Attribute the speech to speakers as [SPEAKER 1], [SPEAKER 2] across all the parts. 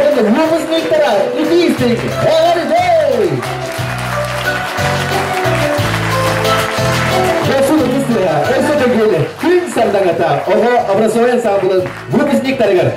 [SPEAKER 1] ансамблын выпускниктара итиистик эҕэрдэ! Досун ытыс өссө төгүл күн сардаҥата оҕо образовой ансамблын выпускниктарыгар.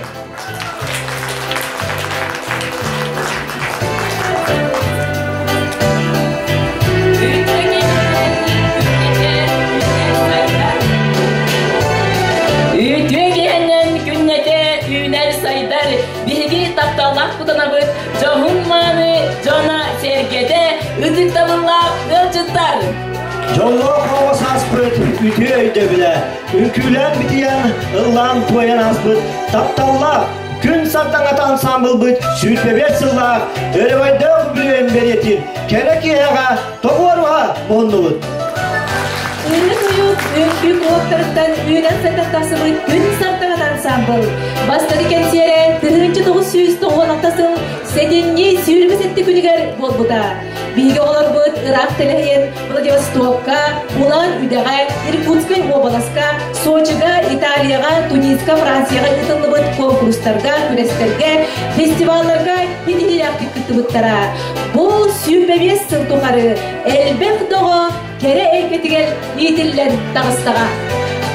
[SPEAKER 2] Үтүө киһинэн күннэтэ үүнэр-сайдар, биһиги тапталлаах кутанабыт, дьоһун-мааны дьоно-сэргэтэ, ытыктабыллаах ыалдьыттар!
[SPEAKER 3] Дьоллоох оҕо сааспыт үтүө өйдөбүлэ, үҥкүүлээн битийэн, ыллаан-туойан ааспыт тапталлаах Күн сардаҥата ансаамбылбыт 25 сыллаах өрөгөйдөөх үбүлүөйүн бэлиэтиир кэрэ киэһэҕэ тоҕуоруһа муһуннубут.
[SPEAKER 4] Ырыа тойук үҥкүү куһуктарыттан үүнэн сайдан тахсыбыт Күн сардаҥата ансаамбыл бастакы кэнсиэрэ 1996 сыл сэтинньи 27 күнүгэр буолбута. Биһиги оҕолорбут ыраах тэлэһийэн Владивостокка, Улан-Үдэҕэ, Иркутскай уобаласка, Сочига, Италияҕа, Туниска, Францияҕа ыытыллыбыт куонкурустарга, күрэстэргэ, фестивалларга ситиһиилээхтик кыттыбыттара. Бу 25 сыл тухары элбэх доҕо кэрэ эйгэтигэр иитиллэн таҕыстаҕа.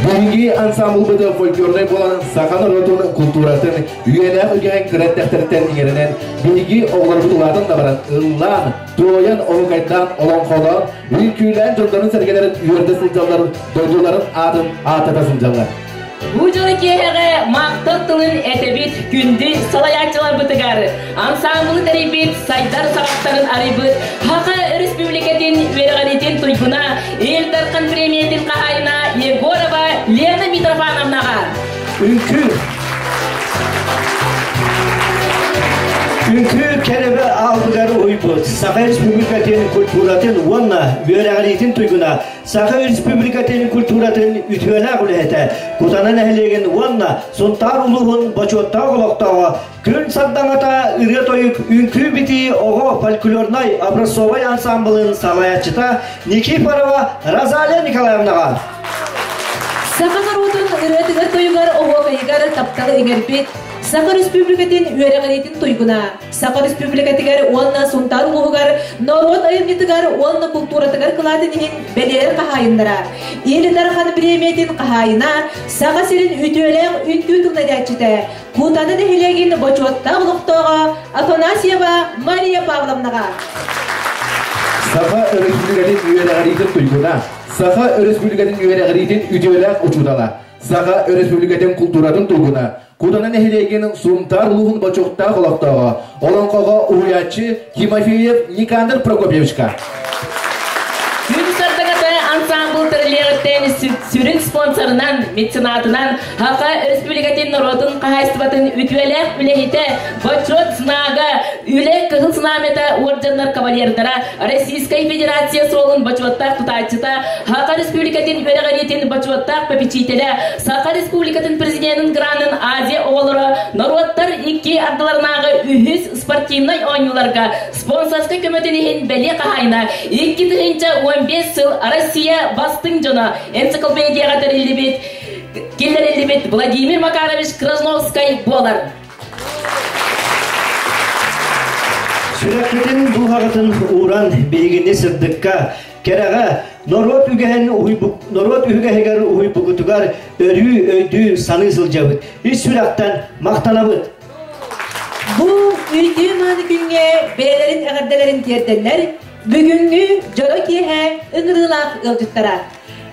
[SPEAKER 1] Биһиги ансамблбыт фольклорнай буолан саха норуотун култууратын үйэлээх үгэһин кыра эрдэхтэриттэн иҥэринэн биһиги оҕолорбут улаатан да баран ыллаан, туойан, оһуокайдаан, олоҥхолоон, үҥкүүлээн дьоннорун-сэргэлэрин үөрдэ сылдьаллар, дойдуларын аатын ааттата сылдьаллар.
[SPEAKER 2] Бу дьоро киэһэҕэ махтал тылын этэбит күндү салайааччыларбытыгар, ансаамбылы тэрийбит, сайдар саҕахтарын арыйбыт Саха Республикатын үөрэҕириитин туйгуна, Ил Дархан премиятын хаһаайына Егорова Лена Митрофановнаҕа.
[SPEAKER 3] Үҥкүү Үҥкүү кэрэбэ аалбыгар уһуйбут Саха Республикатын культуратын уонна үөрэҕириитин туйгуна Саха Республикатын культуратын үтүөлээх үлэһитэ, Кутана нэһилиэгин уонна Сунтаар улууһун бочуоттаах олохтооҕо Күн сардаҥата ырыа-тойук үҥкүү-битии оҕо фольклорнай образцовай ансамблын салайааччыта Никифорова Розалия Николаевнаҕа.
[SPEAKER 4] Саха норуотун ырыатыгар-тойугар оһуокайыгар тапталы иҥэрбит Саха Республикатын үөрэҕириитин туйгуна, Саха Республикатыгар уонна Сунтаар улууһугар норуот айымньытыгар уонна култууратыгар кылаатын иһин бэлиэлэр хаһаайыннара, Ил Дархан бириэмийэтин хаһаайына, Саха сирин үтүөлээх үҥкүү тылын Кутаны нэһилиэгин бочуоттаах олохтооҕо Афанасьева Мария Павловнаҕа.
[SPEAKER 1] Саха Өрөспүүбүлүкэтин үөрэҕириитин туйгуна, Саха Өрөспүүбүлүкэтин үөрэҕириитин үтүөлээх учуутала, Саха Өрөспүүбүлүкэтин култууратын туйгуна, Кутана нэһилиэгин Сунтаар улууһун бочуоттаах олохтооҕо, олоҥхоҕо уһуйааччы Тимофеев Никандр Прокопьевичка.
[SPEAKER 2] Күн сардаҥата ансаамбыл тэриллиэҕиттэн сүрүн спонсорынан, меценатынан Саха Республикатын норуотун хаһаайыстыбатын үтүөлээх үлэһитэ, Бочуот знага, Үлэ Кыһыл Знамята уордьаннар кавалердара, Российскай Федерация суолун бочуоттаах тутааччыта, Саха Республикатын үөрэҕириитин бочуоттаах попечителэ, Саха Республикатын президенин гранын Азия оҕолоро норуоттар икки ардыларынааҕы үһүс спортивнай оонньууларга спонсорскай көмөтүн иһин бэлиэ хаһаайына 2015 сыл Россия бастыҥ дьоно энциклопедияҕа тэриллибит киллэриллибит Владимир Макарович Красновскай буолар.
[SPEAKER 3] Сүрэхпитин дууһаҕытын ууран биһигини сырдыкка, кэрэҕэ, норуот үгэһин норуот үгэһигэр уһуйбукутугар өрүү өйдүү саныы сылдьабыт. Ис сүрэхтэн махтанабыт.
[SPEAKER 4] Бу үтүө мааны күҥҥэ бэйэлэрин эҕэрдэлэрин тиэрдэллэр бүгүҥҥү дьоро киэһэ ыҥырыылаах ыалдьыттара.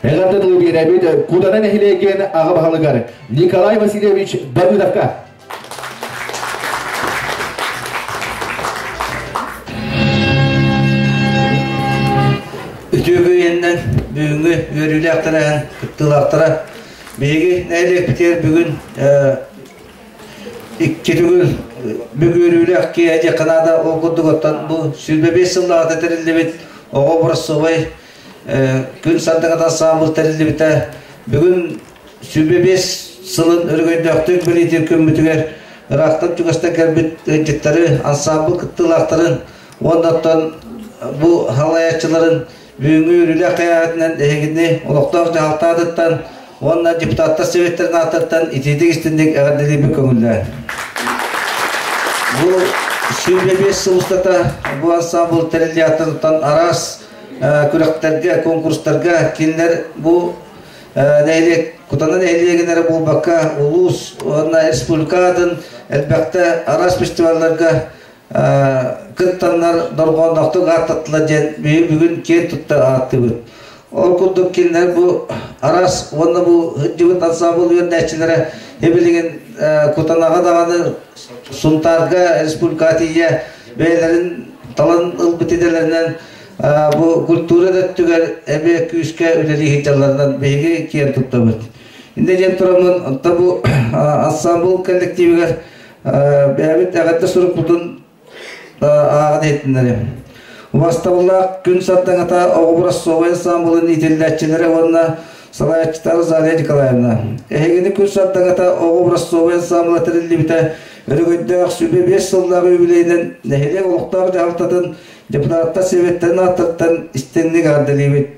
[SPEAKER 1] Эҕэрдэ тылы биэрэбит Кутана нэһилиэгин аҕа баһылыгар Николай Васильевич Давыдовка.
[SPEAKER 5] Үтүө күнүнэн бүгүҥҥү үөрүүлээх тэрээһин кыттыылаахтара биһиги нэһилиэкпитигэр бүгүн икки төгүл бүгүөрүүлээх киэһэ диэххэ наада ол курдук оттон бу 25 сыллааҕыта тэриллибит оҕо образцовай күн сардаҥата ансаамбыл тэриллибитэ бүгүн 25 сылын өрөгөйдөөхтүк бэлиэтиир күммүтүгэр ыраахтан чугастан кэлбит ыалдьыттары ансаамбыл кыттыылаахтарын уонна оттон бу салайааччыларын бүгүҥҥү үөрүүлээх кэйэҕитинэн эһигини олохтоох дьаһалта аатыттан уонна депутаттар советтарын ааттарыттан итиитик истинник эҕэрдэлиирбит көҥүллээн. Бу 25 сыл устата бу ансамбл тэриллиэхтэн араас күрэхтэргэ, конкурстарга кинилэр бу нэһилиэк Кутана нэһилиэгин эрэ буолбакка улуус уонна республика атын элбэхтэ араас фестивалларга кыттаннар дорҕоонноохтук ааттаттылар диэн бүгүн киэн тутта ааттыыбыт. Ол курдук кинилэр бу араас уонна бу сылдьыбыт ансамбл үөрэнээччилэрэ билигин Кутанаҕа даҕаны Сунтаарга республикаҕа тиийэ бэйэлэрин талан ылбыт идэлэринэн бу культура да өттүгэр эмиэ күүскэ үлэлии сылдьалларынан биһиги киэн туттабыт. Инньэ диэн тураммын, онто бу ансамбл коллективигэр бэйэбит эҕэрдэ сурукпутун ааҕан иһитиннэриэм. Убастабыллаах күн сардаҥата оҕо образцовай ансамблын иитиллээччилэрэ уонна салайааччыта Розалия Николаевна. Эһигини күн сардаҥата оҕо образцовай ансамбла тэриллибитэ өрөгөйдөөх сүбэ 5 сыллаах юбилейинэн нэһилиэк олохтоох дьаһалтатын депутаттар сэбиэттэрин ааттарыттан истиҥник эҕэрдэлиибит.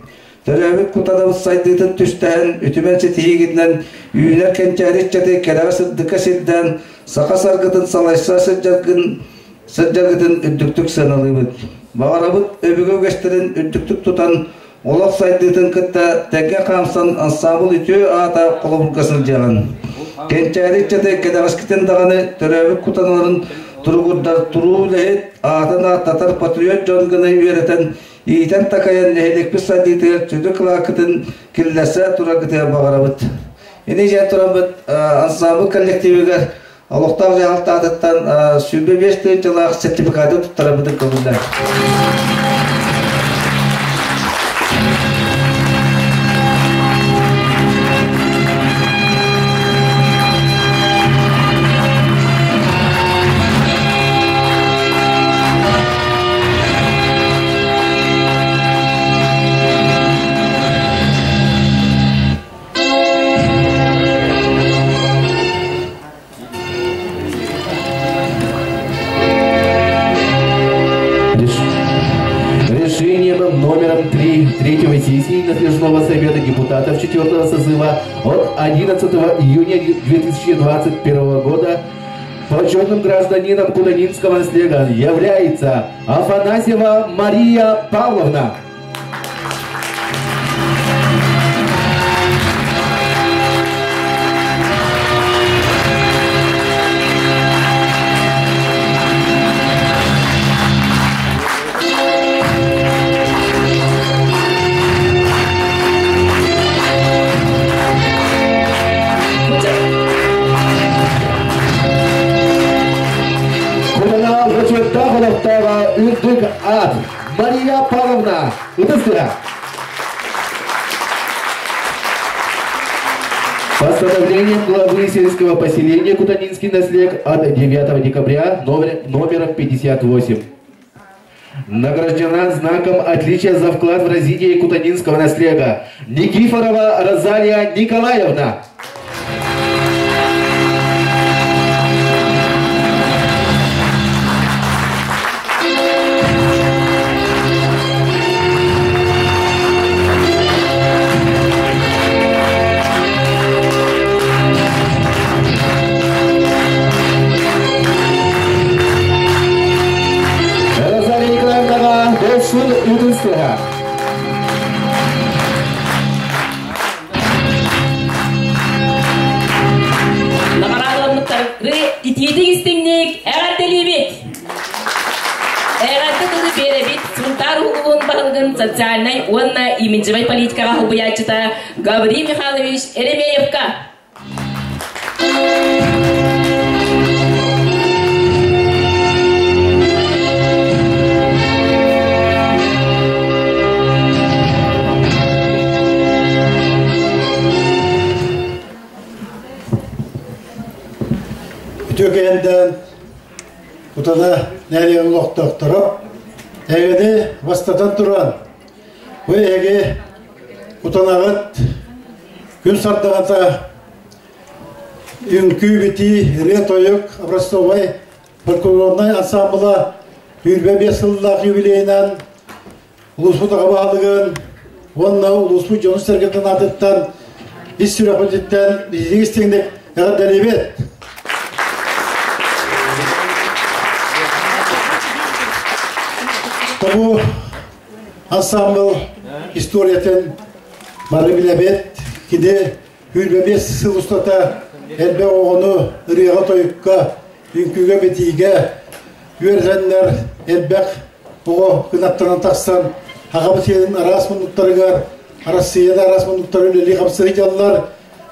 [SPEAKER 5] Төрөөбүт кутанабыт сайдыытын түстэһэн, үтүмэн ситиһиигитинэн үүнэр кэнчээри ыччаты кэрэҕэ-сырдыкка сирдээн, саха саргытын салайса сылдьаргын сылдьаргытын үрдүктүк сыаналыыбыт. Баҕарабыт өбүгэ үгэстэрин үрдүктүк тутан, олох сайдыытын кытта тэҥҥэ хаамсан ансаамбыл үтүө аата холобурга сылдьыаҕын. Кэнчээри ыччаты кэтэҕэскитин даҕаны төрөөбүт кутаналарын туругурдар туруу үлэһит, аатын ааттатар патриот дьон гына үөрэтэн, иитэн-такайан нэһилиэкпит сайдыытыгар сүдү кылааккытын киллэрсэ тураргытыгар баҕарабыт. Ини дьиэн тураммыт ансаамбыл коллективигэр олохтоох дьаһалтаатыттан 25 тыһыынчалаах сертификаты туттарабытын көҥүллэр.
[SPEAKER 1] Решением номером 3 третьего сессии Наследного совета депутатов 4 созыва от 11 июня 2021 года почетным гражданином Кутанинского наслега является Афанасьева Мария Павловна. Бочуоттаах олохтооҕо үрдүк аат Мария Павловна Ытыстыга. Постановлением главы сельского поселения Кутанинский наслег от 9 декабря номер, номером 58. Награждена знаком отличия за вклад в развитие Кутанинского наслега Никифорова Розалия Николаевна. Розалия Николаевнаға Дошун Удынского.
[SPEAKER 2] Наҕараадаламмыттары итиитик истиҥник эҕэрдэлиибит! Эҕэрдэ тылы биэрэбит Сунтаар улууһун баһылыгын социальнай уонна имиджевай политикаҕа солбуйааччыта Гаврил Михайлович Еремеевка.
[SPEAKER 6] Үтүөкэйэндэн Кутана нэһилиэгин олохтоохторо эһигини бастатан туран бу эһиги Кутанаҕыт күн сардаҥата үҥкүү-битии, ырыа-тойук образцовай фольклорнай ансаамбыла 25 сыллаах юбилейынан улууспут аҕа баһылыгын уонна улууспут дьонун-сэргэтин аатыттан ис сүрэхпититтэн биһиги истиҥник эҕэрдэлиибит! Бу ансамбл историятын бары билэбит. Кини 25 сыл устата элбэх оҕону ырыаҕа-тойукка, үҥкүүгэ-битиигэ үөрэтэннэр элбэх оҕо кынаттанан тахсан Аҕабыт сирин араас муннуктарыгар, Арассыыйа да араас муннуктары үлэлии-хамсыы сылдьаллар.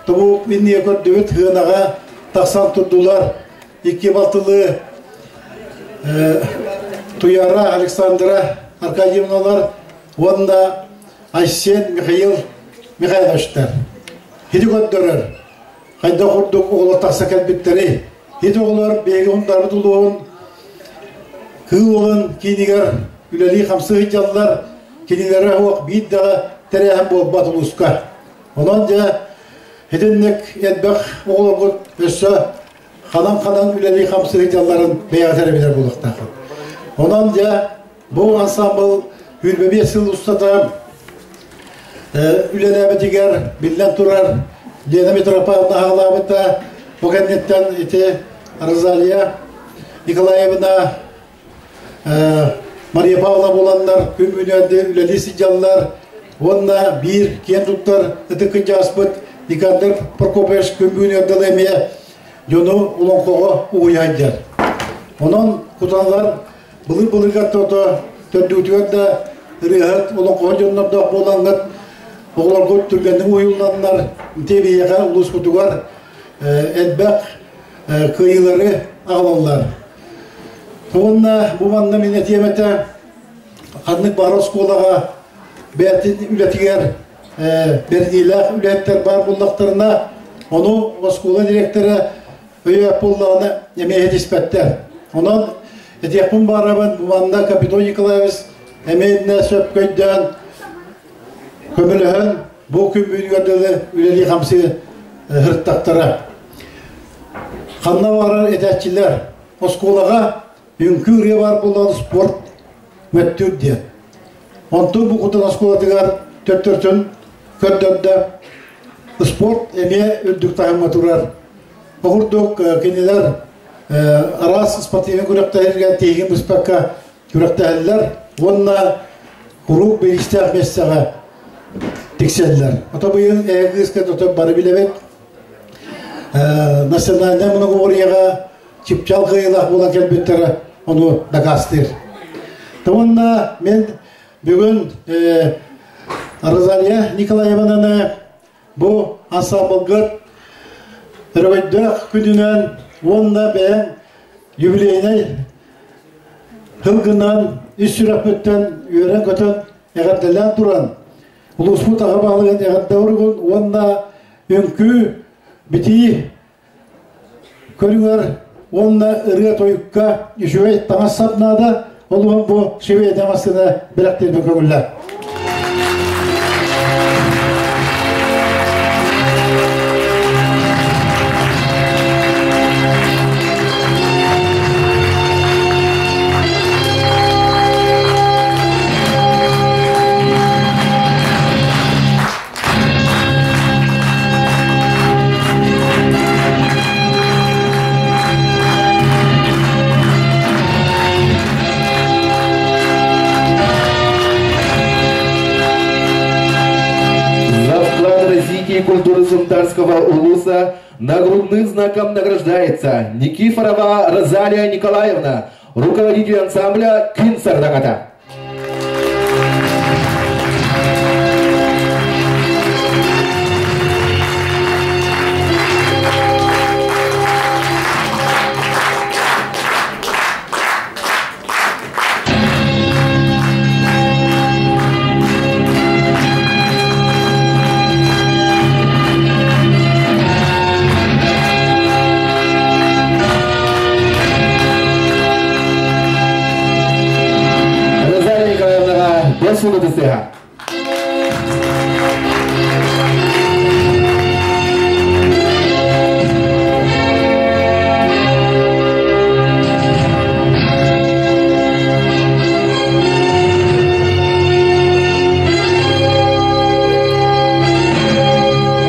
[SPEAKER 6] Тобу иннигэ көрдүбүт сыанаҕа тахсан турдулар. Икки балтылыы Туяра Александра Аркадьевналар уонна Айсен Михаил Михайловичтар. Хити көрдөрөр. Хайдах курдук оҕолор тахса кэлбиттэрий? Ити оҕолор биһиги Унтаарбыт улууһун Кыыл Уолун киинигэр үлэлии-хамсыы сылдьаллар. Кинилэрэ суох биир даҕа тэрээһин буолбат улууска. Онон дьэ итинник элбэх оҕолоргут өссө ханан-ханан үлэлии-хамсыы сылдьалларын бэйэҕит эрэ билэр буолуохтааххыт. Онон дьэ бу ансаамбыл 25 сыл устата үлэлээбитигэр биллэн турар Лена Митрофановна аҕалаабыта. Бу кэнниттэн ити Розалия Николаевна Мария Павловна буоланнар күн бүгүнү үлэлии сылдьаллар. Уонна биир киэн туттар ытык кырдьаҕаспыт Никандр Прокопьевич күн бүгүнүгэр дылы эмиэ дьону олоҥхоҕо угуйа сылдьар. Онон куталлар Былыр-былыргар тото төрдүгүтүгэр да ырыаһыт, олоҥхоһут дьоннордоох буолаҥҥыт, оҕолоргут түргэнник уһуйулланнар, ити биһиэхэ улууспутугар элбэх кыайыылары аҕалаллар. Уонна бу манна мин этиэм этэ, ханнык баар оскуолаҕа бэйэтин үлэтигэр бэриниилээх үлэһиттэр баар буоллахтарына, ону оскуола директора өйөөп буоллаҕына эмиэ иһитиспэттэр. Онон этиэхпин баарабын бу манна Капитон Николаевич эмиэ иннэ сөпкө өйдөөн көмөлөһөн бу күн бүгүнүгэр дылы үлэлии-хамсыы сырыттахтара. Ханна баарар этээччилэр оскуолаҕа үҥкүү ырыа баар буоллаҕына спорт мөттүүр диэн. Онтон бу Кутан оскуолатыгар төттөртүн көрдөрдө. Спорт эмиэ үрдүк таһымҥа турар. Бу курдук кинилэр араас спортивнай күрэхтэһиилэргэ тиһигин быспакка күрэхтэһэллэр уонна куруук бириистээх миэстэҕэ тиксэллэр. Ото быйыл эһэ кыыска тото бары билэбит. Национальнай многоборьеҕа чыпчаал кыайыылаах буолан кэлбиттэрэ ону дакаастыыр. Уонна мен бүгүн Розалия Николаевнаны бу ансамблгыт өрөгөйдөөх күнүнэн уонна бэйэм юбилейнай сылгынан ис сүрэхпиттэн үөрэн-көтөн эҕэрдэлээн туран улууспут аҕа баһылыгын эҕэрдэ уругун уонна үҥкүү битии көрүҥэр уонна ырыа-тойукка үчүгэй таҥас-сап наада, ол иһин бу швейная массыына бэлэхтиирбин көҥүллээ.
[SPEAKER 1] За вклад в развитие культуры Сунтарского улуса нагрудным знаком награждается Никифорова Розалия Николаевна, руководитель ансамбля «Күн Сардагата». Розалия Николаевнаҕа бэс сылы тысыһа.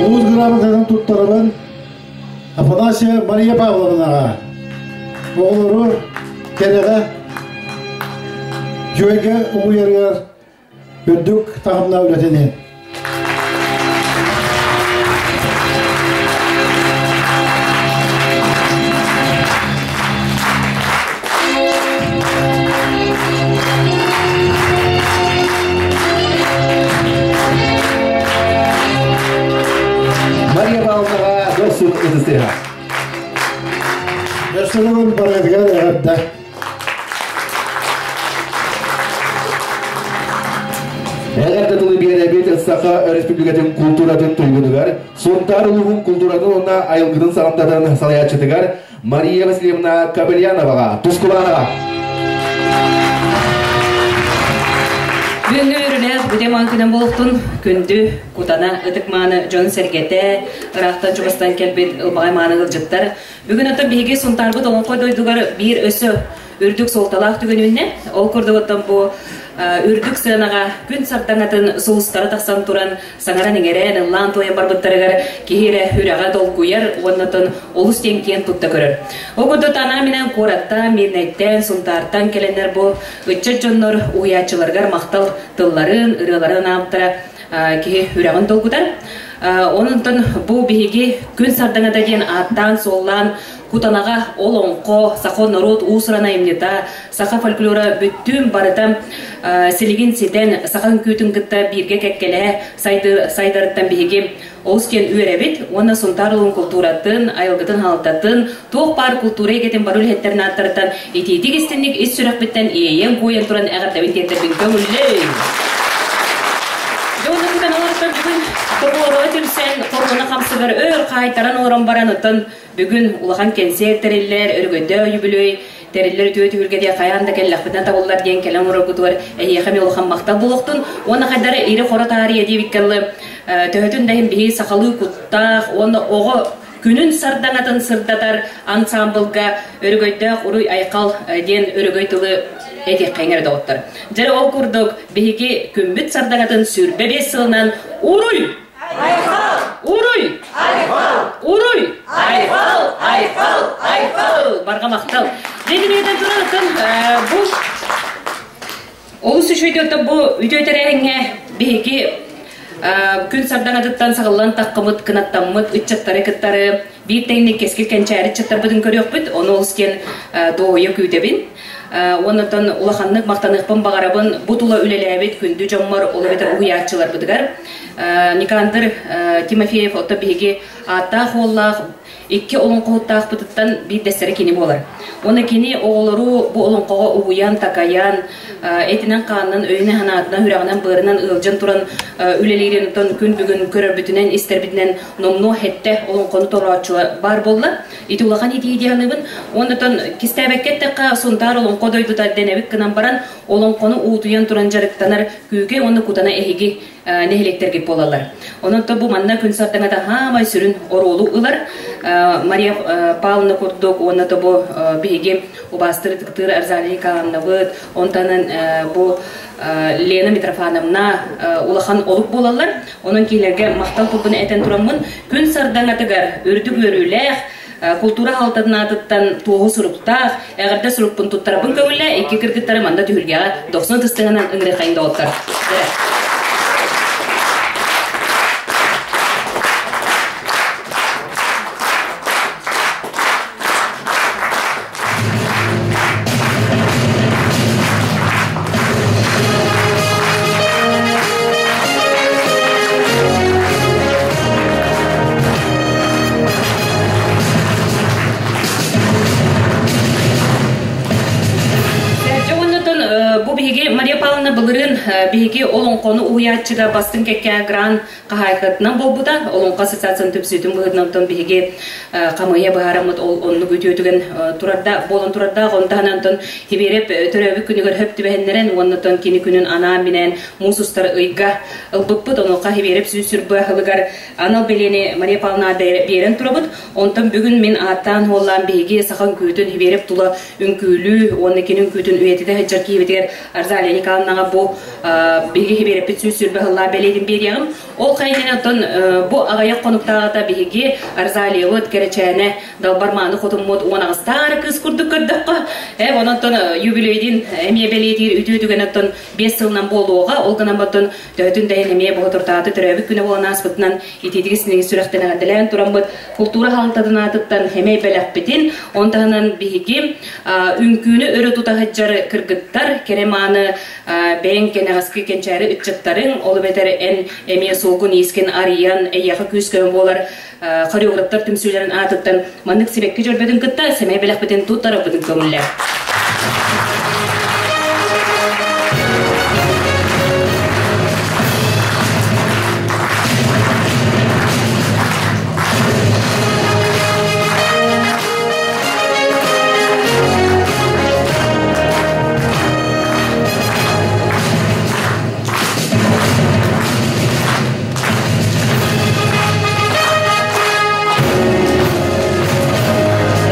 [SPEAKER 6] Улуус грамотатын туттарабын Афанасия Мария Павловнаҕа оҕолору кэрэҕэ Үчүгэйгэ угуйарыгар үрдүк таһымна үлэтини.
[SPEAKER 1] Мария Павловнаҕа дохсун ытыстыһа.
[SPEAKER 6] Өссө барыгытыгар эҕэрдэ.
[SPEAKER 1] Эҕэрдэ тылы биэрэбит Саха Өрөспүүбүлүкэтин култууратын туйгунугар, Сунтаар улууһун култууратын уонна айылгытын саламтатын салайааччытыгар Мария Васильевна Кобельяноваҕа, Тускулаанаҕа.
[SPEAKER 7] Бүгүҥҥү үөрүүлээх бүтэ маан күнэн буолуохтун күндү кутана ытык мааны дьон сэргэтэ ыраахтан чугастан кэлбит ылбаҕай мааны ыалдьыттар Бүгүн оттон биһиги Сунтаарбыт Олоҥхо дойдугар биир өссө үрдүк суолталаах түгэн үүннэ. Ол курдук оттон бу үрдүк сыанаҕа күн сардаҥатын сулустара тахсан туран саҥаран-иҥэрэн, ыллаан-туойан барбыттарыгар киһи эрэ үрэҕэ долгуйар уонна оттон олус диэн киэн тутта көрөр. Ол курдук анаан-минээн куораттан, Мирнэйтэн, Сунтаартан кэлэннэр бу ыччат дьоннор уһуйааччыларыгар махтал тылларын, ырыаларын анаабыттара киһи үрэҕин долгутар. Онон бу биһиги Күн сардаҥата диэн ааттаан-суоллаан Кутанаҕа олоҥхо, саха норуот уус-уран айымньыта, саха фольклора бүттүүн барыта силигин ситэн, саха үҥкүүтүн кытта бииргэ кэккэлэһэ сайдарыттан биһиги олус диэн үөрэбит уонна Сунтаар улуун култууратын, айылгытын хаалтатын, туох баар култуура эйгэтин бары үлэһиттэрин ааттарыттан итиитик истинник ис сүрэхпиттэн иэйэн-куойан туран эҕэрдэбин тиэрдэрбин көҥүллэйин. Дьэ, онно олорсон бүгүн тобуоруга түмсэн, хоруона хамсыгар өр хаайтаран олорон баран, оттон бүгүн улахан кэнсиэр тэриллэр, өрөгөйдөөх үбүлүөй тэриллэр үтүө түһүлгэтигэр хайаан да кэллэхпитинэ табыллар диэн кэлэн оҥороргутугар эһиэхэ эмиэ улахан махтал буолуохтун. Уонна хайдары ири-хоро таарыйа диэбиккэ дылы, төһөтүн да иһин биһи сахалыы куттаах уонна оҕо күнүн сардаҥатын сырдатар ансаамбылга өрөгөйдөөх уруй-айхал диэн өрөгөй тылы этиэххэ иҥэрэ доҕоттор. Дьэ ол курдук биһиги күммүт сардаҥатын 25 сылынан уруй! Айхал! Уруй! Айхал! Уруй! Айхал! Айхал! Айхал! Барҕа махтал. Дьэ, туран бу Олус үчүгэй бу үтүө тэрээһиҥҥэ биһиги күн сардаҥатыттан саҕыллан таххымыт, кынаттаммыт ыччаттары кыттары биир тэҥник кэскил кэнчээри ыччаттарбытын көрүөхпүт, ону олус киэн дуоһуйа күүтэбин. Уоннаттан улаханнык махтаныахпын баҕарабын бу тула үлэлээбит күндү дьоммор, ол эбэтэр уһуйааччыларбытыгар. Никандр Тимофеев отто биһиги ааттаах уоллаах икки олоҥхоһуттаахпытыттан биирдэстэрэ кини буолар. Уонна кини оҕолору бу олоҥхоҕо угуйан, такайан, этинэн-хаанынан, өйүнэн-санаатынан, сүрэҕинэн-быарынан ыалдьан туран үлэлиирин оттон күн бүгүн көрөрбүтүнэн, истэрбитинэн номнуо хэттэ олоҥхону толорооччула баар буолла. Ити улахан итии дии саныыбын. Уонна оттон кистээбэккэ эттэххэ, Сунтаар олоҥхо дойдута дэнэбит гынан баран, олоҥхону уутуйан туран дьарыктанар Күүкэй уонна Кутана эһиги нэһилиэктэргит буолаллар. Онон бу манна күн сардаҥата хаамай сүрүн оруолу ылар. Мария Павловна курдук уонна бу биһиги убаастыр ытыктыыр Арзалия Николаевнабыт, онтонан бу Лена Митрофановна улахан олук буолаллар. Онон киһилэргэ махтал тылбын этэн тураммын, күн сардаҥатыгар үрдүк үөрүүлээх, култуура хаалтатын аатыттан туоһу суруктаах, эҕэрдэ сурукпун туттарабын көҥүллэ, икки кыргыттары манна түһүлгэҕэ дохсун ытыстыһынан ыҥырыахайын доҕоттор. Бу биһиги Мария Павловна былырыын биһиги олоҥхону уһуйааччыга бастыҥ кэккэ грант хаһаайкатынан буолбута. Олоҥхо ассоциациятын түмсүүтүн быһыытынан онтон биһиги хамыыһыйа быһаараммыт ол оннук үтүөтүгэн турарда буолан турардаах. Онтон таһынан онтон Тибиэрэп төрөөбүт күнүгэр хөп түбэһиннэрэн уонна онтон кини күнүн анаан-минээн муус устар ыйга ылбыппыт. Онуоха Тибиэрэп сүүс сүрбэ сылыгар анал бэлиэни Мария Павловна биэрэн турабыт. Онтон бүгүн мин ааттаан-суоллаан биһиги саха үҥкүүтүн Тибиэрэп тула үҥкүүлүү уонна кини үҥкүүтүн үйэтитэ сылдьар киһибитигэр Розалия Николаевнаҕа бу биһиги хибиэрэппит 120 сыллаах бэлиэтин биэриэҕим. Ол хайынан оттон бу аҕыйах хонуктааҕыта биһиги Розалиябыт кэрэчээнэ далбар мааны хотуммут 18-таах кыыс курдук көрдөххө, онон юбилейдин эмиэ бэлиэтиир үтүө түгэн оттон 5 сылынан буолуоҕа. Ол гынан оттон төһөтүн да иһин эмиэ боһотуртааты төрөөбүт күнэ буолан ааспытынан итиитигис синиги сүрэхтэн эҕэрдэлээн тураммыт култуура хаалтатын аатыттан эмэй бэлэхпитин, он таһынан биһиги үҥкүүнү өрө тута сылдьар кыргыттар кэрэ мааны бэйэҥ кэнэҕэски кэнчээри ыччаттарыҥ, ол эбэтэр эн эмиэ суолгун иискин арыйан эйиэхэ күүс-көмө буолар хореографтар түмсүүлэрин аатыттан маннык сибэкки дьөрбөтүн кытта сэмэй бэлэхпитин туттарарбытын көҥүллээ.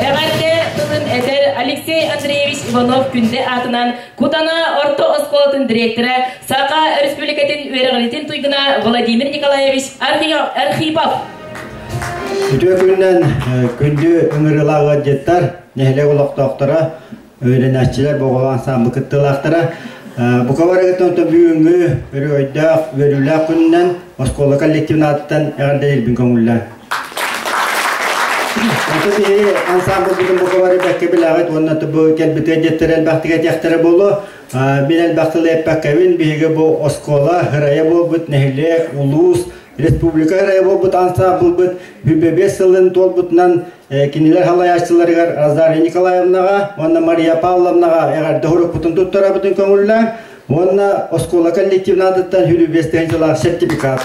[SPEAKER 2] Эҕэрдэ тылын этэр Алексей Андреевич Иванов Күндэ аатынан Кутана орто оскуолатын директора, Саха Республикатын үөрэҕиритин туйгуна Владимир Николаевич Архипов.
[SPEAKER 3] Үтүө күннэн күндү ыҥырыылаах ыалдьыттар, нэһилиэк олохтоохторо, үөрэнээччилэр боҕолоон ансаамбыл кыттыылаахтара. Бука барыгыттан бүгүҥҥү өрөгөйдөөх, үөрүүлээх күнүнэн оскуола коллективын аатыттан эҕэрдэлиирбин көҥүллээн. Онто биһи ансаамбылбытын бука бары бэккэ билэҕит уонна бу кэлбит ыалдьыттар элбэхтик этиэхтэрэ буолуо. Мин элбэх тылы эппэккэбин, биһиги бу оскуола ырайа буолбут нэһилиэк, улуус, республика ырайа буолбут ансаамбылбыт 25 сылын туолбутунан Кинилэр халайааччыларыгар Розалия Николаевнаҕа уонна Мария Павловнаҕа эҕэрдэ уруккутун туттарабытын көҥүллээн уонна оскуола коллективын аатыттан 25 тыһыынчалаах сертификат.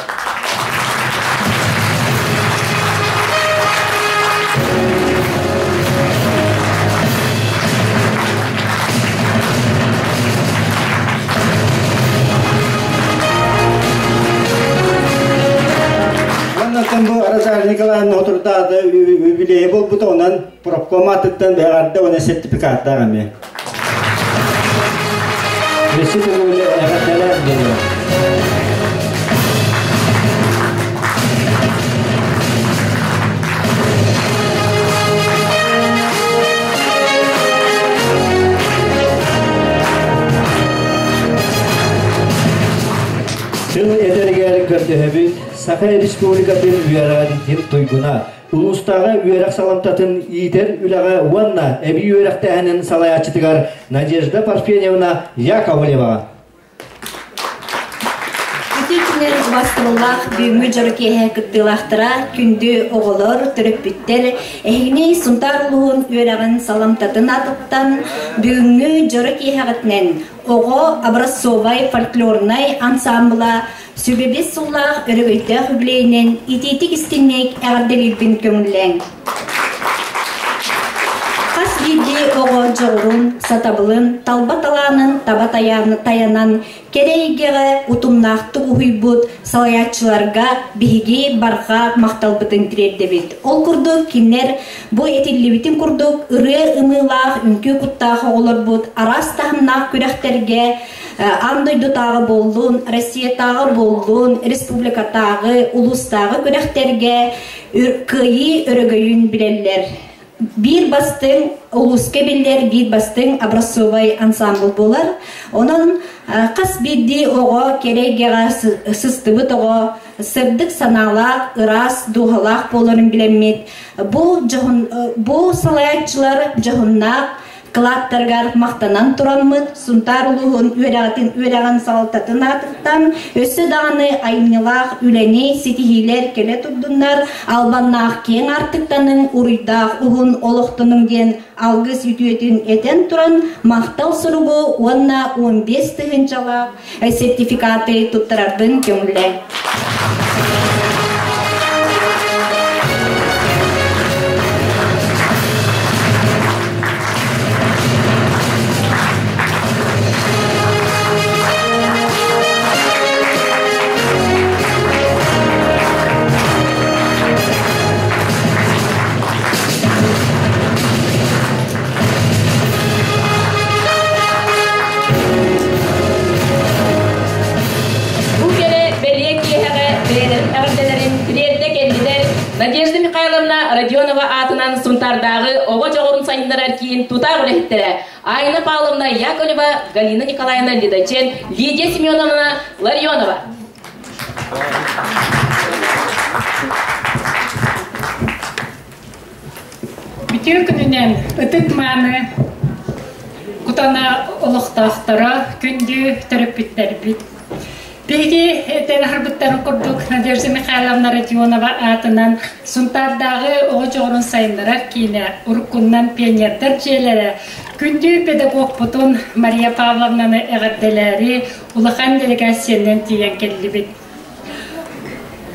[SPEAKER 3] Оннуттан бу Розалия Николаевна отурдаата үбүлүөйэ буолбута, онон профком аатыттан эҕэрдэ уонна сертификаттаах эмиэ.
[SPEAKER 5] Өссө төгүл эҕэрдэлээн биэриэм. Тыл этэригэр көрдөһөбүт Саха Республикатын үөрэҕин туйгуна, улуустааҕы үөрэх саламтатын иитэр үлэҕэ уонна эбии үөрэхтээһинин салайааччытыгар Надежда Парфеньевна Яковлеваҕа.
[SPEAKER 8] Ити күнэн убастабыллаах бүгүҥҥү дьоро киэһэ кыттыылаахтара, күндү оҕолор, төрөппүттэр, эһигини Сунтаар улууһун үөрэҕин саламтатын аатыттан бүгүҥҥү дьоро киэһэҕитинэн оҕо образцовай фольклорнай ансаамбыла Сүбэбис сыллаах өрөгөйдөөх үбүлүөйүнэн итиитик-истиҥник эҕэрдэлиирбин көҥүллээҥ. Хас биирдии оҕо дьоҕурун, сатабылын, талба талаанын таба тайанан, кэрэ эйгэҕэ утумнаахтык уһуйбут салайааччыларга биһиги барҕа махталбытын тириэрдэбит. Ол курдук кинилэр бу этиллибитин курдук ырыа ымыылаах, үҥкүү куттаах оҕолорбут араас таһымнаах күрэхтэргэ аан дойдутааҕы буоллун, Россиятааҕы буоллун, республикатааҕы, улуустааҕы күрэхтэргэ кыайыы өрөгөйүн билэллэр. Биир бастыҥ улууска биллэр биир бастыҥ образцовай ансамбль буолар. Онон хас биирдии оҕо кэрэ эйгэҕэ сыстыбыт оҕо сырдык санаалаах, ыраас дууһалаах буоларын билэммит, бу дьоһун бу салайааччылар дьоһуннаах кылааттарыгар махтанан тураммыт Сунтаар улууһун үөрэҕитин үөрэҕин салалтатын аатыттан өссө даҕаны айымньылаах үлэни ситиһиилэр кэлэ турдуннар, албаннаах киэҥ аартыктаныҥ, уруйдаах уһун олохтонуҥ диэн алгыс үтүөтүн этэн туран махтал суругу уонна 15 тыһыынчалаах сертификаты туттарарбын көҥүллээ.
[SPEAKER 2] Михайловна Родионова аатынан Сунтаардааҕы оҕо дьоҕурун сайыннарар киин тутаах үлэһиттэрэ Айна Павловна Яковлева, Галина Николаевна Лидочен, Лидия Семеновна Ларионова.
[SPEAKER 9] Үтүө күнүнэн ытык-мааны Кутана олохтоохторо, күндү төрөппүттэрбит. Биһиги этэн аһарбыттарын курдук Надежда Михайловна Родионова аатынан Сунтаардааҕы оҕо дьоҕурун сайыннарар киинэ, уруккуннан пионердар дьиэлэрэ, күндү педагогпутун Мария Павловнаны эҕэрдэлээри улахан дэлэгээссийэнэн тиийэн кэллибит.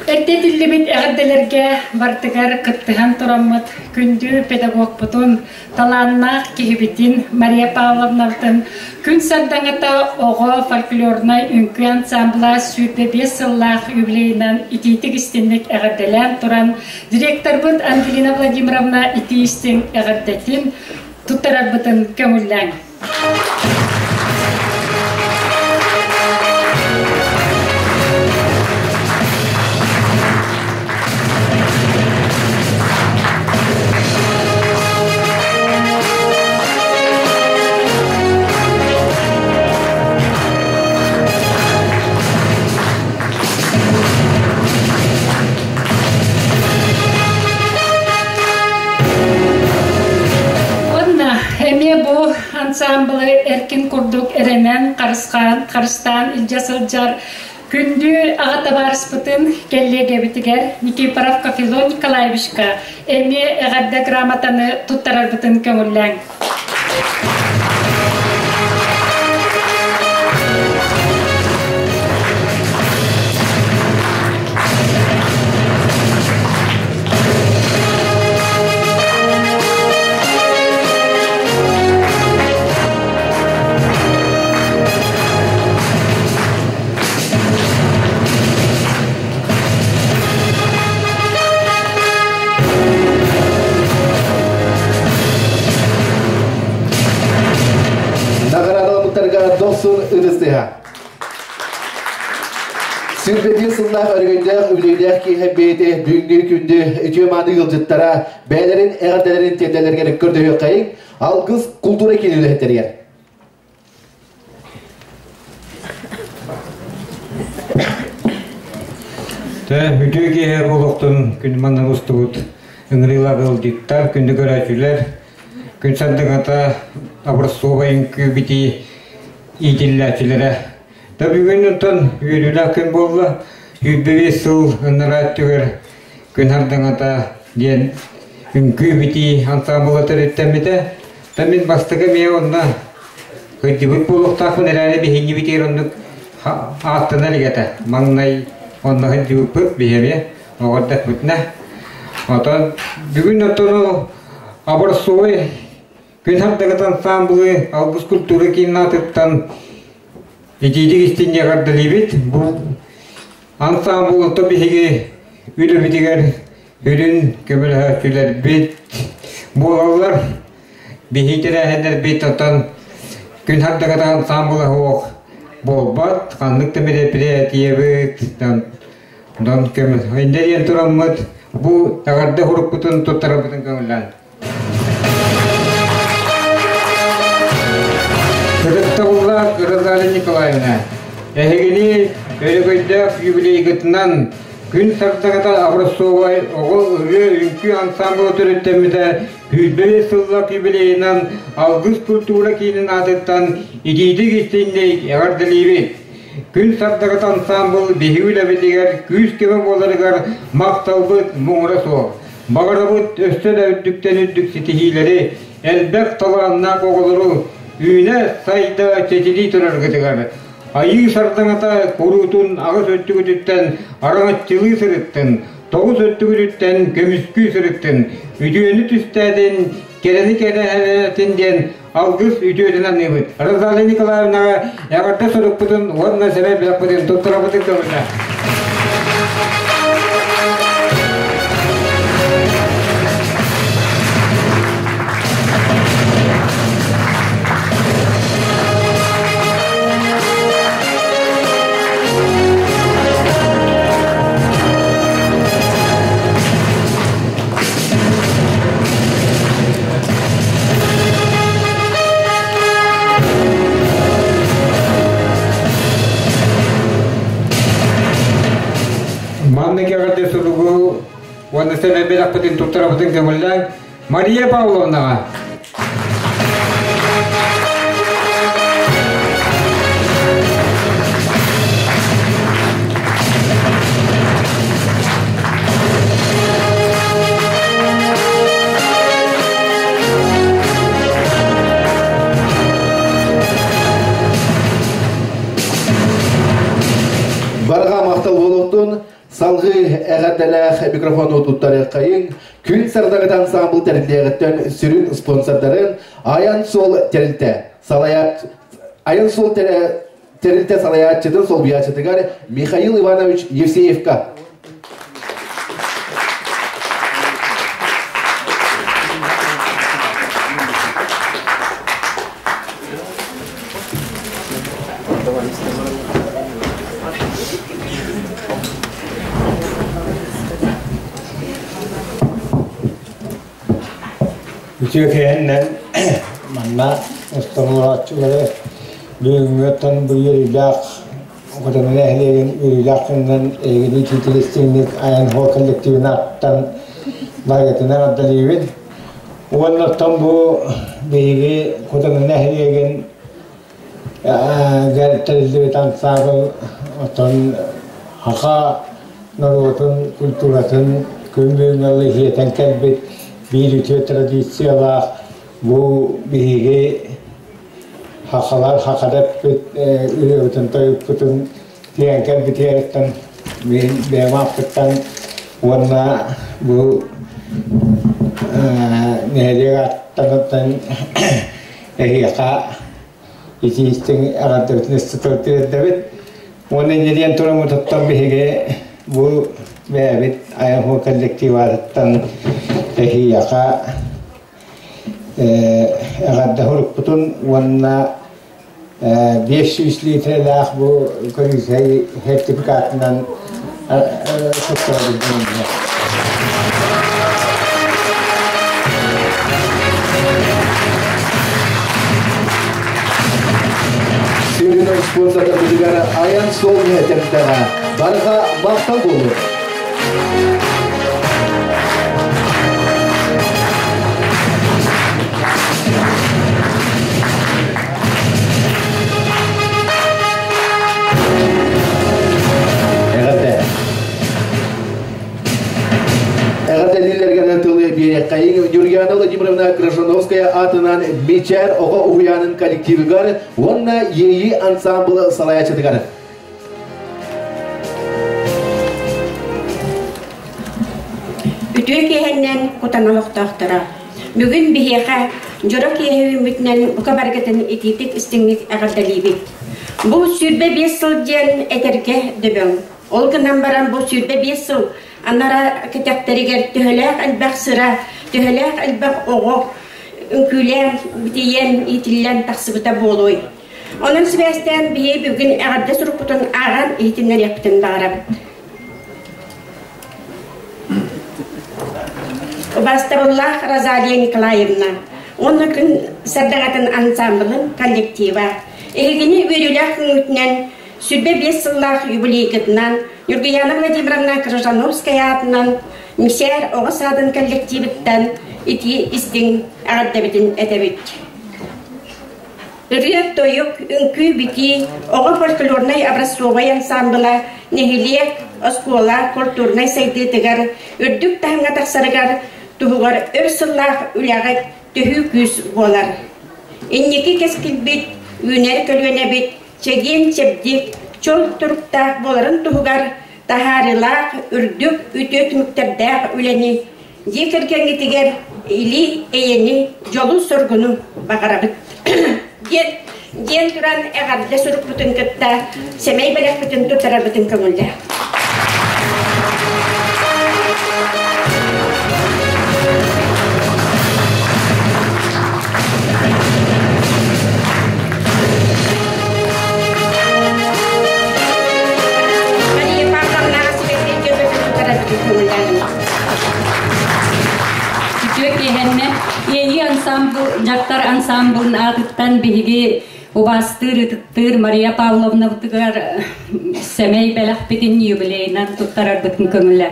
[SPEAKER 9] Эрдэ этиллибит эҕэрдэлэргэ барытыгар кыттыһан тураммыт күндү педагогпутун, талааннаах киһибитин Мария Павловнабытын күн сардаҥата оҕо фольклорнай үҥкүү ансамбла 25 сыллаах юбилейынан итиитик истинник эҕэрдэлээн туран директорбыт Ангелина Владимировна итии истиҥ эҕэрдэтин туттарарбытын көҥүллээҥ. Уонна эмиэ бу ансаамбылы эркин курдук эрэнэн, харысхаан, харыстаан илдьэ сылдьар күндү аҕа табаарыспытын кэллиэгэбитигэр Никифоров Кафилон Николаевичка эмиэ эҕэрдэ грамотаны туттарарбытын көҥүллээҥ.
[SPEAKER 1] Наҕараадаламмыттарга дохсун ытыстыһа. Сүрбэтии сыллаах өрөгөйдөөх үбүлүөйдээх киэһэ бэйэтэ бүгүҥҥү күндү үтүө мааны ыалдьыттара бэйэлэрин эҕэрдэлэрин тиэрдэллэригэр көрдөһүөххэйиҥ Алгыс култуура киин үлэһиттэригэр.
[SPEAKER 10] Тэ үтүө киэһэ буолуохтун күн манна устубут ыҥырыылаах ыалдьыттар, күндү көрөөччүлэр, күн сандыҥата образцовай үҥкүү битии иитиллээччилэрэ. Да бүгүн онтон үөрүүлээх күн буолла. 25 сыл ынараа өттүгэр күн хардаҥата диэн үҥкүү битии ансаамбыла төрүттэммитэ. Та мин бастакы эмиэ онно кырдьыбыт буолуохтаахпын эрээри биһиги битиэр оннук ааттана илик этэ. Маҥнай онно сылдьыбыппыт биһиэми оҕордохпутуна. Отон бүгүн оттону образцовай күн хардаҕыт ансаамбылы Алгыс культура киинин аатыттан итиитик истиҥ эҕэрдэлиибит. Бу ансаамбыл ото биһиги үлэбитигэр үрүн көмөлөһөөччүлэрбит буолаллар. Биһиги тэрээһиннэрбит оттон күн хардаҕыт ансаамбыла суох буолбат. Ханнык да мероприятиебыт дон көмө инде диэн тураммыт бу эҕэрдэ хурукпутун туттарарбытын көҥүллээн. Ытыктабыллаах Розалия Николаевна, эһигини өрөгөйдөөх юбилейгытынан күн сардаҥата образцовай оҕо ырыа үҥкүү ансаамбыла төрүттэммитэ 105 сыллаах юбилейынан Алгыс культура киинин аатыттан итиитик истиҥник эҕэрдэлиибит! Күн сардаҥата ансаамбыл биһиги үлэбитигэр күүс-көмө буоларыгар махталбыт муҥура суох. Баҕарабыт өссө да үрдүктэн үрдүк ситиһиилэри, элбэх талааннаах оҕолору үүнэ-сайда чэчирии тураргытыгар, Айыы сардаҥата куруутун аҕыс өттүгүтүттэн араҥаччылыы сырыттын, тоҕус өттүгүтүттэн көмүскүү сырыттын, үтүөнү түстээтин, кэрэни кэрэһэлээтин диэн алгыс үтүөтүн аныыбыт. Розалия Николаевнаҕа эҕэрдэ сурукпутун уонна сэмэй бэлэхпитин туттарабытын көҥүллээ. Уонна сэмэй бэлэхпитин туттарабытын көҥүллээҥ Мария Павловнаҕа.
[SPEAKER 1] Барҕа махтал буолуохтун салгыы эҕэрдэлээх микрофону туттарыаххайыҥ Күн сардаҥата ансаамбыл тэриллиэҕиттэн сүрүн спонсордарын Айан суол тэрилтэ салайаат Айан суол тэрилтэ салайааччытын солбуйааччытыгар Михаил Иванович Евсеевка.
[SPEAKER 10] Үтүө киһиннэн манна устамылааччылары бүгүҥҥүттэн бу үөрүүлээх Хотону нэһилиэгин үөрүүлээх күнүнэн эйигини итиитик айан хор коллективын ааттан барыгытынан ардалыыбын. Уонна оттон бу биһиги Хотону нэһилиэгин тэриллибит ансаабыл оттон саха норуотун культуратын күн бүгүҥҥэ иһиэтэн кэлбит биир үтүө традициялаах бу биһиги хахалар хахадэппит ырыабытын тойукпутун тиийэн кэлбитиэриттэн мин бэйэм ааппыттан уонна бу нэһилиэк ааттарыттан эһиэхэ ити истиҥ эҕэрдэбитин истэ тиэрдэбит. Уонна инньэ диэн тураммытыттан биһиги бу бэйэбит айан коллектив аатыттан эһиэхэ эҕэрдэ сурукпутун уонна 500 литрэлээх бу көрүүсэй сертификатынан туттарабыт.
[SPEAKER 1] Сүрүн спонсордарбытыгар айан суол тэрилтэҕэ барҕа махтал буолуо. Эҕэрдэ. Эҕэрдэлииллэргэр тылы биэриэххэйиҥ Нюрьяна Владимировна Крыжановская аатынан Мичээр оҕо уһуйаанын коллективыгар уонна Иэйии ансаамбыл салайааччытыгар.
[SPEAKER 11] Үтүө киэһэннэн Кутана олохтоохторо. Бүгүн биһиэхэ дьоро киэһэ үүммүтүнэн бука барыгытын итиитик истиҥник эҕэрдэлиибит. Бу 25 сыл диэн этэргэ дөбөҥ. Ол гынан баран бу 25 сыл анара кэтэхтэригэр төһөлөөх элбэх сыра, төһөлөөх элбэх оҕо үҥкүүлээн, битийэн, иитиллэн тахсыбыта буолуой. Онон сибээстээн биһи бүгүн эҕэрдэ сурукпутун ааҕан иһитиннэриэхпитин баҕарабыт. Убаастабыллаах Розалия Николаевна уонна күн сардаҥатын ансамблын коллектива эһигини үөрүүлээх күҥҥүтүнэн 25 сыллаах юбилейгытынан Ньургуяна Владимировна Крыжановская аатынан Мисээр оҕо саадын коллективыттан итии истиҥ эҕэрдэбитин этэбит. Ырыа-тойук, үҥкүү-битии, оҕо фольклорнай образцовай ансаамбыла нэһилиэк, оскуола культурнай сайдыытыгар, үрдүк таһымҥа тахсарыгар туһугар өр сыллаах үлэҕит төһүү күүс буолар. Инники кэскилбит, үүнэр көлүөнэбит чэгиэн-чэбдик, чөл туруктаах буоларын туһугар таһаарыылаах, үрдүк, үтүө түмүктэрдээх үлэни Дьиэ кэргэҥҥитигэр или эйэни, дьолу-соргуну баҕарабыт диэн диэн туран эҕэрдэ сурукпутун кытта сэмэй бэлэхпитин туттарарбытын көҥүллээ. Мария Павловна сибэкки туттарарбытын көҥүллээн.
[SPEAKER 9] Үтүө киэһэннэ Иэйии ансамбл, дьахтар ансамблын аатыттан биһиги убаастыыр, ытыктыыр Мария Павловнабытыгар сэмэй бэлэхпитин юбилейынан туттарарбытын көҥүлэ.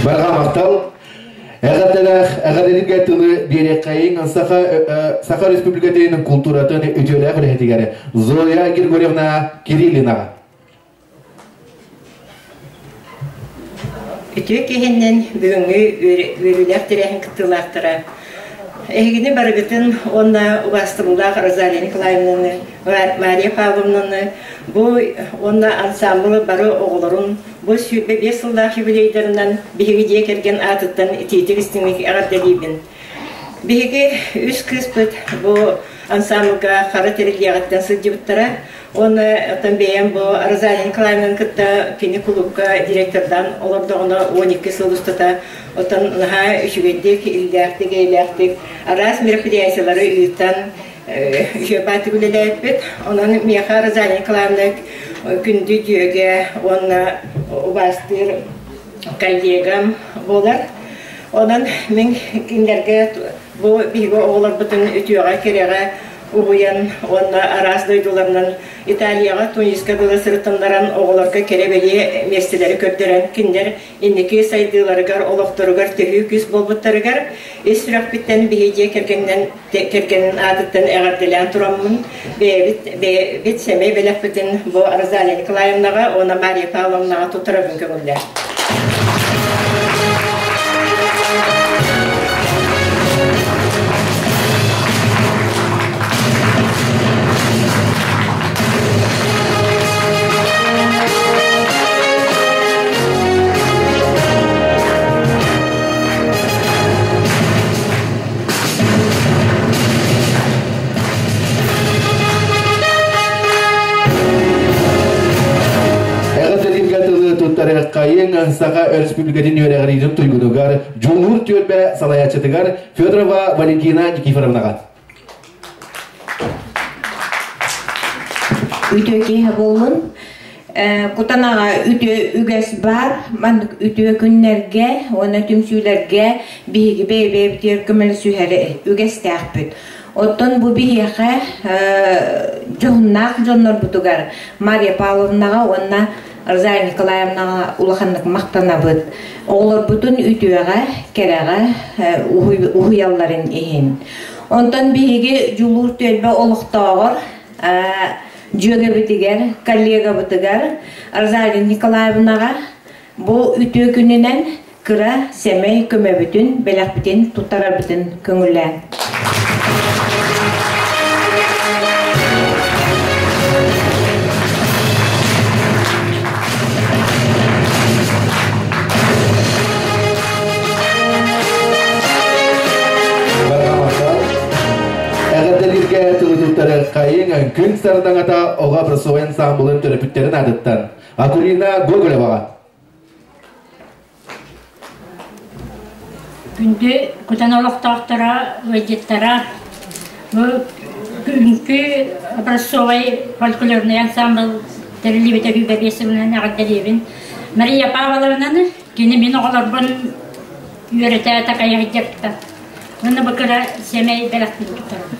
[SPEAKER 1] Барҕа махтал. Эҕэрдэлээх эҕэрдэлииргэ тылы биэриэххэйиҥ Саха, Саха Республикатын култууратын үтүөлээх үлэһитигэр Зоя Григорьевна Кириллинаҕа.
[SPEAKER 12] Үтүө киһиннэн бүгүҥҥү үөрүүлээх тэрээһин кыттыылаахтара эһигини барыгытын уонна убаастабыллаах Розалия Николаевнаны, Мария Павловнаны бу уонна ансаамбыл бары оҕолорун бу 25 сыллаах юбилейдарынан биһиги дьиэ кэргэн аатыттан итиитик истиҥник эҕэрдэлиибин. Биһиги үс кыыспыт бу ансаамбылга хара тэриллиэҕиттэн сылдьыбыттара. Уонна оттон бэйэм бу Розалия Николаевнаны кытта кини кулуупка директордаан олордоҕуна 12 сыл устата оттон наһаа үчүгэйдик, иллээхтик, эйэлээхтик араас мероприятиелары ыытан үчүгэй үлэлээбиппит. Онон миэхэ Розалия Николаевна күндү дьүөгэ уонна убаастыыр коллегам буолар. Онон мин кинилэргэ бу биһиги оҕолорбутун үтүөҕэ-кэрэҕэ угуйан уонна араас дойдуларынан Италияҕа, Туниска дылы сырытыннаран оҕолорго кэрэ-бэлиэ миэстэлэри көрдөрөн кинилэр инники сайдыыларыгар, олохторугар төһүү күүс буолбуттарыгар ис сүрэхпиттэн биһи дьиэ кэргэнинэн кэргэнин аатыттан эҕэрдэлээн тураммын бэйэбит бэйэбит сэмэй бэлэхпитин бу Розалия Николаевнаҕа уонна Мария Павловнаҕа туттарабын көҥүллээх.
[SPEAKER 1] Эҕэрдэлииргэ тылы туттарыаххайыҥ Саха Өрөспүүбүлүкэтин үөрэҕириитин туйгунугар Дьулуур түөлбэ салайааччытыгар Федорова Валентина Никифоровнаҕа.
[SPEAKER 13] Үтүө киэһэ буоллун. Кутанаҕа үтүө үгэс баар. Маннык үтүө күннэргэ уонна түмсүүлэргэ биһиги бэйэ-бэйэбитигэр көмөлөсүһэр үгэстээхпит. Оттон бу биһиэхэ дьоһуннаах дьоннорбутугар Мария Павловнаҕа уонна Розалия Николаевнаҕа улаханнык махтанабыт. Оҕолорбутун үтүөҕэ, кэрэҕэ уһуйалларын иһин. Онтон биһиги Дьулуур түөлбэ олохтооҕор дьүөгэбитигэр, коллегабытыгар Розалия Николаевнаҕа бу үтүө күнүнэн кыра сэмэй көмөбүтүн, бэлэхпитин туттарарбытын көҥүллээн.
[SPEAKER 1] Эҕэрдэлииргэ тылы туттары хайыҥ күн сардаҥата оҕо образцовай ансаамбылын төрөппүттэрин аатыттан Акулина Гоголеваҕа.
[SPEAKER 14] Күндү Кутан олохтоохторо, ыалдьыттара, бу үҥкүү образцовай фольклорнай ансаамбыл тэриллибитэ 25 сылынан эҕэрдэлиибин. Мария Павловнаны кини мин оҕолорбун үөрэтэ такайа сылдьыбыта. Уонна бу кыра сэмэй бэлэхпин туттарабын.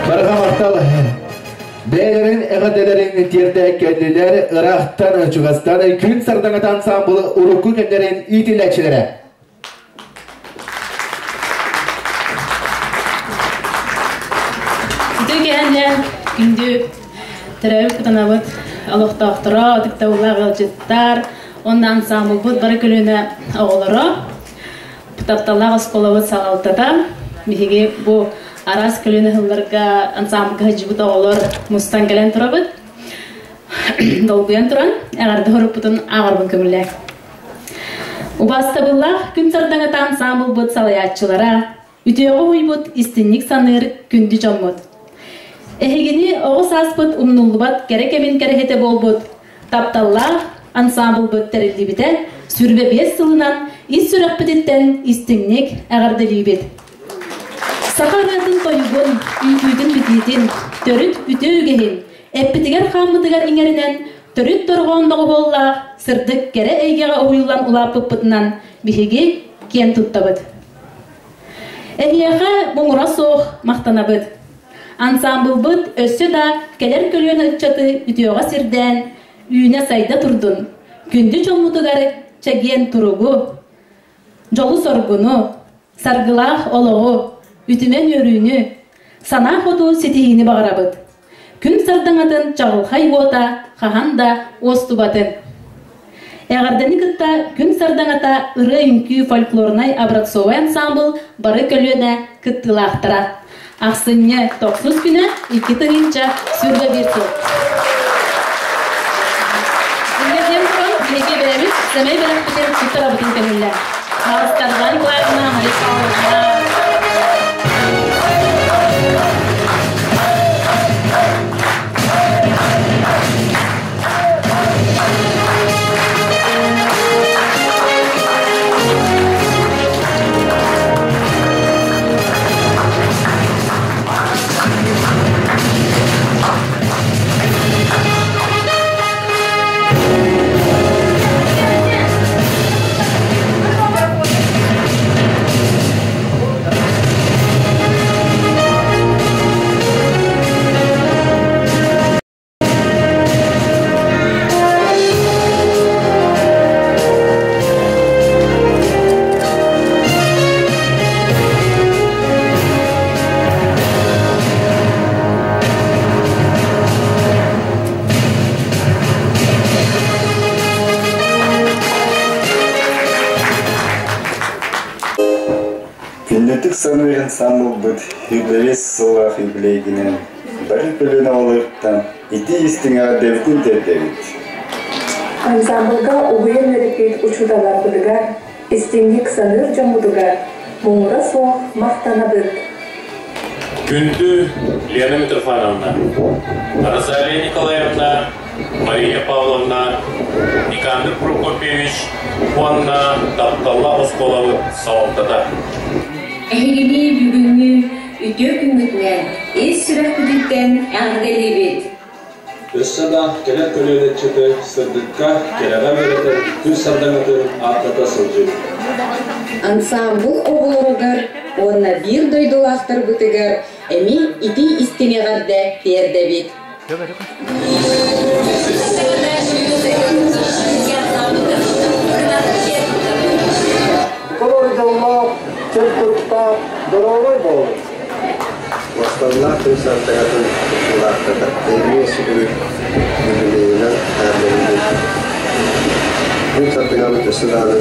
[SPEAKER 1] Барҕа махтал Бэйэлэрин эҕэрдэлэрин тиэрдэ кэллилэр ыраахтан, чугастан күн сардаҥата ансаамбылы урукку кэмнэрин иитиллээччилэрэ.
[SPEAKER 15] Үтүө киэһэннэ күндү төрөөбүт кутанабыт олохтоохторо, ытыктабыллаах ыалдьыттар, уонна ансаамбылбыт бары көлүөнэ оҕолоро, тапталлаах оскуолабыт салалтата, биһиги бу араас көлүөнэ сылларга ансаамбылга сылдьыбыт оҕолор мустан кэлэн турабыт. Долгуйан туран, эҕэрдэ хоруппутун ааҕарбын көҥүллээх. Убаастабыллаах күн сардаҥата ансаамбылбыт салайааччылара, үтүөҕэ уһуйбут истинник саныыр күндү дьоммут. Эһигини оҕо сааспыт умнуллубат кэрэ кэмин кэрэһитэ буолбут тапталлаах ансаамбылбыт тэриллибитэ 25 сылынан ис сүрэхпититтэн истиҥник эҕэрдэлиибит. Саха ырыатын тойугун, үҥкүүтүн-битиитин, төрүт үтүө үгэһин эппитигэр-хааммытыгар иҥэринэн төрүт дорҕоон доҕуһуоллаах сырдык кэрэ эйгэҕэ уһуйуллан улааппыппытынан биһиги киэн туттабыт. Эһиэхэ муҥура суох махтанабыт. Ансаамбылбыт өссө да кэлэр көлүөнэ ыччаты үтүөҕэ сирдээн, үүнэ-сайда турдун, күндү дьоммутугар чэгиэн туругу, дьолу-соргуну, саргылаах олоҕу, үтүмэн үөрүүнү, санаа хоту ситиһиини баҕарабыт. Күн сардаҥатын чаҕылхай уота хаһан да уостубатын. Эҕэрдэни кытта Күн сардаҥата ырыа-үҥкүү фольклорнай образцовай ансаамбыл бары көлүөнэ кыттыылаахтара. Ахсынньы тохсус күнэ 2021 сыл. Инньэ туран биһиги бэйэбит сэмэй бэлэхпитин туттарабытын көҥүллэ. Хаҕыстардан Николаевна, Мария Павловна,
[SPEAKER 16] Күндүтүк саныырын санылбыт үбүлүс сыллаах үбүлэйгинэн бары көлүөнэ олуруттан ити истиҥ дэбитин тиэрдэбит.
[SPEAKER 17] Ансамблга угуйан үөрэппит учууталларбытыгар, истиҥник саныыр дьоммутугар муҥура суох махтанабыт.
[SPEAKER 18] Күндү Лена Митрофановна, Розалия Николаевна, Мария Павловна, Никандр Прокопьевич уонна тапталлаах оскуолабыт салалтата.
[SPEAKER 19] Эһигини бүгүҥҥү үтүө күҥҥүтүнэн ис сүрэхпититтэн эҕэрдэлиибит!
[SPEAKER 20] Өссө да кэлэр көлүөнэ ыччаты сырдыкка, кэрэҕэ үөрэтэр күн сардаҥатын ааттата сылдьыҥ.
[SPEAKER 19] Ансаамбыл оҕолоругар уонна биир дойдулаахтарбытыгар эмиэ итии истиҥ эҕэрдэ тиэрдэбит.
[SPEAKER 21] Король дьоллоох, чөл туруктаах, доруобай буолун!
[SPEAKER 16] Махталлаах күн сардаҥатын кыттыылаахтара эмиэ сүгүрүк юбилейынан эҕэрдэлиибит. Күн сардаҥабыт өссө даҕаны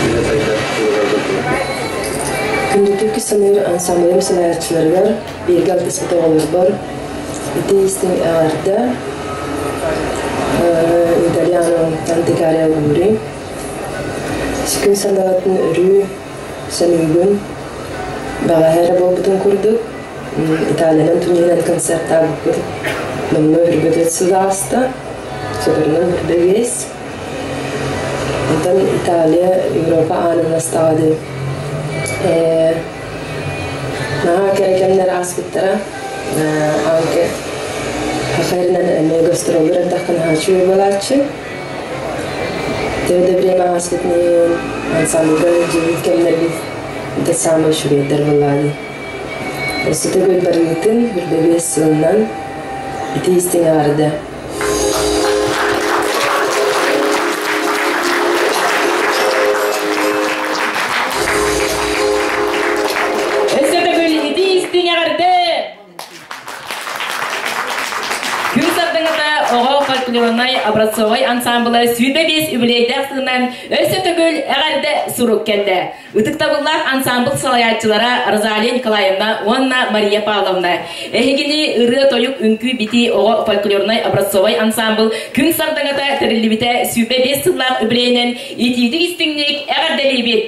[SPEAKER 16] үлэ сайдар туругарга турдун.
[SPEAKER 22] Күндүтүк саныыр ансамблым салайааччыларыгар, бииргэ алтыспыт оҕолорбор ити истиҥ эҕэрдэ Итальяно Антикари auguri. Күн санаатын өрүү саныыбын. Бэҕэһээ эрэ буолбутун курдук Италиянан Туниһынан концертаабыппыт номнуо үрбөтөт сыл ааста. Соторунан үрдэ биэс. Онтон Италия Европа аанын астаҕа дии. Наһаа кэрэ кэмнэр ааспыттара. Анке Хахайрынан эмиэ гастроллар эрдэххэ наһаа үчүгэй буолааччы. Төһө да время ааспытын ансамблга дьиэбит кэмнэрбит это самый үчүгэйдэр буоллаҕа Өссө төгүл барыытын үрдэбиэс сылынан ити истиҥ эҕэрдэ.
[SPEAKER 2] Өссө төгүл ити истиҥ эҕэрдэ! Күн сардаҥата оҕо фольклорнай образцовай ансамбла 25 үбүлүөйдээх сылынан өссө төгүл эҕэрдэ сурук кэллэ. Ытыктабыллаах ансамбл салайааччылара Розалия Николаевна уонна Мария Павловна эһигини ырыа-тойук үҥкүү-битии оҕо фольклорнай образцовай ансамбл Күн сардаҥата тэриллибитэ 25 сыллаах үбүлүөйүнэн итиитик-истиҥник эҕэрдэлиибит!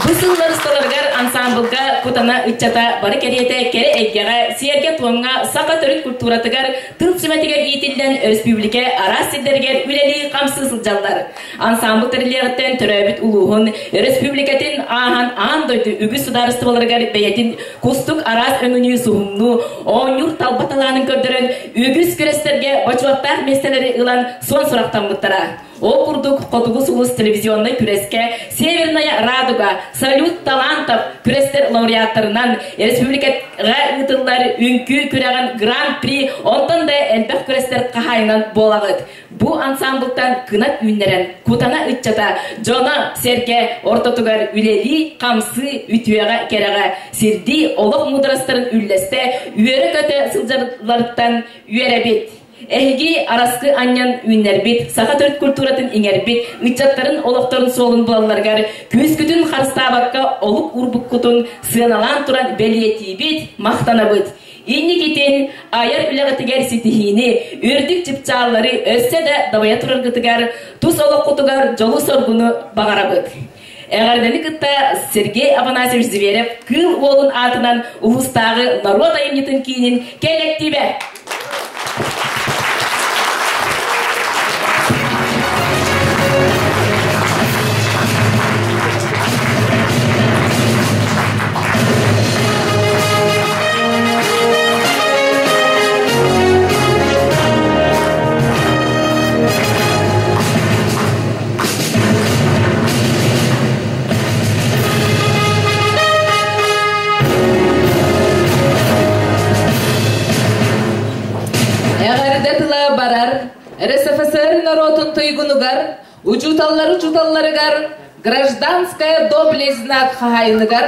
[SPEAKER 2] Бу сыллар усталарыгар ансаамбылга Кутана ыччата бары кэриэтэ кэрэ эйгэҕэ, сиэргэ-туомҥа, саха төрүт культуратыгар, тыл сүмэтигэр иитиллэн өрөспүүбүлүкэ араас сирдэригэр үлэлии-хамсыы сылдьаллар. Ансаамбыл тэриллиэҕиттэн төрөөбүт улууһун, өрөспүүбүлүкэтин ааһан аан дойду үгүс судаарыстыбаларыгар бэйэтин кустук араас өҥүнүү суһумнуу, оонньуур талба талаанын көрдөрөн үгүс күрэстэргэ бочуоттаах миэстэлэри ылан суон сурахтаммыттара. Ол курдук Хотугу сулус телевизионнай күрэскэ Северная радуга, Салют талантов күрэстэр лауреаттарынан республикаҕа ыытыллар үҥкүү күрэҕин Гран-при, онтон да элбэх күрэстэр хаһаайынан буолаҕыт. Бу ансамблтан кынат үүннэрэн Кутана ыччата дьоно-сэргэ ортотугар үлэлии, хамсыы, үтүөҕэ-кэрэҕэ сирдии олох муударастарын үллэстэ, үөрэ-көтө сылдьалларыттан үөрэбит. Эһиги араскы анньан үүннэрбит, саха төрүт культуратын иҥэрбит, ыччаттарын олохторун суолун булалларыгар күүскүтүн харыстаабакка олук уурбуккутун сыаналаан туран бэлиэтиибит, махтанабыт. Инникитин айар үлэҕитигэр ситиһиини, үрдүк чыпчааллары өссө да дабайа тураргытыгар, тус олоххутугар дьолу-соргуну баҕарабыт. Эҕэрдэни кытта Сергей Афанасьевич Зверев Кыыл Уолун аатынан улуустааҕы норуот айымньытын киинин кэлэктиибэ.
[SPEAKER 4] Эҕэрдэ тыла барар РСФСР норуотун туйгунугар, учууталлар учууталларыгар, гражданская доблесть знак хаһаайыныгар,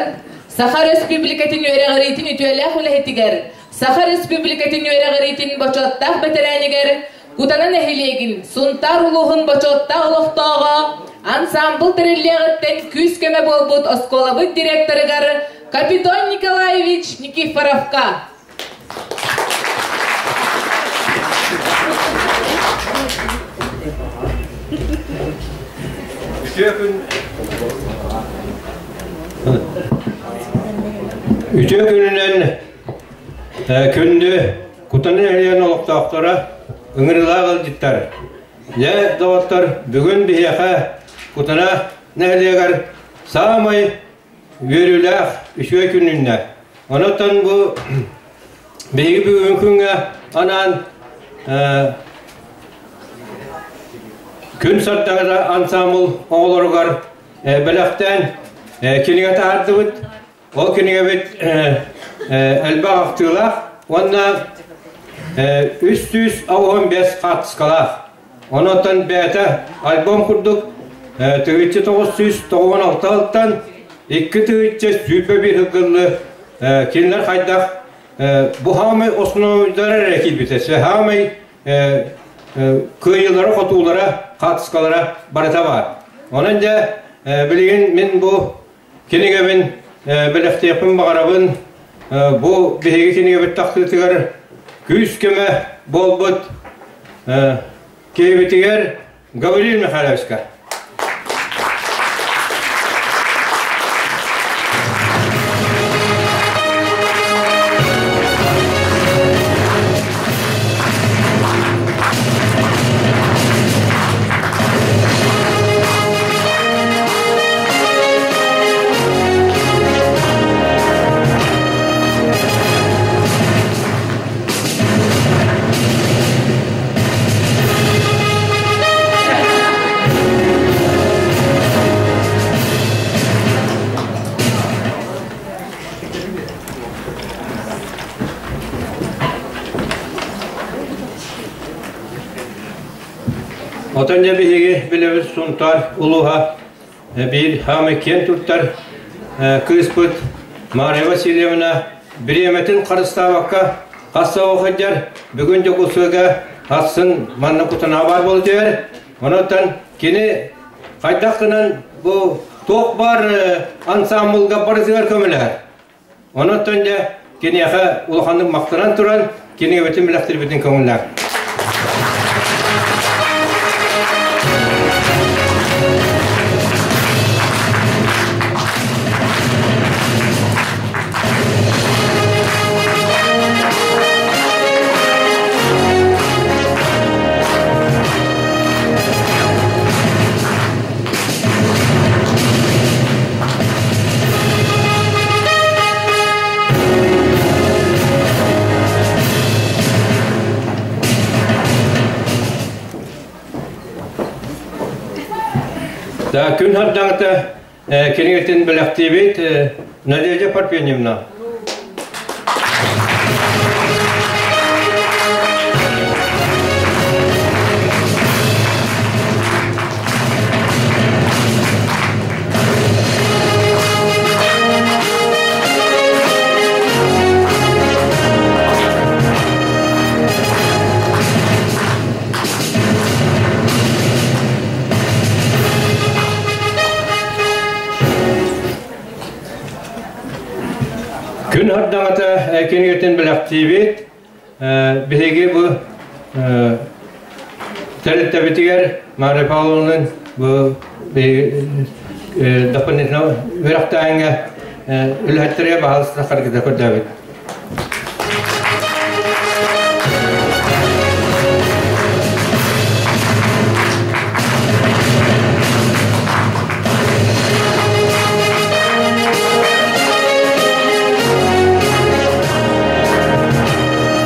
[SPEAKER 4] Саха Республикатын үөрэҕириитин үтүөлээх үлэһитигэр, Саха Республикатын үөрэҕириитин бочуоттаах бэтэрээнигэр Кутана нэһилиэгин Сунтаар улууһун бочуоттаах олохтооҕо, ансаамбыл тэриллиэҕиттэн күүс-көмө буолбут оскуолабыт директорыгар Капитон Николаевич Никифоровка.
[SPEAKER 10] Үтүө күн Үтүө күнүнэн күндү Кутаны эрийэн олохтоохторо ыҥырыылаах ыалдьыттар. Дьэ, доҕоттор, бүгүн биһиэхэ Кутана нэһилиэгэр саамай үөрүүлээх үчүгэй күн үүннэ. Онон бу биһиги бүгүҥҥү күҥҥэ анаан Күн сардаҥата ансаамбыл оҕолоругар бэлэхтээн кинигэ таһаардыбыт. Ол кинигэбит элбэх ахтыылаах уонна 385 хаартыскалаах. Онон бэйэтэ альбом курдук 1996 ылтан 2021 сылгыллы кинилэр хайдах бу хаамай основнойдара эрэ киирбитэ. Хаамай кыайыылара-хотуулара, хаартыскалара барыта баар. Онон дьэ билигин мин бу Кинигэбин бэлэхтиэхпин баҕарабын. Бу биһиги кинигэбит тахсыытыгар күүс-көмө буолбут киһибитигэр Гаврил Михайловичка. Отон дьэ биһиги билэбит Сунтаар улууһа биир хаамай киэн туттар кыыспыт Мария Васильевна бириэмэтин харыстаабакка хас сылдьар бүгүн Дьокуускайга хассын манна кутана баар буола түһэр. Онон кини хайдах гынан бу туох баар ансаамбылга барытыгар көмөлөһөр. Онон дьэ киниэхэ улаханнык махтанан туран кинигэбитин бэлэхтирбитин көҥүллээх. Да, күн хардаҥыта кинигэтин бэлэхтиибит Надежда Парфеньевна. Күн хардаҥата кинигэтин бэлэхтиибит. Биһиги бу тэрилтэбитигэр Мария Павловнын бу дополнительно үөрэхтээҥҥэ үлэһиттэргэ баһаалыста харгыта көрдөөбүт.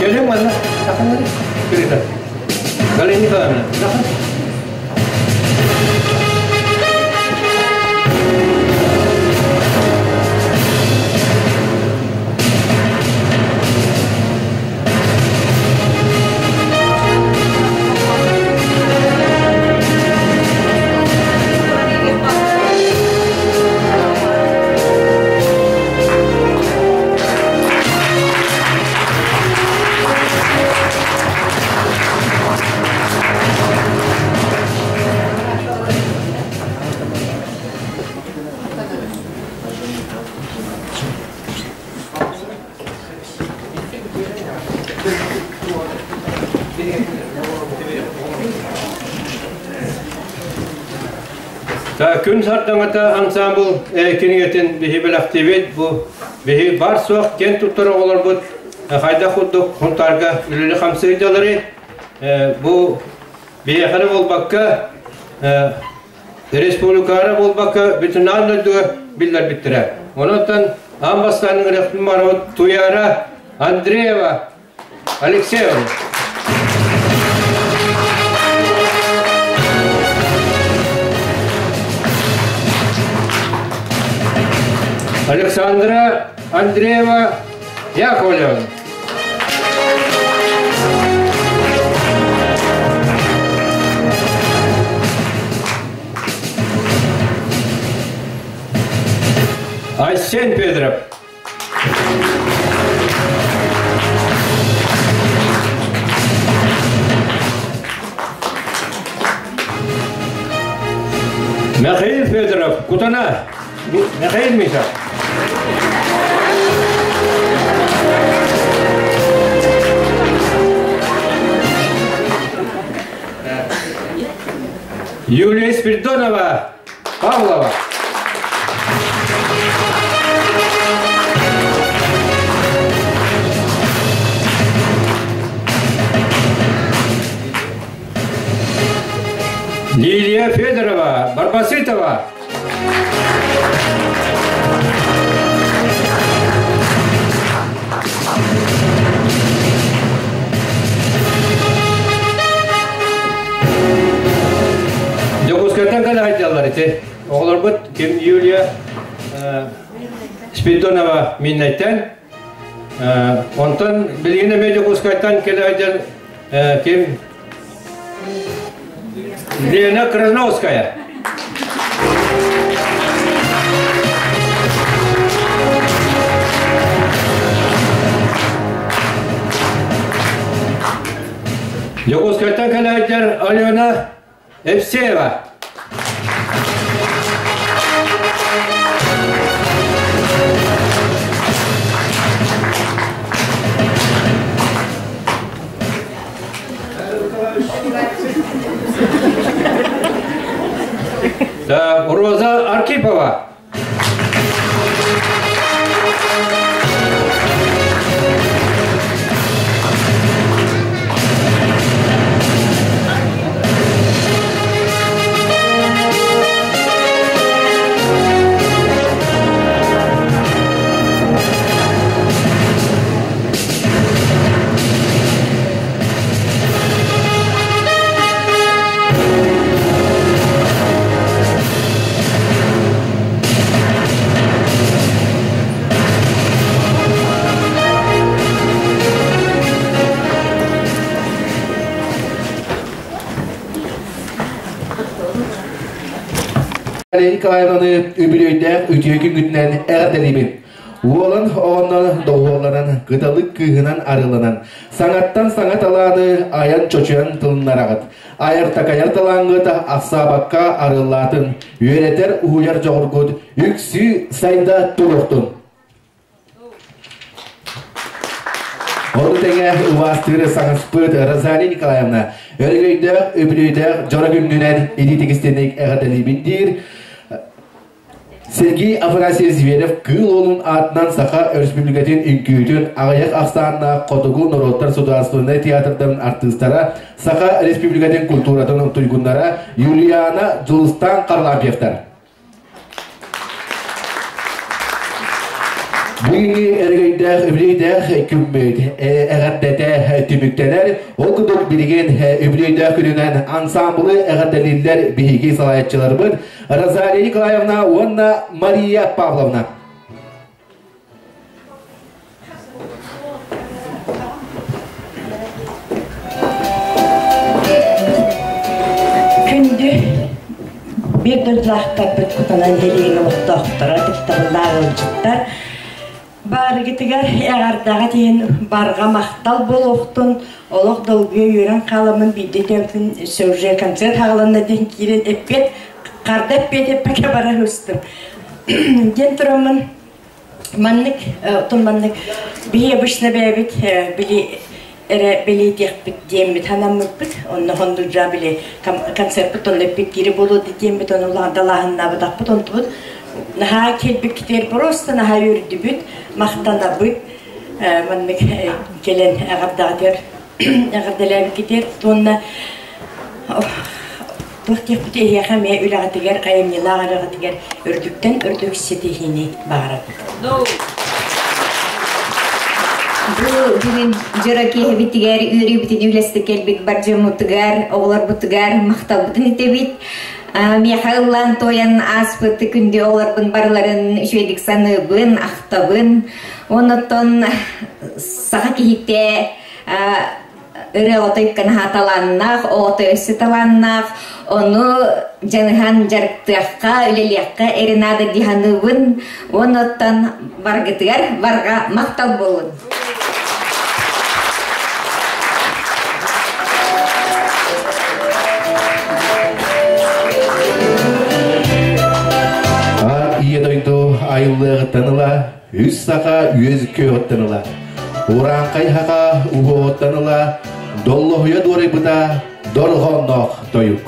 [SPEAKER 10] Кэлин манна таханнары кырыта. Галина Николаевна, тахан. Күн сардаҥата ансаамбыл кинигэтин биһи бэлэхтиибит. Бу биһи бар суох киэн туттар оҕолорбут хайдах курдук Хунтаарга үлэли хамсыйдалары бу биһиэхэ буолбакка республикаҕа буолбакка бүтүн аан дойдуга биллэрбиттэрэ. Онон аан бастаан ыҥырыахпын барабыт Туяра Андреева Алексеевна. Александра Андреева Яковлева. Айсен Федоров. Михаил Федоров, Кутана. Михаил Миша. Юлия Спиридонова, Павлова. Лилия Федорова, Барбасытова. Дьокуускайтан кэлэ сылдьаллар ити. Оҕолорбут ким Юлия Спиридонова Миннэйтэн, онтон билигин эмиэ Дьокуускайтан кэлэ сылдьар ким Лена Красновская. Дьокуускайтан кэлээччэр Алена Евсеева. Роза Архипова.
[SPEAKER 1] Николаевнаны үбүлүөйдээх үтүө күҥҥүтүнэн эҕэрдэлиибин. Уолан оҕоннон доҕуһуолланан, кыталык кыыһынан арыыланан, саҥаттан саҥа талааны айан-чочуйан тылыннараҕыт. Айар-такайар талааҥҥыт ахсаабакка арыаллаатын, үөрэтэр, уһуйар дьоҕургут үксүү сайда туруохтун. Ону тэҥэ убаастыыр саҥаспыт Розалия Николаевна өрөгөйдөөх, үбүлүөйдээх дьоро күҥҥүнэн илии тигистинник эҕэрдэлиибин диир. Сергей Афанасьевич Зверев Кыыл Уолун аатынан Саха Өрөспүүбүлүкэтин үҥкүүтүн аҕыйах ахсааннаах хотугу норуоттар судаарыстыбаннай театрдарын артыыстара, Саха Республикатын культуратын туйгуннара Юлиана Дьулустаан Харлампьевтар. Бүгүҥҥү эрэгөйдөөх үбүлүөйдээх күммүт эҕэрдэтэ түмүктэнэр. Ол курдук билигин үбүлүөйдээх күнүнэн ансаамбылы эҕэрдэлииллэр биһиги салайааччыларбыт Розалия Николаевна уонна Мария Павловна.
[SPEAKER 6] Күндү биир дойдулаахтарбыт кутанан нэһилиэгин олохтоохторо, ытыктабыллаах ыалдьыттар, баарыгытыгар эҕэрдэҕэ тиһин барҕа махтал буолуохтун, олох долгуйа үөрэн хааламмын биирдэ өйдөөбүтүн уже концерт хааланна диэн киирэн эппиэт, харда эппиэт эппэккэ бара сыстым. Диэн тураммын Маннык, оттон маннык биһи обычно бэйэбит били эрэ бэлиэтиэхпит диэммит санаммыппыт. Онно хондурдьаа били концертпыт онно эппит буолуо диэммит ону далааһыннаабатахпыт онтубут наһаа кэлбиккитигэр просто наһаа үөрдүбүт, махтанабыт. Маннык кэлэн эҕэрдэҕитигэр эҕэрдэлээбиккитигэр уонна Туох диэхпитий эһиэхэ эмиэ үлэҕитигэр, айымньылаах үлэҕитигэр үрдүктэн үрдүк ситиһиини баҕарабыт.
[SPEAKER 7] Бу бүгүн дьоро киэһэбитигэр үөрүүбүтүн үлэстэ кэлбит бар дьоммутугар, оҕолорбутугар махталбытын итэбит. Миэхэ ыллаан туойан ааспыт күндү оҕолорбун барыларын үчүгэйдик саныыбын, ахтабын. Оннуттан саха киһитэ ырыа отой наһаа талааннаах, оҕото өссө талааннаах, ону дьаныһан дьарыктыахха, үлэлиэххэ эрэ наада дии саныыбын. Оннуттан баргытыгар барҕа махтал буолун.
[SPEAKER 1] Ийэ дойду айыллыаҕыттан ыла Үс саха үөс күөҕүттэн ыла, урааҥхай хаха уһуоҕуттан ыла, доллоһуйа дуорайбыта дорҕоонноох тойук.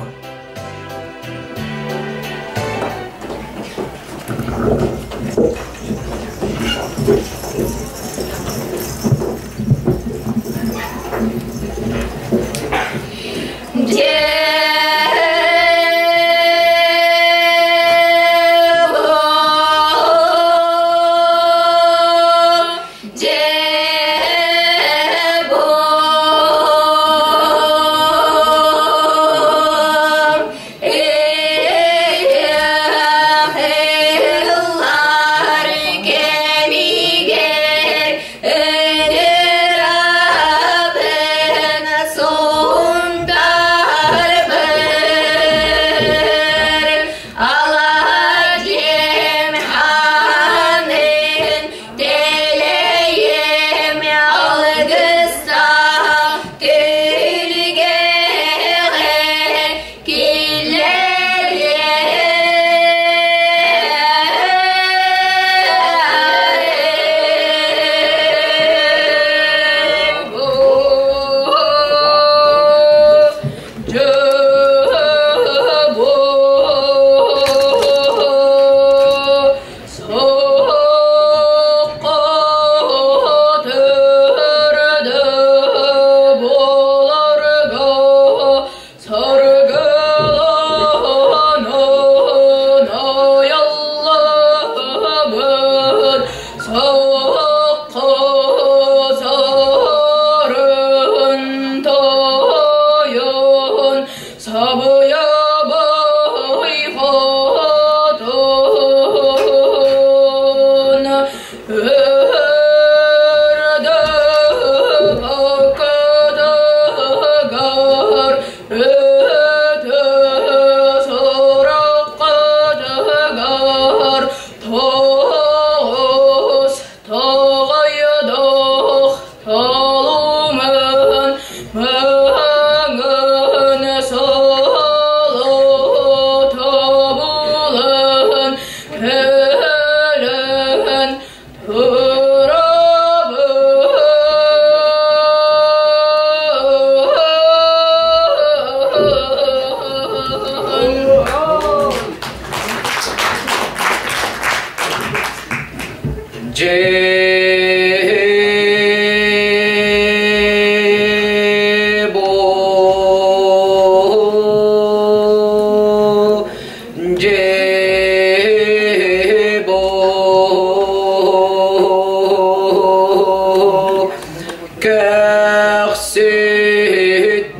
[SPEAKER 3] Дьебо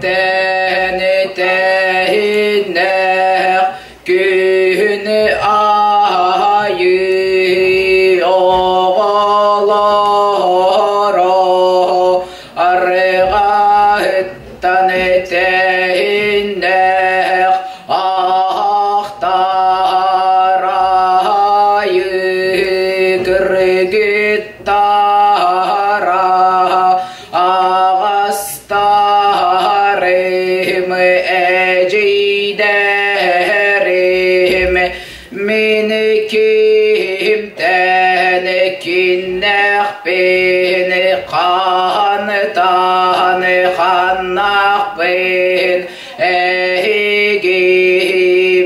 [SPEAKER 3] Көхсүттэн тэһиннэх күн аайы оҕолоро арҕаһыттан тэһиннэх ахтарайы кыргыттара аҕастарым эдьиийдэрим мин кимтэн киннэхпин хантан ханнахпын эһиги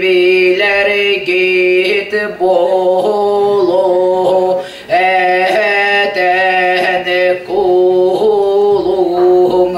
[SPEAKER 3] билэргит буолуо этэн кулуҥ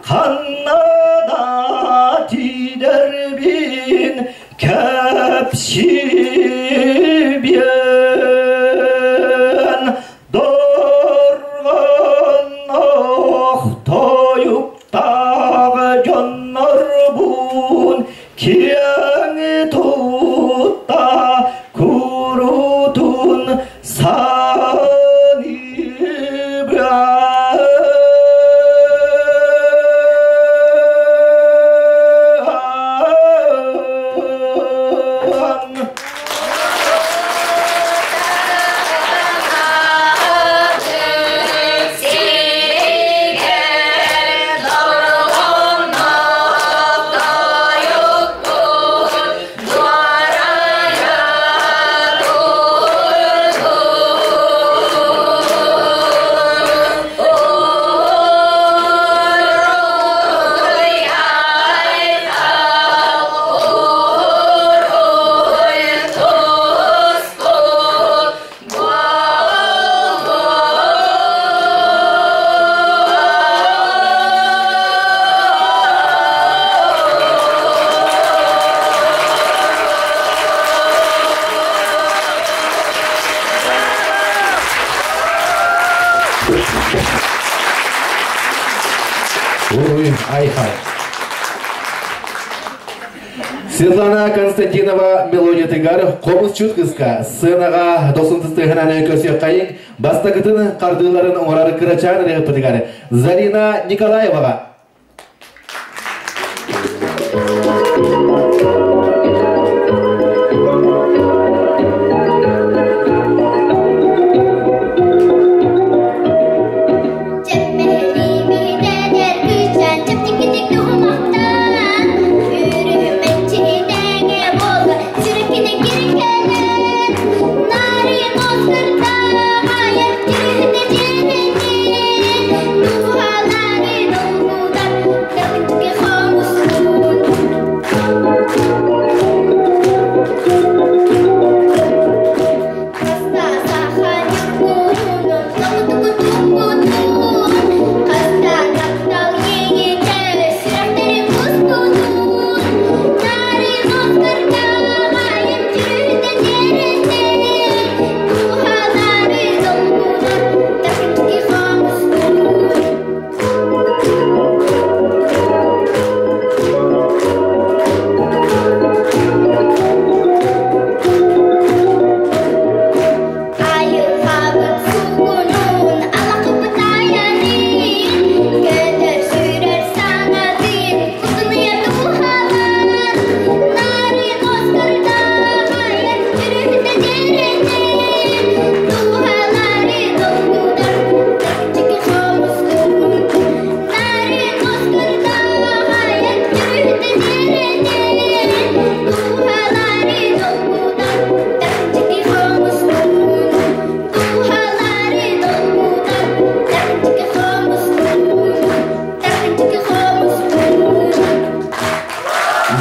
[SPEAKER 5] Ханна да тиийдэрбин кэпсии. Киэҥ тутта курутун саныыбын.
[SPEAKER 1] Уруй, айхал. Светлана Константинова мелодиятыгар хомусчут кыска сценаҕа дохсун тыстыһынан көрсүөххэйиҥ бастакытын хардыыларын оҥорор кырачаан ырыаһыппытыгар Зарина Николаеваҕа.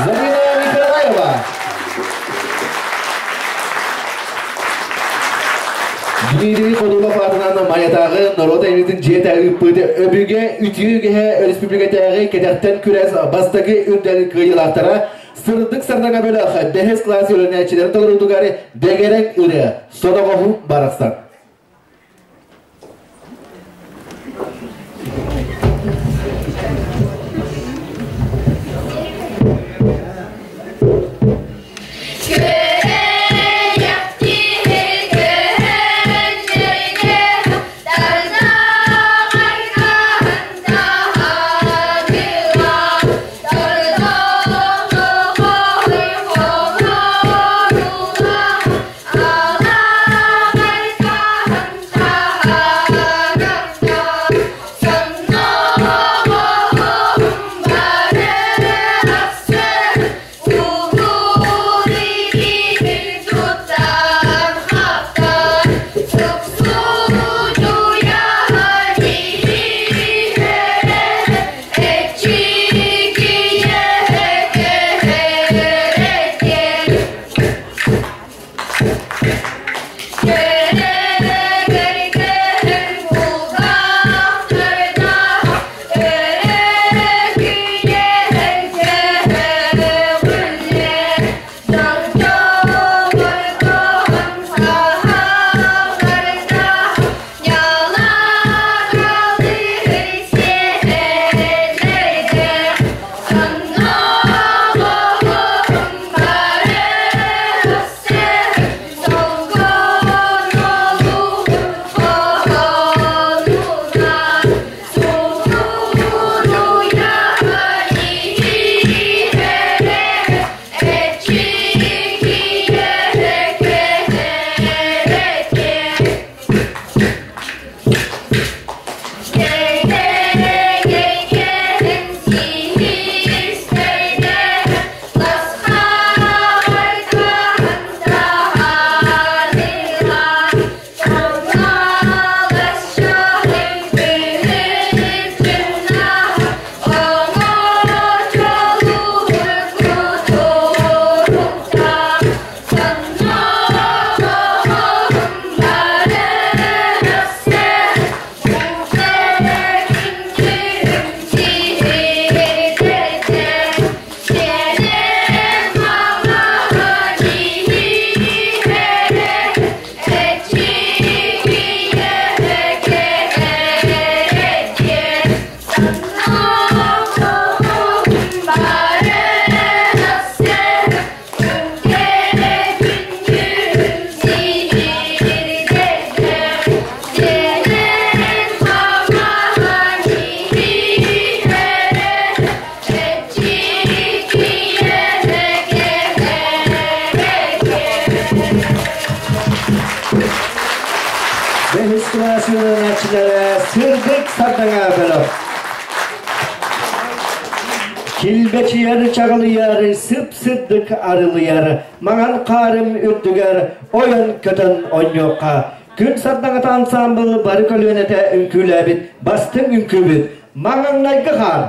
[SPEAKER 1] Зарина Николаева. Дмитрий Ходулов аатынан Майатааҕы норуот айымньытын дьиэтэ ыыппыт өбүгэ үтүө өрөспүүбүлүкэтээҕи кэтэхтэн күрэс бастакы үрдэл кыайыылаахтара сырдык сардаҥа бөлөх бэһис кылаас үөрэнээччилэрин толоруутугар дэгэрэҥ ырыа содоҕоһу барахсан.
[SPEAKER 8] Altyazı
[SPEAKER 1] үөрэнээччилэрэ Сырдык Сардаҥа бөлөх. Килбэчийэр чаҕылыйар, сып-сырдык арылыйар, маҥан хаарым үрдүгэр ойон көтөн онньуохха. Күн сардаҥата ансаамбыл бары көлүөнэтэ үҥкүүлээбит бастыҥ үҥкүүбүт Маҥаҥнайгы хаар.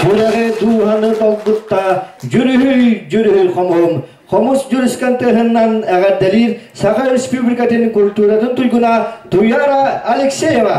[SPEAKER 1] Сүрэҕи дууһаны долгутта дьүрүһүй дьүрүһүй хомуһум хомус дьүрүскэн тыаһынан эҕэрдэлиир Саха Республикатын культуратын туйгуна Туяра Алексеева.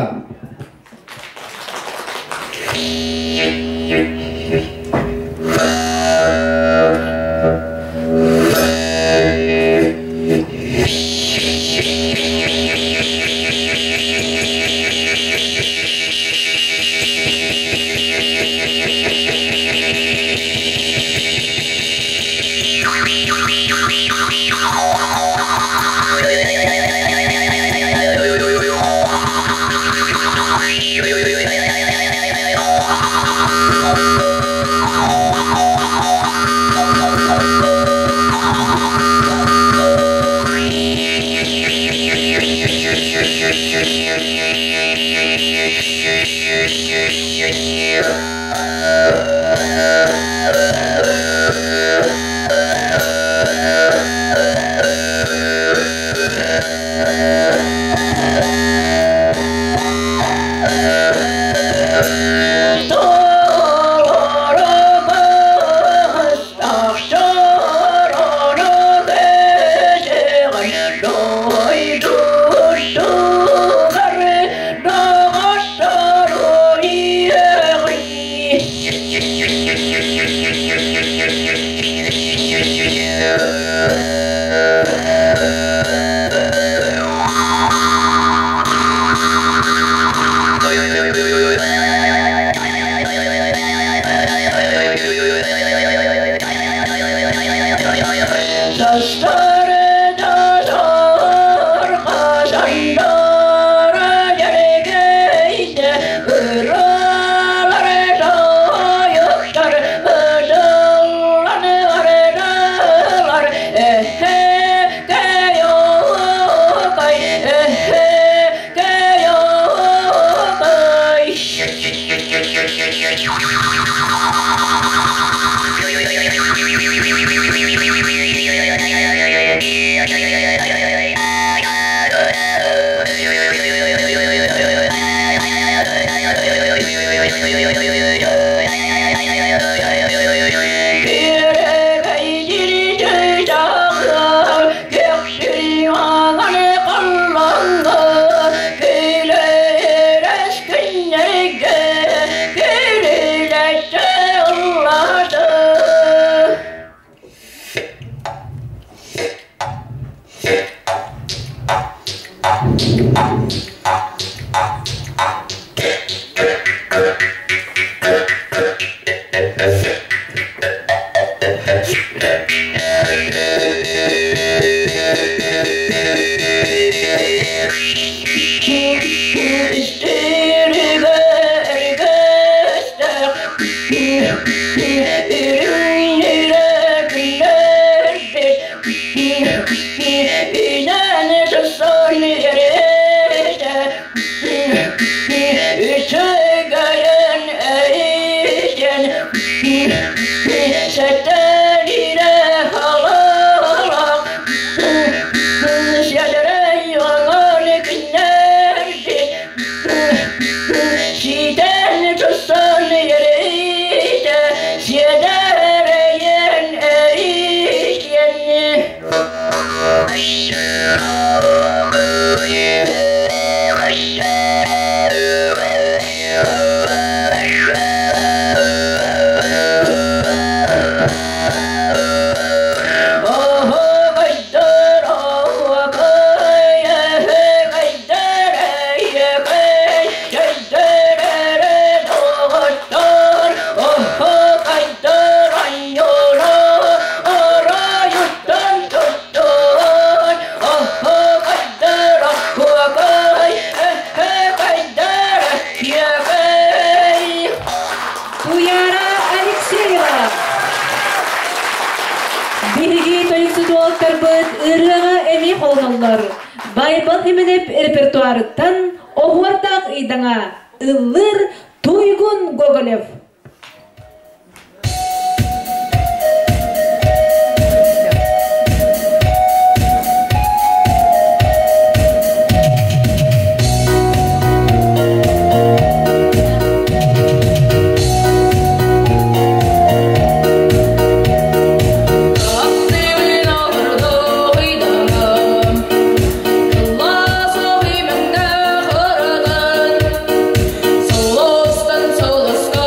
[SPEAKER 8] Туяра Алексеева. Биһиги тойуксут уолаттарбыт ырыаҕа эмиэ холоноллор. Байбал Хименеп репертуарыттан оһуордаах ыйдаҥа ыллыыр Туйгун Гоголев.
[SPEAKER 4] Солостан солоска.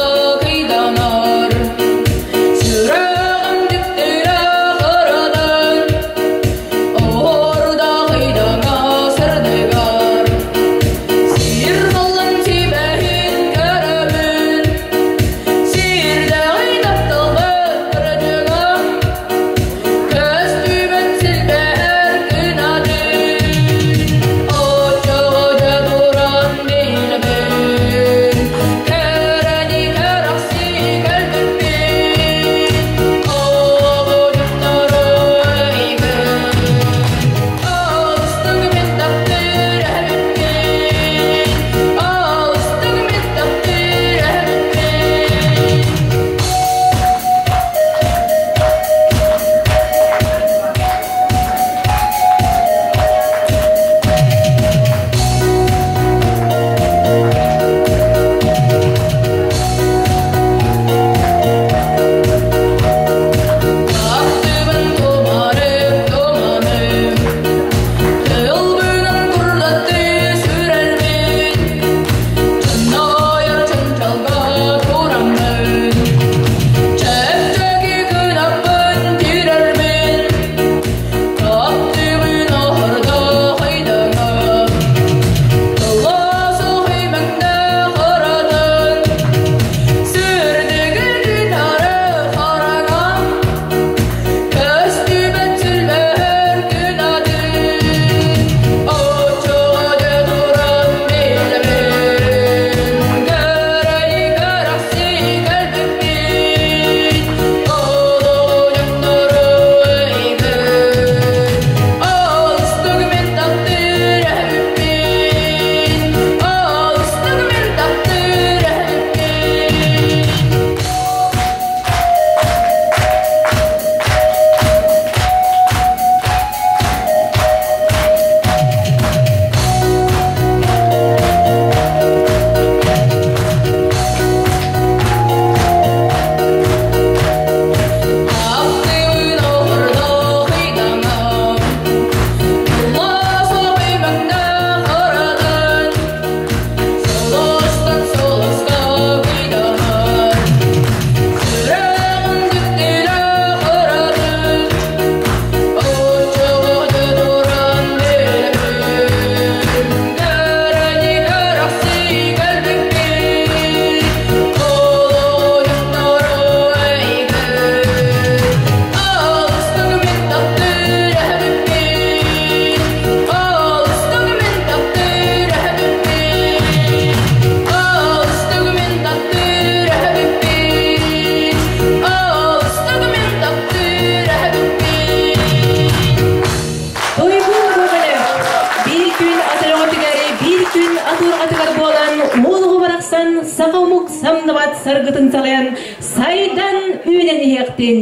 [SPEAKER 8] Кутан саха омук самныбат саргытын салайан сайдан үүнэн иһиэхтин.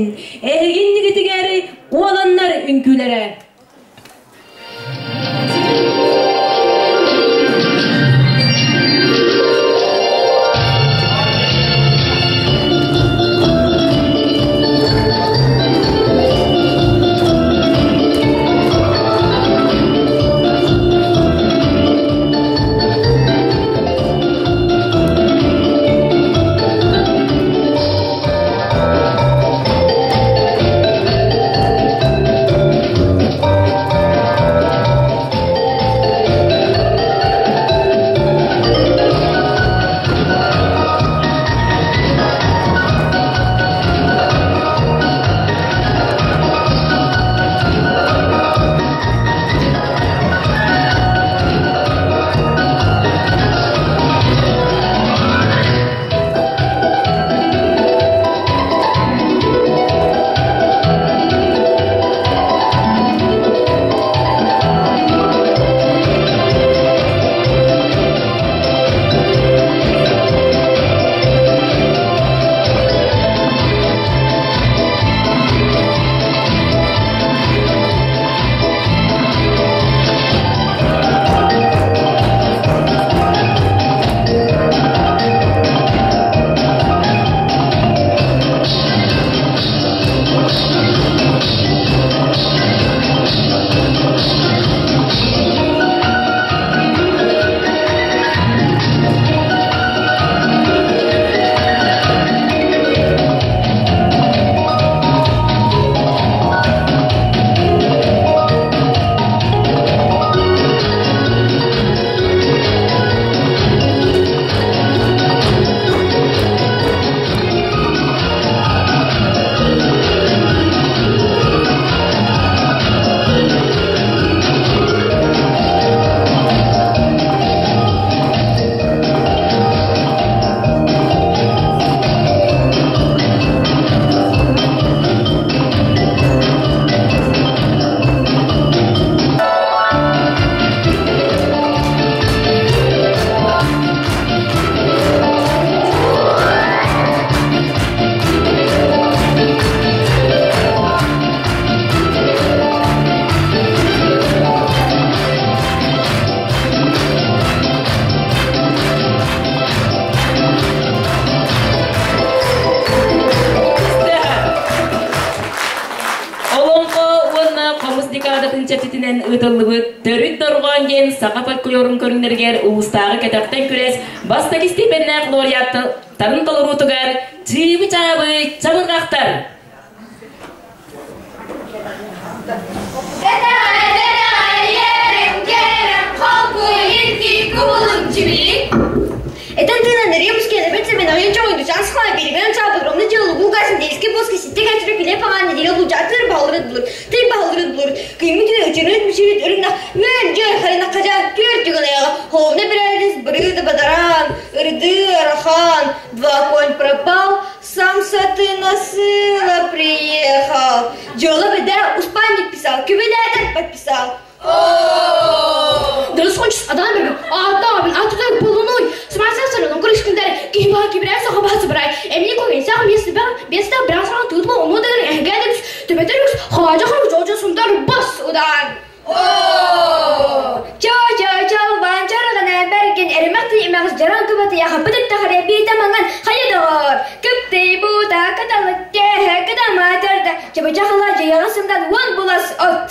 [SPEAKER 8] Эһигиннигитигэр уоланнар үҥкүүлэрэ. Олоҥхо уонна хомус декадатын чэрчитинэн ыытыллыбыт Төрүт дорҕоон диэн саха фольклорун көрүҥнэригэр улуустааҕы кэтэхтэн күрэс бастакы степеннээх лауреаттарын толоруутугар Чыыбы-чаабы чабырҕахтар!
[SPEAKER 9] Этэн тыынан Римские бит мен айын чоң дучан схлай берген ча подробно делал гугасин дельский плоскости те качры пиле паган неделю лучатыр балырыт булur ты балырыт булur кыймы тү өчүрүт мүчүрүт өрүнна мөр жер харина кажа түр түгөн аяга ховна бирәдис брыды бадаран ырды арахан два конь пропал сам сатына сына приехал Жола беда успанник писал күбеләдер подписал
[SPEAKER 11] Дұрыс қоншыс адам бір ата мен атыдай болуной смарса сырын көріш күндері киба кибрә саға басы брай эмни көген сақ месті бар бесті бірақ саған тұтма оны деген әгәдігіз төбетерігіз хажа хар жожо сундар бас удан
[SPEAKER 9] Чо чо чолбан чаргана берген эремакты имагыз жаран күбөтө яха бытык тахаре бита манган хайдор Көптей бута каталык кеhe кадама тарда чабы чахала жаяга уан булас от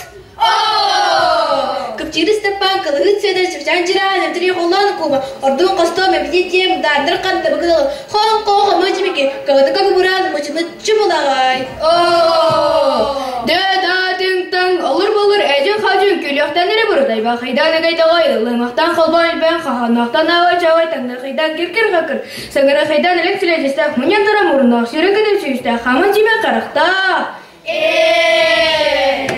[SPEAKER 11] Кыпчыры Степан кылыгыт сөйдер чыпчан жира нөтүри холлан куба ордун косто мебити дардыр канта быгыл хон ко хомо жимики кагаты кагы буран мучуну чумулагай.
[SPEAKER 9] Дэ да түң таң олur болur эжин хажын күлөктен эре бурдай бахайдан агайдагай ылымактан холбан илбен хаханактан ава чавай таңда хайдан киркир хакыр саңара хайдан элек сүлежесте мунян тара мурунак сүрөкөдөн сүйүстө хамын жиме каракта.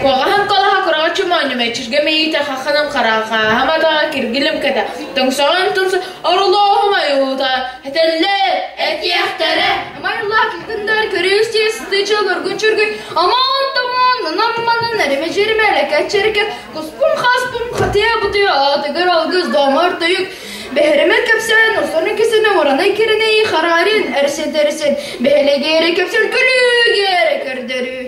[SPEAKER 4] Когахан колаха курага чуманю мечирге мейте хаханам караха хамата киргилим кета тоңсоон тунс орулоохума юута хетелле этиэхтере
[SPEAKER 11] Амарлах кылгындар көрүстө сытычыл өргүн чүргүн аман таман анамманын эреме жериме лекет черкет куспун хаспун хатыя бутуя атыгыр алгыз домар түйүк.
[SPEAKER 4] Бэһэримэн кэпсээн, устарын кисэнэ уранай киринэйи хараарин эрсин-тэрсин, бэһэлэгиэри кэпсэл күлүүгиэри көрдөрүү.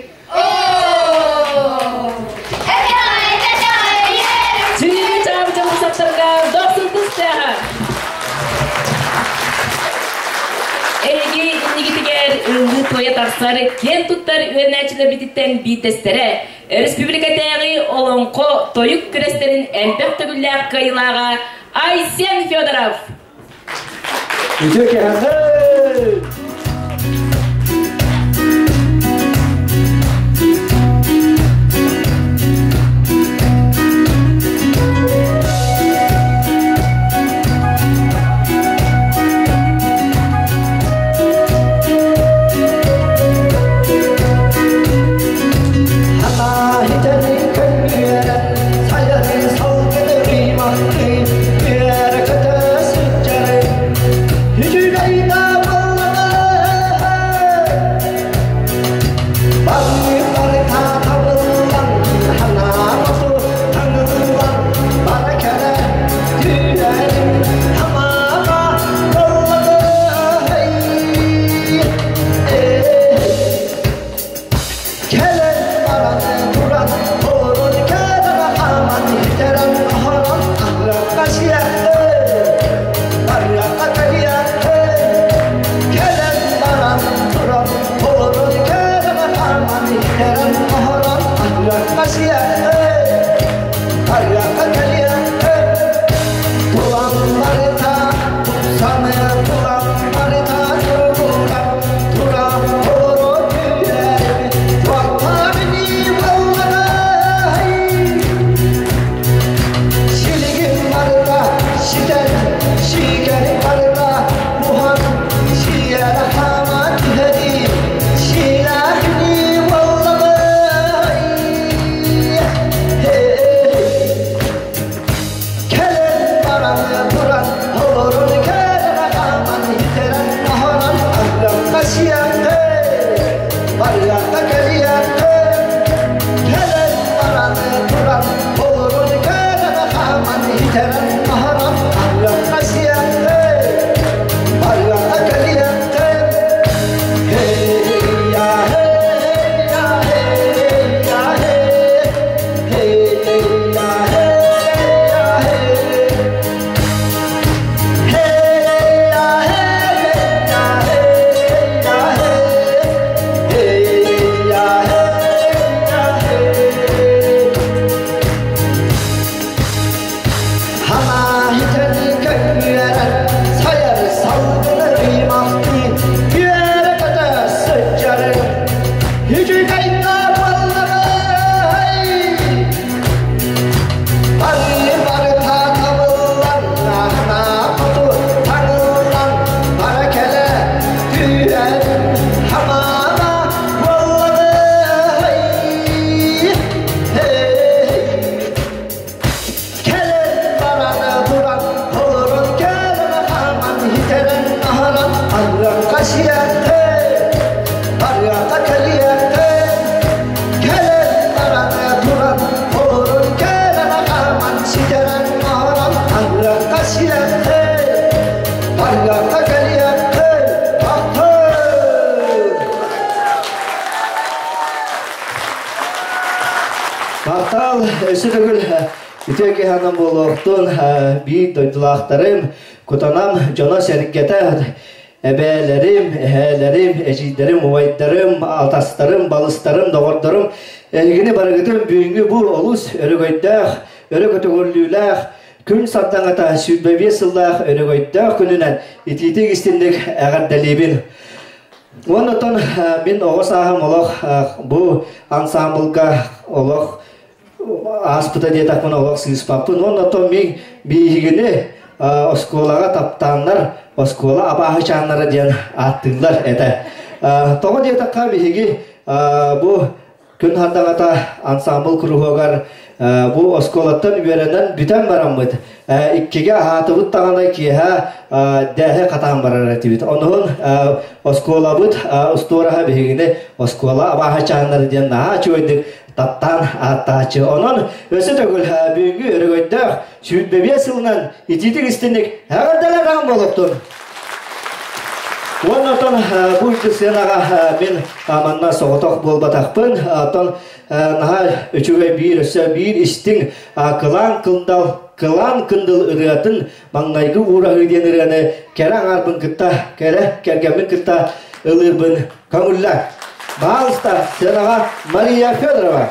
[SPEAKER 8] Сүүрүү чаабычалык саптарга дохсун тустааха. Эһиги иннигитигэр ыллыы туойа тахсар киэн туттар үөрэнээччилэрбититтэн биирдэстэрэ республикатааҕы олоҥхо тойук күрэстэрин элбэх төгүллээх кыайыылааҕа Айсен Федоров.
[SPEAKER 21] Үтүө кэһэҕэ! Махтал өссө төгүл үтүө киһанан буолуохтун биир дойдулаахтарым, кутанам дьоно-сэргэтэ, эбээлэрим, эһээлэрим, эдьиийдэрим, убайдарым, атастарым, балыстарым, доҕордорум, эһигини барыгытын бүгүҥҥү бу олус өрөгөйдөөх, өрө көтөҕүллүүлээх күн сардаҥата 25 сыллаах өрөгөйдөөх күнүнэн итиитик истинник эҕэрдэлиибин. Уонна мин оҕо сааһым олох бу ансаамбылга олох ааспыта диэтэхпин олох сыыспаппын. Уонна оттон мин биһигини оскуолаҕа таптааннар оскуола абааһычааннара диэн ааттыыллар этэ. Тоҕо диэтэххэ биһиги бу Күн хардаҕата ансаамбыл куруһуогар бу оскуолаттан үөрэнэн бүтэн бараммыт иккигэ аһаатыбыт даҕаны киэһэ дээһи хатаан барар этибит. Онуһун оскуолабыт устуораһа биһигини оскуола абааһычааннары диэн наһаа үчүгэйдик
[SPEAKER 12] таптаан ааттааччы. Онон өссө төгүл бүгүҥҥү өрөгөйдөөх 25 сылынан итиитик истинник эҕэрдэлээх буолуохтун. Уонна отон бу үрдүк сыанаҕа мин манна соҕотох буолбатахпын. Оттон наһаа үчүгэй биир өссө биир истиҥ кылаан кындал кылаан кындыл ырыатын маҥнайгы уураһыы диэн ырыаны кэрэ аҥаарбын кытта кэрэ кэргэммин кытта ылыырбын көҥүллэ. Баалыста сыанаҕа Мария Федорова.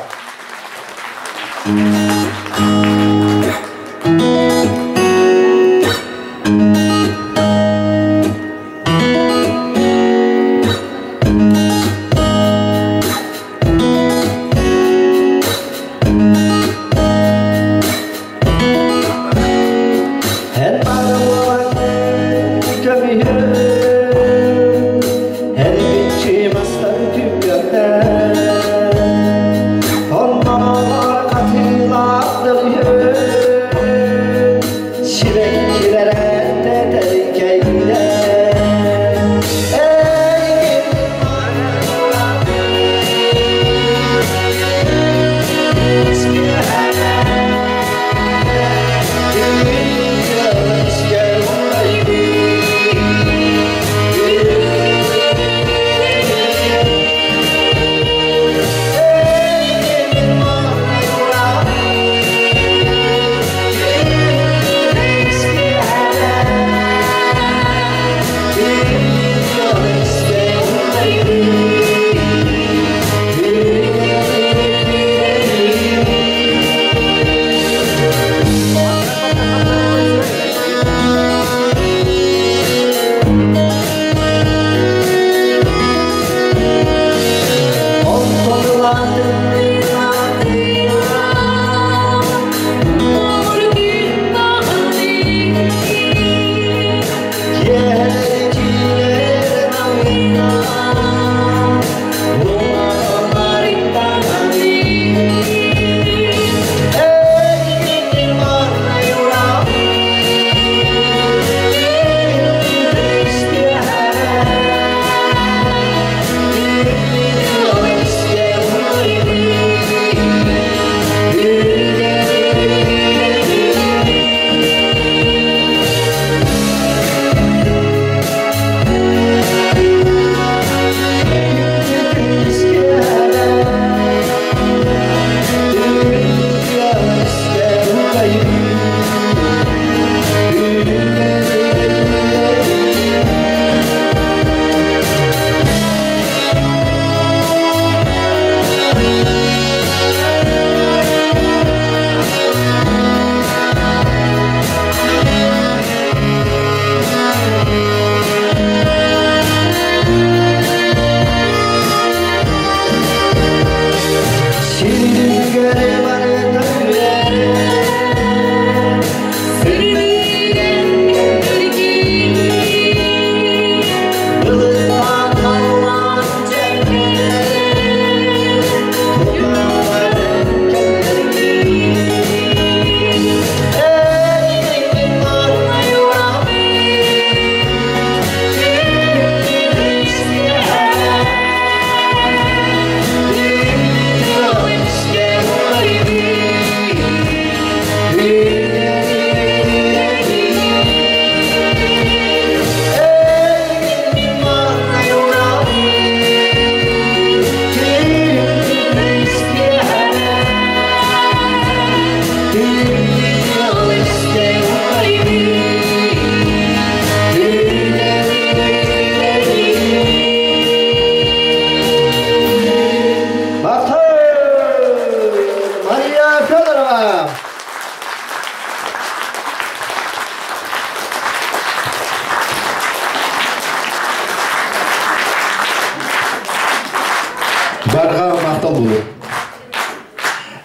[SPEAKER 12] Барҕа махтал буолуо.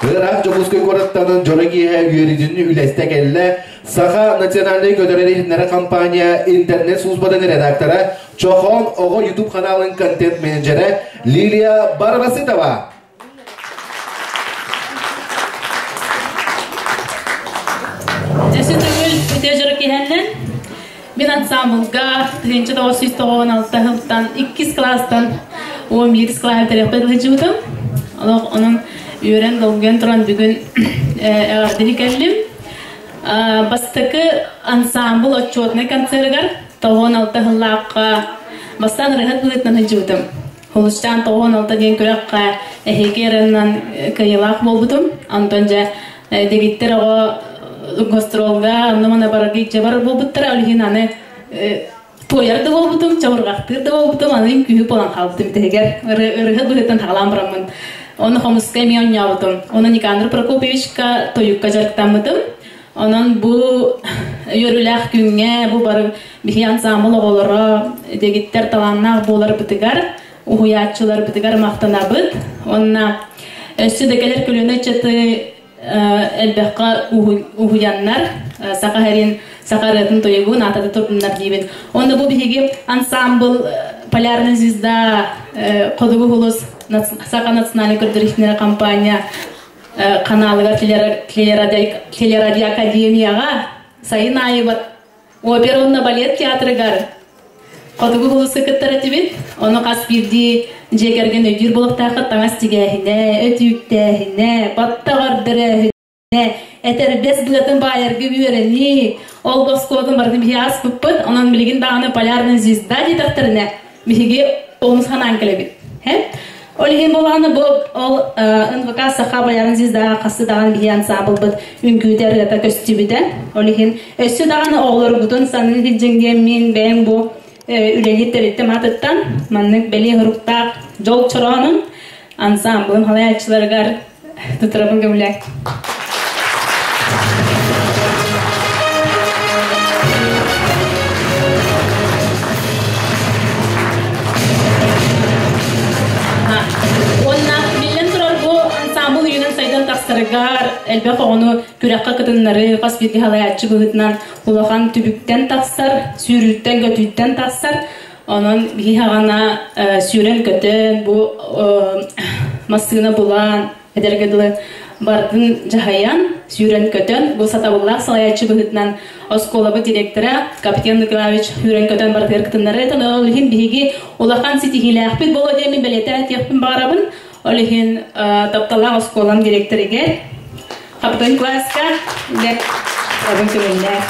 [SPEAKER 12] Ыраах Дьокуускай куораттан дьоро киэһэ үөрүүтүн үлэстэ кэллэ. Саха национальнай көтөрөр иһиннэрэ компания интернет службатын редактора Чохоон оҕо YouTube ханаалын контент-менеджерэ Лилия Барбасытова.
[SPEAKER 15] Дьэси төгүл үтүө дьоро киһэннэн мин ансамблга 1996 сылтан иккис класстан 11 класс бүтэриэхпэр сылдьыбытым. Олох онон Үөрэн долгуйан туран бүгүн эҕэрдэлии кэллим. Бастакы ансаамбыл отчуотунай концерыгар 96 сыллаахха бастаан ырыһыт быһыытынан сылдьыбытым. Хулусчаан 96 диэн күрэххэ эһиги ырыанан кыайыылаах буолбутум. Онтон дьэ дэгиттэр оҕо гастролга онно-манна барарга илдьэ барар буолбуттара. Ол иһин аны туойар да буолбутум, чабырҕахтыыр да буолбутум, аны үҥкүүһү буолан хаалбытым бүтэһигэр. Ырыһыт быһыытынан хаалаан бараммын. Оны хомуска эмиэ оонньообутум. Оны Никандр Прокопьевичка тойукка дьарыктаммытым. Онон бу үөрүүлээх күҥҥэ бу бары биһи ансаамбыл оҕолоро дэгиттэр талааннаах буоларбытыгар, уһуйааччыларбытыгар махтанабыт. Уонна өссө да кэлэр көлүөнэ ыччаты элбэххэ уһуйаннар саха сирин саха ырыатын тойугун аатата турдуннар диибин. Онно бу биһиги ансаамбыл Полярная звезда Хотугу Улус Саха национальный көрдөрүүтүнэр компания каналыгар телерадиоакадемияҕа сайын аайы опера уонна балет театрыгар Хотугу улууска кыттар этибит. Ону хас биирдии дьиэ кэргэн өйдүүр буолуохтааххыт таҥас тигээһинэ, өтүүктээһинэ, баттаҕар этэрбэс быатын баайарга үөрэнии, ол боскуотун барытын биһиги ааспыппыт. Онон билигин даҕаны полярная звезда диэтэхтэринэ, биһиги онус ханаан кэлэбит. Ол иһин буолаҕына бу ол НВК Саха полярная звездаҕа хасты даҕаны биһиги ансаамбылбыт үҥкүүтэ ырыата көстүбүтэ. Ол иһин өссө даҕаны оҕолоргутун саныы сылдьыҥ диэн мин бэйэм бу үлэлиир тэрилтэм аатыттан маннык бэлиэ суруктаах дьол чороонун ансаамбылым халайааччыларыгар тутарабын көмүлэ. Уонна биллэн турар бу ансаамбыл үйүнэн сайдан тахсарыгар элбэх оҕону күрэххэ кытыннарыы хас биирдии халайааччы быһыытынан улахан түбүктэн тахсар, сүүрүүттэн-көтүүттэн тахсар. Онон биһи хаҕана сүүрэн-көтөн бу массыына булан эдэргэ дылы бардын дьаһайан, сүүрэн-көтөн бу сатабыллаах салайааччы быһыытынан оскуолабыт директора Капитан Николаевич сүүрэн-көтөн барытыгар кытыннары этэн ол иһин биһиги улахан ситиһиилээхпит буолуо диэммин бэлиэтээн этиэхпин баҕарабын. Ол иһин тапталлаах оскуолам директоригэр Капитан Николаевска бэрт абын көҥүллээх.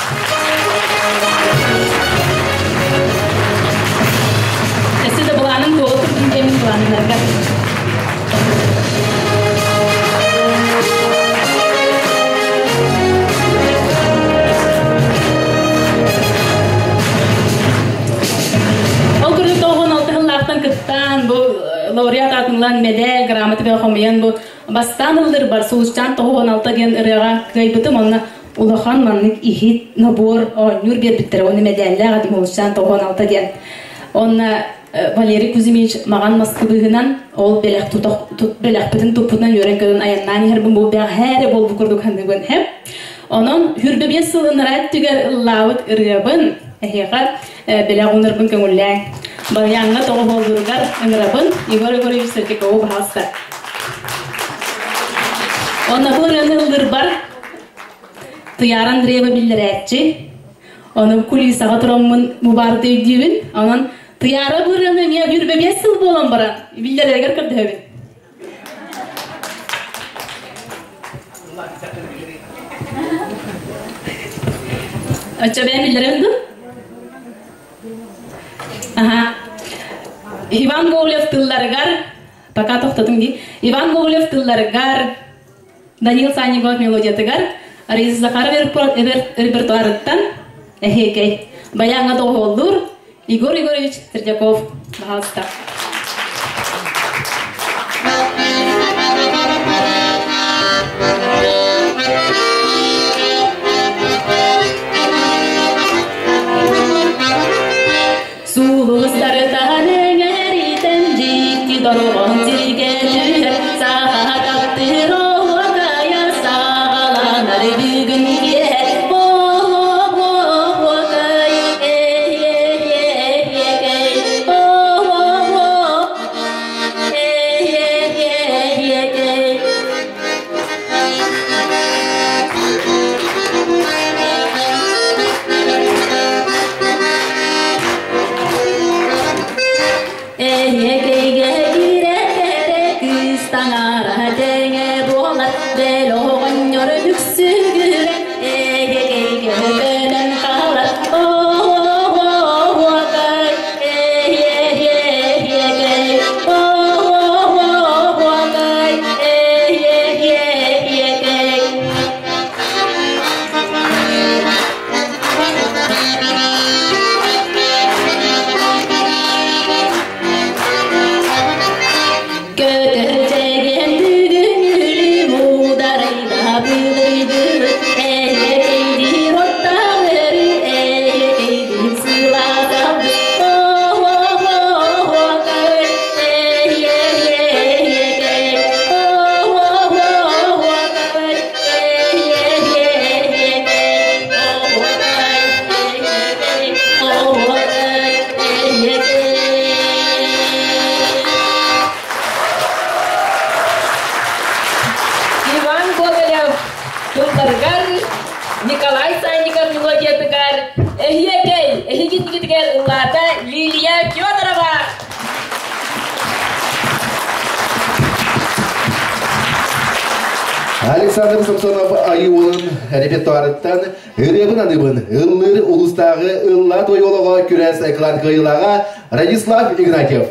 [SPEAKER 15] Өссө да былааным туола турдун диэммин былааннарга. Ол курдук 96 сыллаахтан кыттан бу лауреат аатынлан медаль, грамота бөҕө хомуйан бу бастаан ыллырбар Сулусчаан 96 диэн ырыаҕа кыайбытым онно улахан маннык иһит набор оонньуур биэрбиттэрэ уонна мэдээллээх этим Сулусчаан 96 диэн. Онно Валерий Кузьмич маҕан маскыбыыһынан ол бэлэх бэлэхпитин туппутунан үөрэн-көтөн айаннаан иһэрбин бу бэҕэһээ эрэ буолбут курдук саныыбын һэп. Онон 25 сыл ынараа өттүгэр ыллаабыт ырыабын эһиэхэ бэлэх уунарбын көҥүллээҥ. Баяҥҥа тоҕуһуоллууругар ыҥырабын Егор Егорович Сергекову баһаалыста. Онно бу ырыаны ыллыырбар Туйаара Андреева биллэрээччи. Ону кулисаҕа тураммын мубаарда өйдүүбүн. Онон Туйаара бу ырыаны эмиэ 25 сыл буолан баран биллэрэригэр көрдөһөбүн. Оччо бэйэм биллэрэн дуу? Аха. Иван Гоголев тылларыгар, пока тохтотум дии, Иван Гоголев тылларыгар, Данил Санников мелодиятыгар, Раиса Захарова репертуарыттан эһиэкэй баяҥҥа доҕуһуоллуур Егор Егорович Третьяков, пожалуйста. Сулустары эҥэритэн дьикти дорҕоон сиргэ түһэр саха таптыыр оһуокайа саҕаланар бүгүн киэһэ оһуокай эһиэһиэһиэкэй оһуокай.
[SPEAKER 2] мелодиятыгар эһиэкэй эһигиннигитигэр ыллаата Лилия Федорова.
[SPEAKER 1] Александр Самсонов айыылын репертуарыттан ырыабын аныбын ыллыыр улуустааҕы ыллаа тойолоҕо күрэс экран кыайыылааҕа Радислав Игнатьев.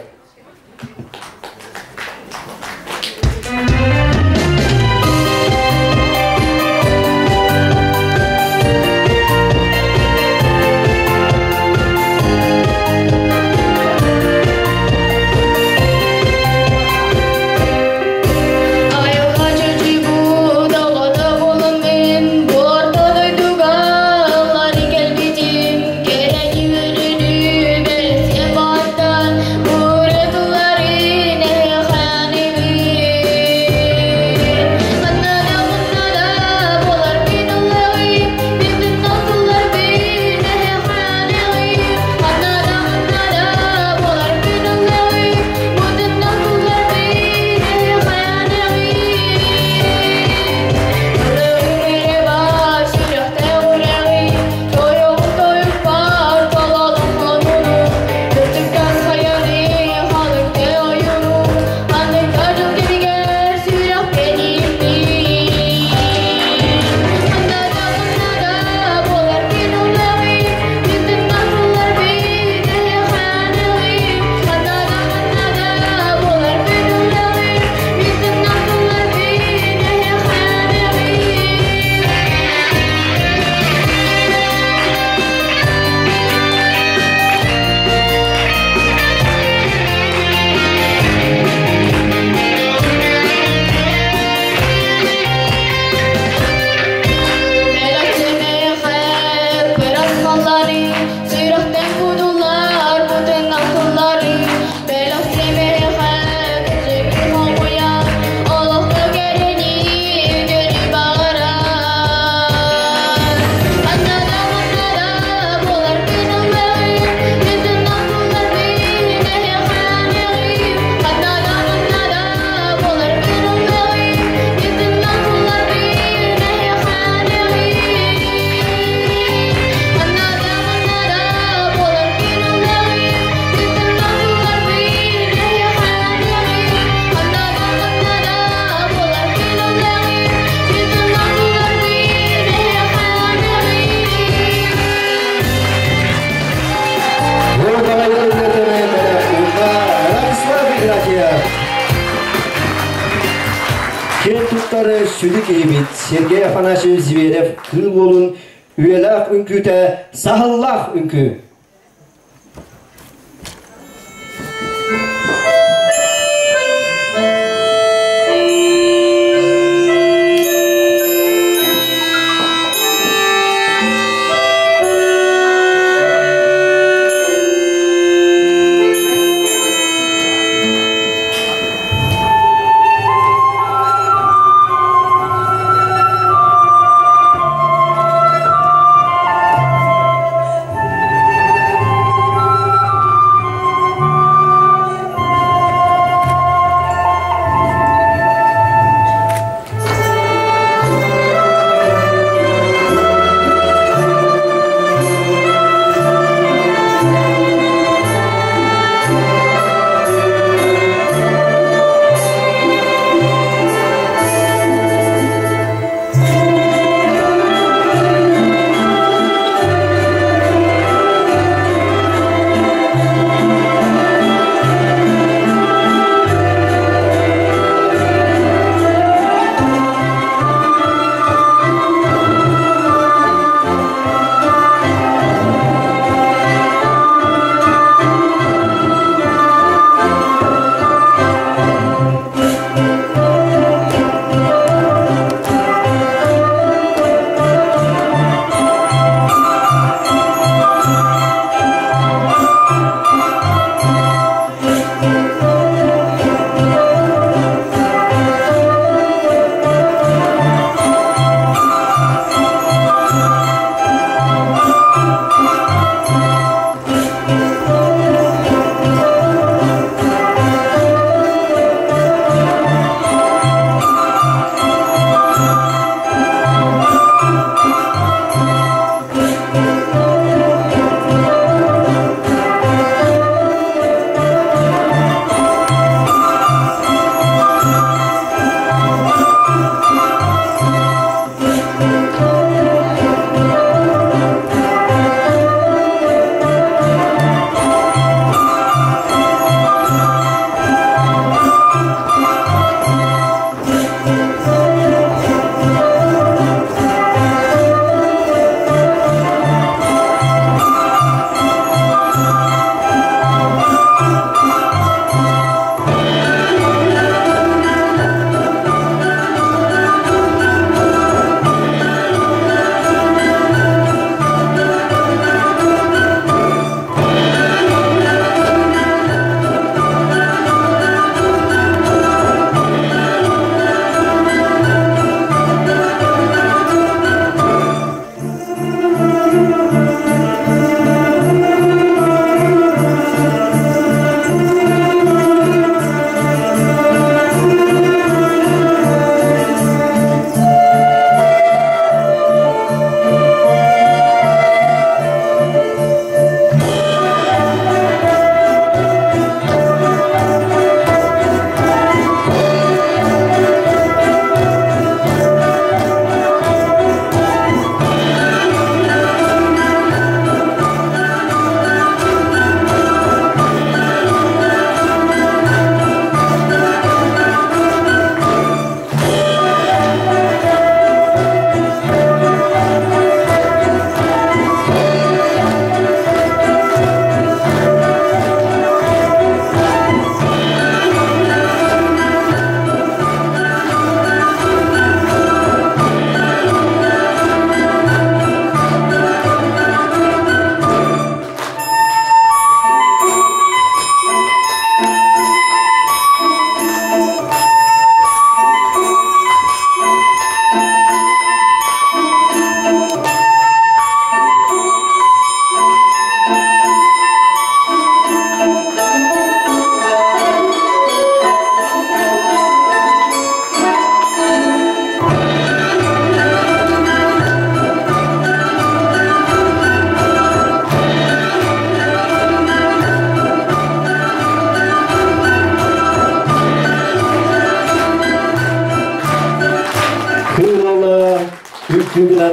[SPEAKER 4] Айылҕа чочуйбут оҕото буолан бу орто дойдуга ыллары кэлбитим кэрэни үөрүүнү бэлэсиэн баҕаттан Уратыларын эхэхааныбын Ханна да ханна да буолар мин ыллаҕым Бүтүн алтылларбын эхэхааныгым Ханна да ханна да буолар мин ыллаҕым Бүтүн алтылларбын эхэхааныгым Ыллыгым эрэ бар сүрэхтээх үрэҕим Тойоҕум тойукпар тололон хонуну Үрдүктэн хайаны халыҥты ойуну Ханнык дьыл кэмигэр сүрэхпин ииппит Ханна да ханна да буолар мин улаҕым Бүтүн алтылларбын эһэхааныгым Ханна да ханна да буолар мин улаҕым Бүтүн алтылларбын эһэхааныгым Сүрэхтэн кудулар, бутун алтыллары, бэлэх сэмэхэ, кэчэги хомуйа, олохто кэрэни үтүөнү баҕарар. Ханна да ханна да буолар күн ыллаҕым, бүтүн алтылларбын эһэхааныгым. Ханна да ханна да буолар күн ыллаҕым, бүтүн алтылларбын эһэхааныгым. Ханна да ханна да буолар күн ыллаҕым, бүтүн алтылларбын эһэхааныгым. Ханна да ханна да буолар күн ыллаҕым, бүтүн алтылларбын эһэхааныгым.
[SPEAKER 12] Радислав Игнатьев. Киэн туттар сүдү киһибит Сергей Афанасьевич Зверев кыыл уолун үйэлээх үҥкүүтэ саһыллаах үҥкүү.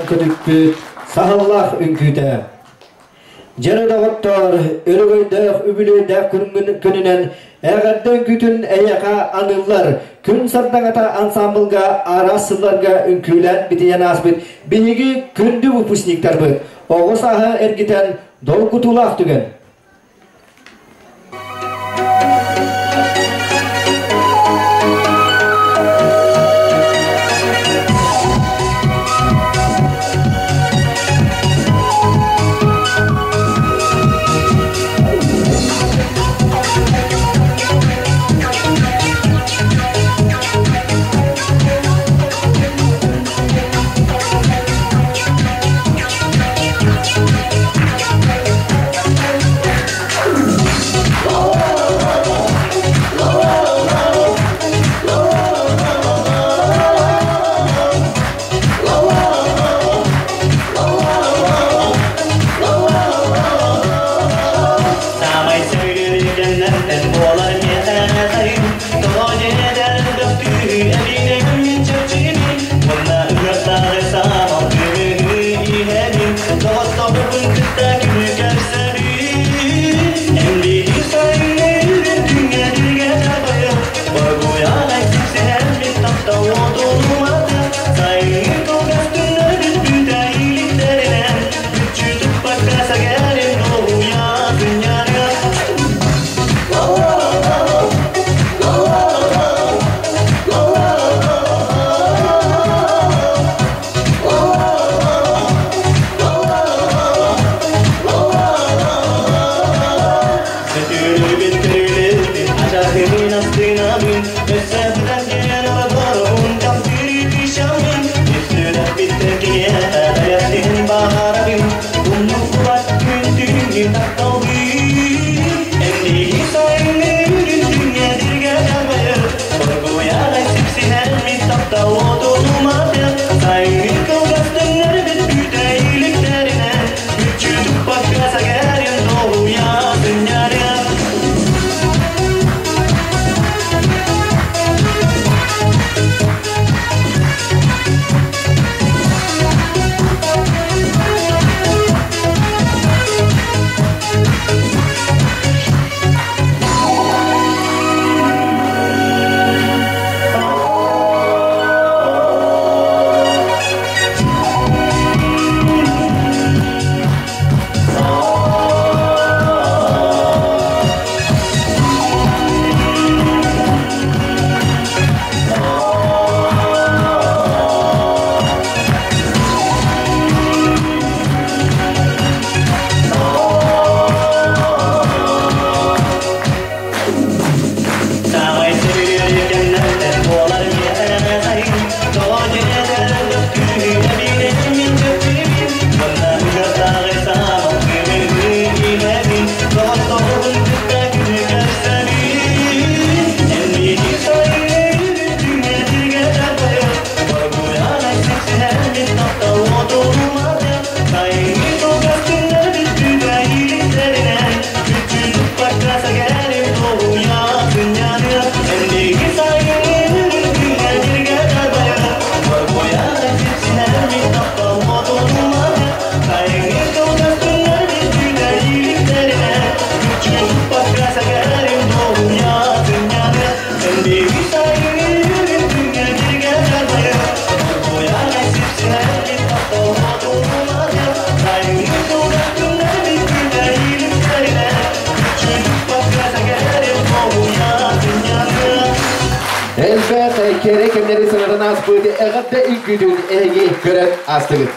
[SPEAKER 12] көтүппүт саһыллаах үҥкүүтэ. Дьэрэ доҕоттоор, өрөгөйдөөх үбүлүөйдээх күнүнэн эҕэрдэ үҥкүүтүн эйиэхэ аныыллар. Күн сардаҥата ансаамбылга араас сылларга үҥкүүлээн битийэн ааспыт биһиги күндү выпускниктарбыт оҕо сааһы эргитэн долгутуулаах түгэн.
[SPEAKER 13] Самай сөйлүргэннэртэн буолар миэхэ сайын Тоҕо дьиэдэр бөхтүү эбиинэгин чэпчиибин Уонна ыгыртааҕы саамал күнү иһэбин Доҕотторбун кытта күнү көрсөбүн Эн биһи сайыннырын күҥҥэ дүргэ тарбайым Оргуйаҕай сипсиһэммит таптал уотун уматып Сайыҥҥы кылгас күннэрбит бүтэ иликтэринэн Мүччү туппакка сэгэрим долуйа сынньаныа. Сөтүөлүүбүт көрүлүбүт ачаһыын астынабын Өссө бытан олорун таптыыр тишамын Үстүрәппиттен киниэхэ бэлэхтин баҕарабын Умнуккубат күн түүнү тапталбын Энниги сайыннырын күҥҥэ диргэ дарбайыр Оргуйаҕай сипсиһэммит таптал отун уматып Сайыҥҥы кылгас түннэрбит бүтэ иликтэринэн Мүччү туппакка сэгэрин долуйа сынньарыа. Самай сөбүлүөр кэмнэртэн буолар миэхэ сайын Тоҕо дьиэдэр бөхтүүнү эбиинэн чөпчүүбүн Уонна ыгыртааҕы саамал күнү иһэбин Доҕотторбун кытта күнү көрсөбүн Энниги сайыннырын күҥҥэ сиргэ тарбайыр Оргуйаҕай сипсиһэммит таптал уотун уматып Сайыҥҥы кылгас күннэрбит бүтэ иликтэринэн Мүччү туппакка сэгэрим долуйа сынньаныа Энниги сайыннырын күҥҥэ сиргэ тарбайыр Оргуйаҕай сипсиһэммит таптал уотун уматып Сайыҥҥы кылгас күннэрбит бүтэ иликтэринэн Мүччү туппакка сэгэрим долуйа сынньаныа Энниги сайыннырын күҥҥэ сиргэ тарбайыр Оргуйаҕай сипсиһэммит таптал уотун уматып Сайыҥҥы кылгас күннэрбит бүтэ иликтэринэн Мүччү туппакка сэгэрим долуйа сынньаныа.
[SPEAKER 1] Элбэх кэрэ кэмнэри санатан ааспыт эҕэрдэ үҥкүүтүн эһиги көрөн аастыгыт.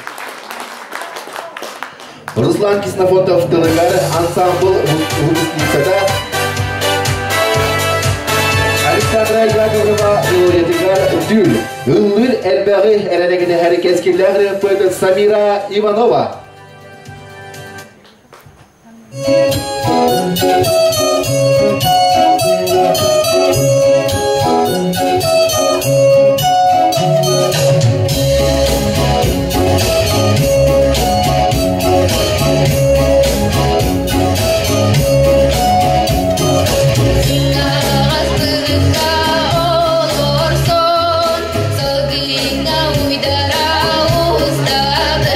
[SPEAKER 1] Руслан Ксенофонтов тылыгар ансамбл выпускницата Александра Яковлева мелодиятыгар Дүл, ыллыр элбэҕи эрэнэгинэһэр кэскиллээх ырыаппыт Самира Иванова.
[SPEAKER 4] Сыҥаҕастыыкка олорсон, сылгыҥҥа уйдара устабын.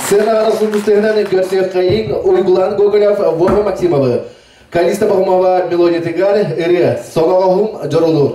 [SPEAKER 1] Сценаҕа тахсыбыттарынан көрсүөххэйиҥ Уйгулаан Гоголев, Вова Максимовы, Калиста Пахомова мелодиятыгар ырыа «Соноҕоһум дьорулуур».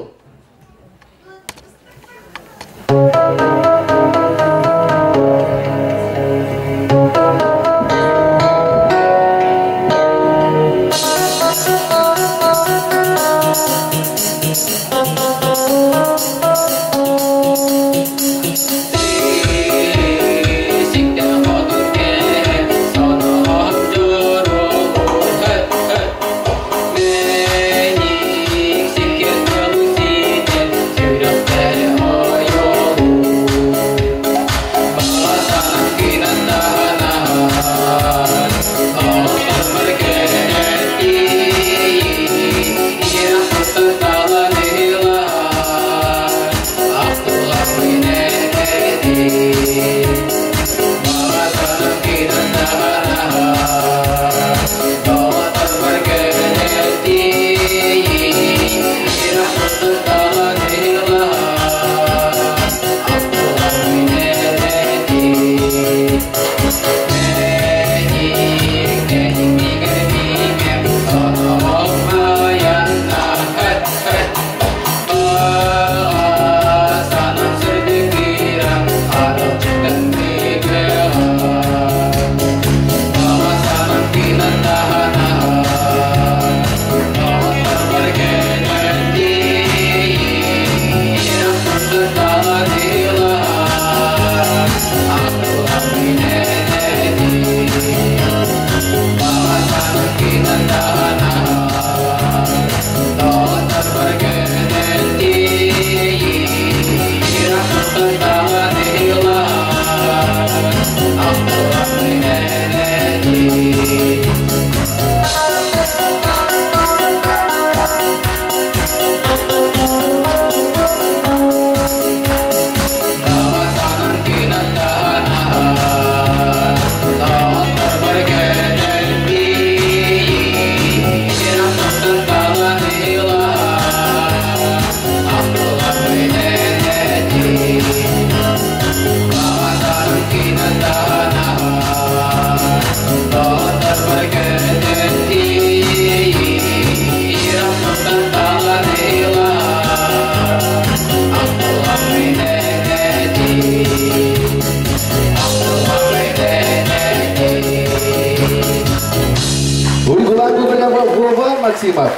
[SPEAKER 1] Уйгулан Гоголева Вова Максимов.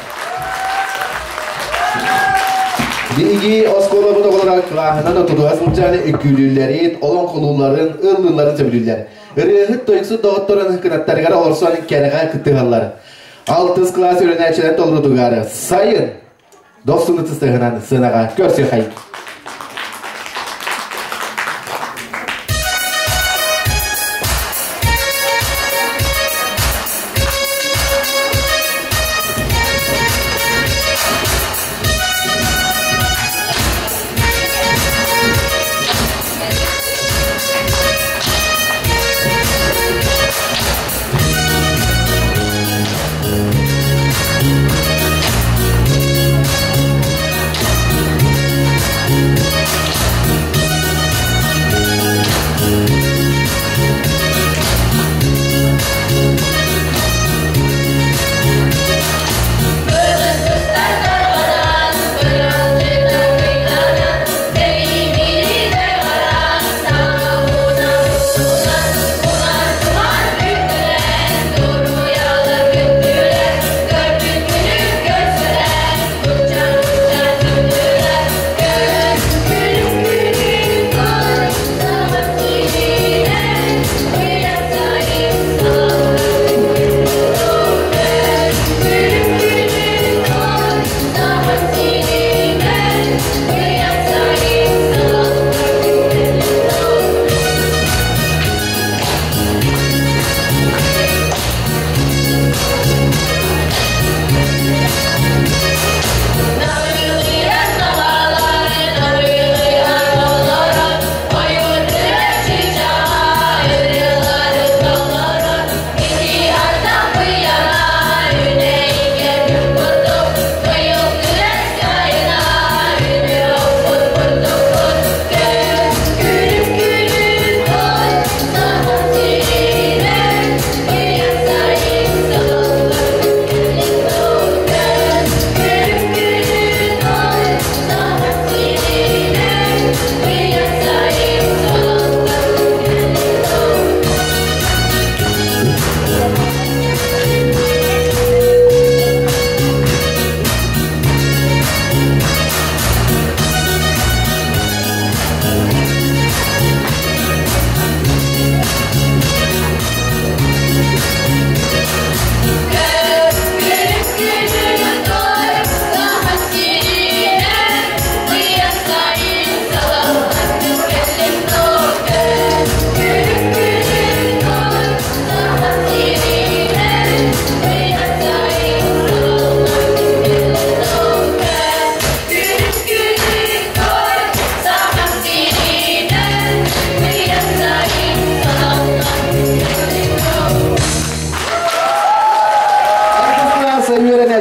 [SPEAKER 1] Биһиги оскуолабыт оҕолоро кылааһынан отутуга сылдьан үҥкүүлүүллэрин, олоҥхолуулларын, ыллыылларын сөбүлүүллэр. Ырыаһыт тойуксут доҕотторун кынаттарыгар олорсон кэрэҕэ кыттыһаллар. Алтыс кылаас үөрэнээччилэр толорутугар сайын дохсун ытыстыһынан сыанаҕа көрсүөхэй.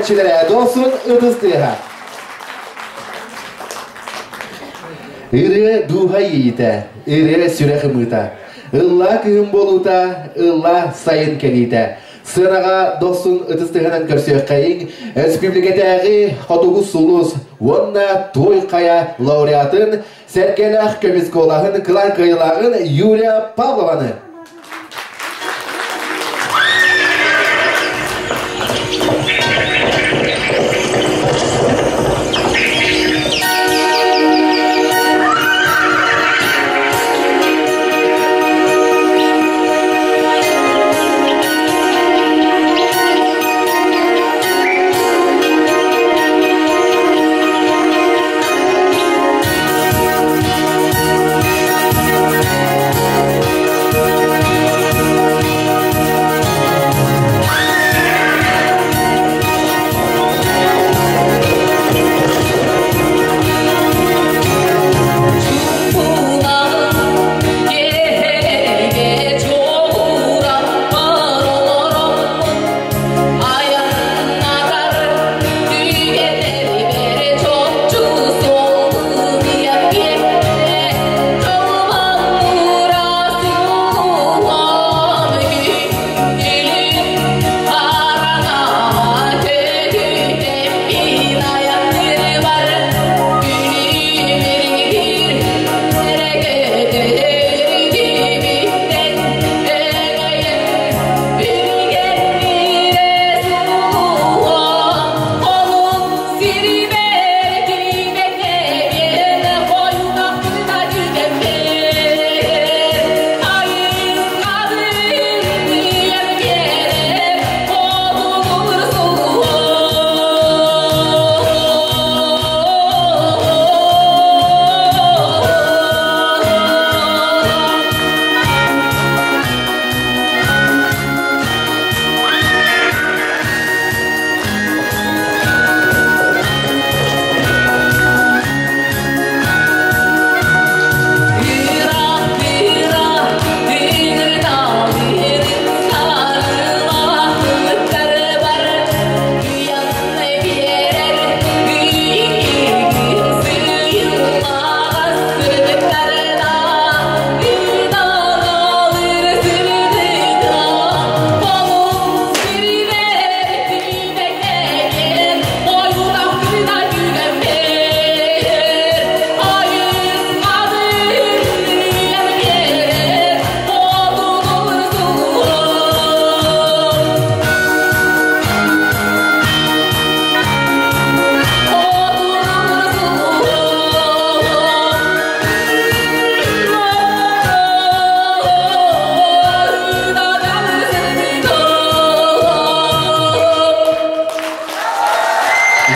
[SPEAKER 1] үөрэнээччилэрэ дохсун ытыс тыаһа. Ырыа дууһа иитэ, ырыа сүрэх ымыыта. Ыллаа кыһын буолуута, ыллаа сайын кэлиитэ. Сыанаҕа дохсун ытыс тыаһынан көрсүөххэйиҥ республикатааҕы Хотугу сулус уонна Туой Хайа лауреатын Сэргэлээх көмүс куолаһын кылаан кыайыылааҕын Юлия Павлованы.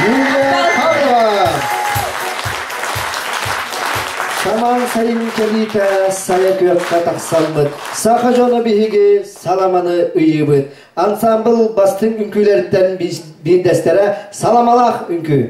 [SPEAKER 1] Юлия Павлова!
[SPEAKER 12] Самаан сайын кэлиитэ сайа күөххэ тахсаммыт, саха дьоно биһиги саламаны ыйыыбыт. Ансамбл бастыҥ үҥкүүлэриттэн биирдэстэрэ Саламалаах үҥкүү.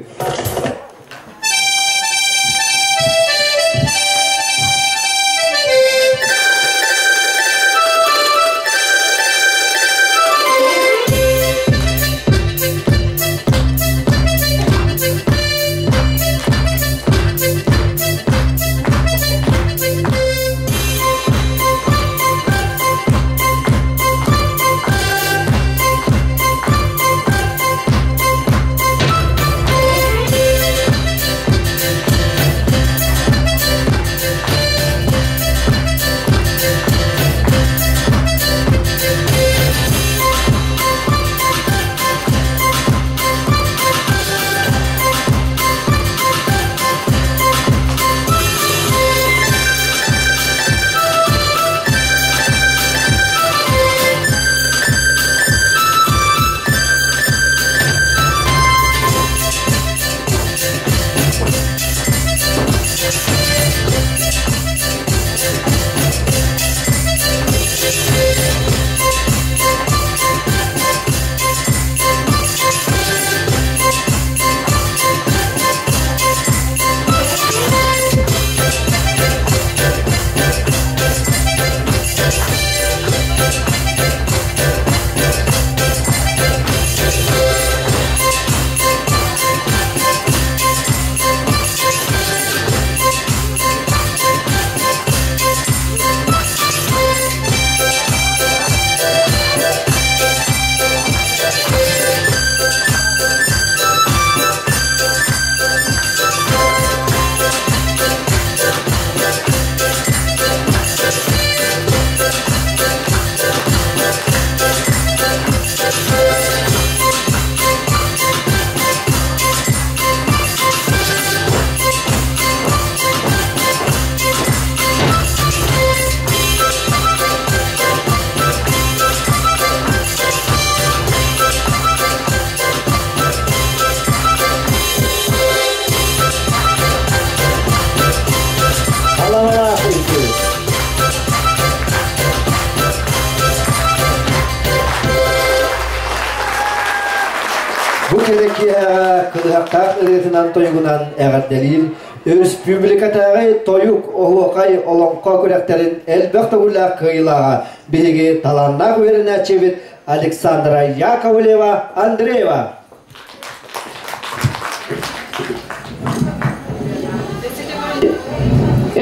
[SPEAKER 12] кэрэ киэһэҕэ кылыһахтаах ырыатынан тойугунан эҕэрдэлиир Өрөспүүбүлүкэтээҕи тойук, оһуохай, олоҥхо күрэхтэрин элбэх төгүллээх кыайыылааҕа биһиги талааннаах үөрэнээччибит Александра Яковлева Андреева.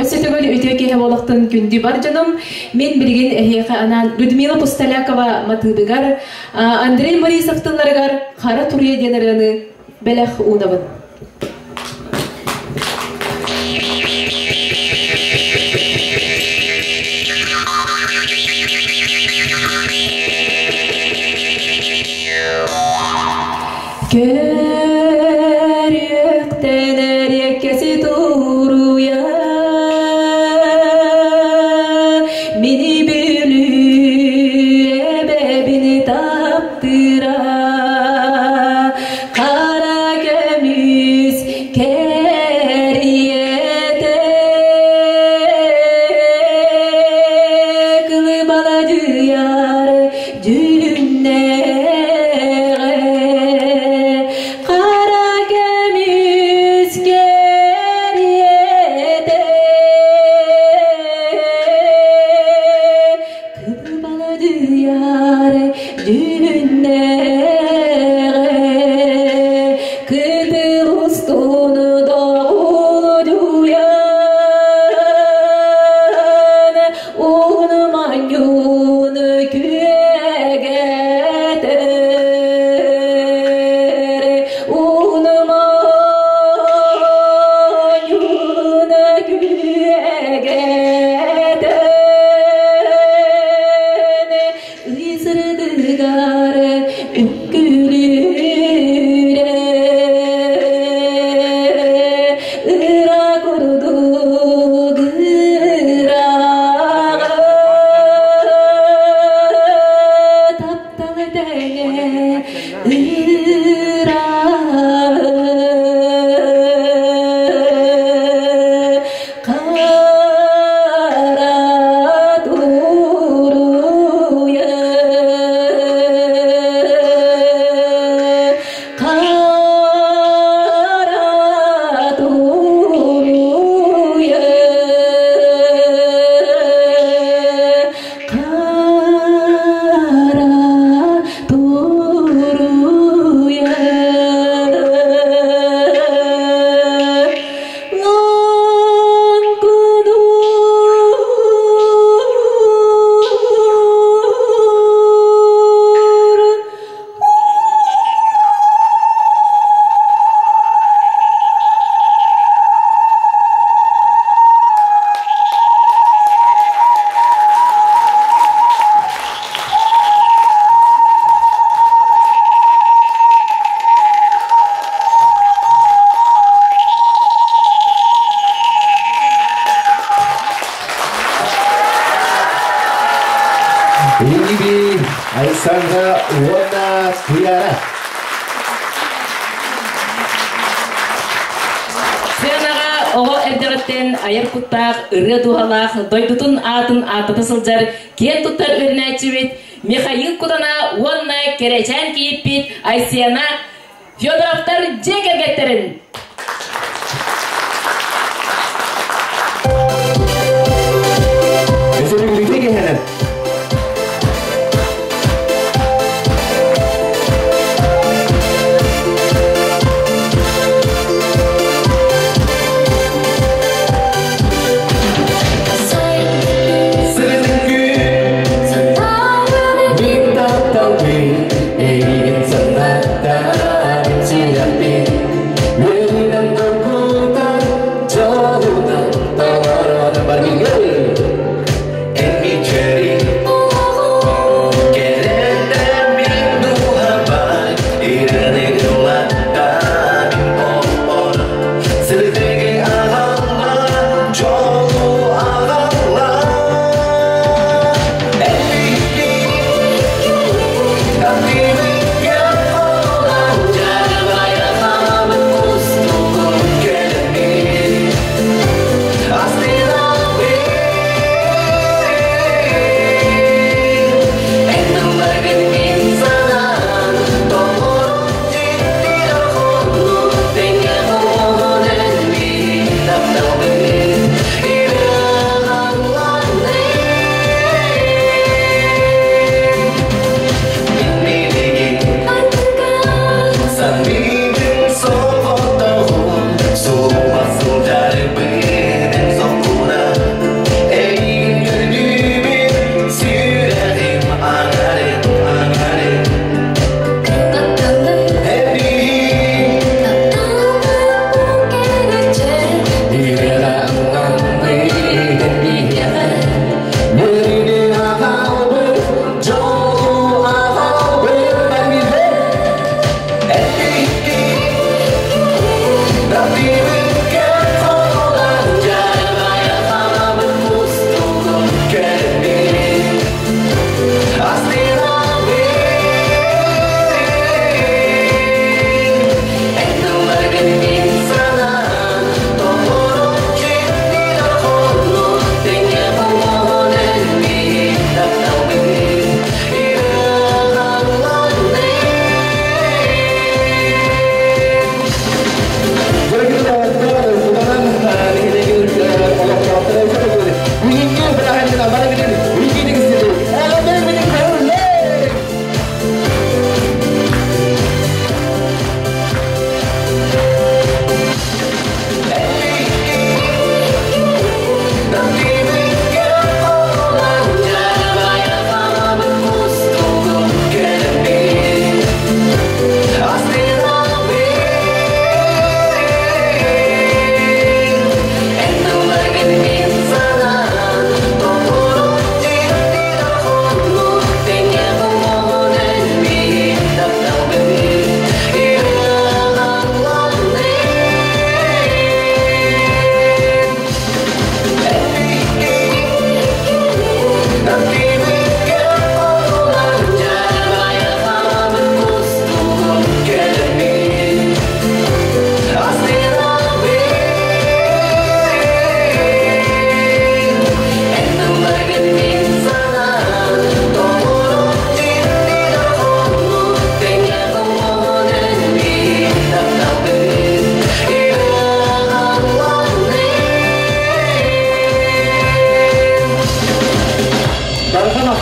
[SPEAKER 14] Өссө төгүл үтүө киһи буолуохтун күндү бар дьонум. Мин билигин эһиэхэ анаан Людмила Пустолякова матыыбыгар, Андрей Борисов тылларыгар «Хара туруйа» диэн ырыаны бэлэх уунабын. Көрүөхтэн эриэккэси туруйа Мини Бүлүү эбэбин таптыыра Хара көмүс кэриэтэ Кылыбаладыйар дьүһүннээҕэ Хара көмүс кэриэтэ Кылбаладыйар дьүһүннээҕэ Кытыл устун доҕулдьуйан Ууну манньууну күөгэтэр Ууну манньууну күөгэтэр Ый сырдыгар үҥкүүлүүрэ Ыра курдук ыраҕа Таптал тэҥэ ыраҕа Хара туруйа Хара туруйа Хара туруйа
[SPEAKER 1] Иби Александра уонна Туяра.
[SPEAKER 2] Сыанаҕа оҕо эрдэҕиттэн айар куттаах, ырыа дууһалаах, дойдутун аатын ааттата сылдьар киэн туттар үөрэнээччибит Михаил Кутана уонна кэрэчээн кийииппит Айсена Федоровтар дьиэ кэргэттэрин
[SPEAKER 1] Өсөлүгүлүтэ киһинэн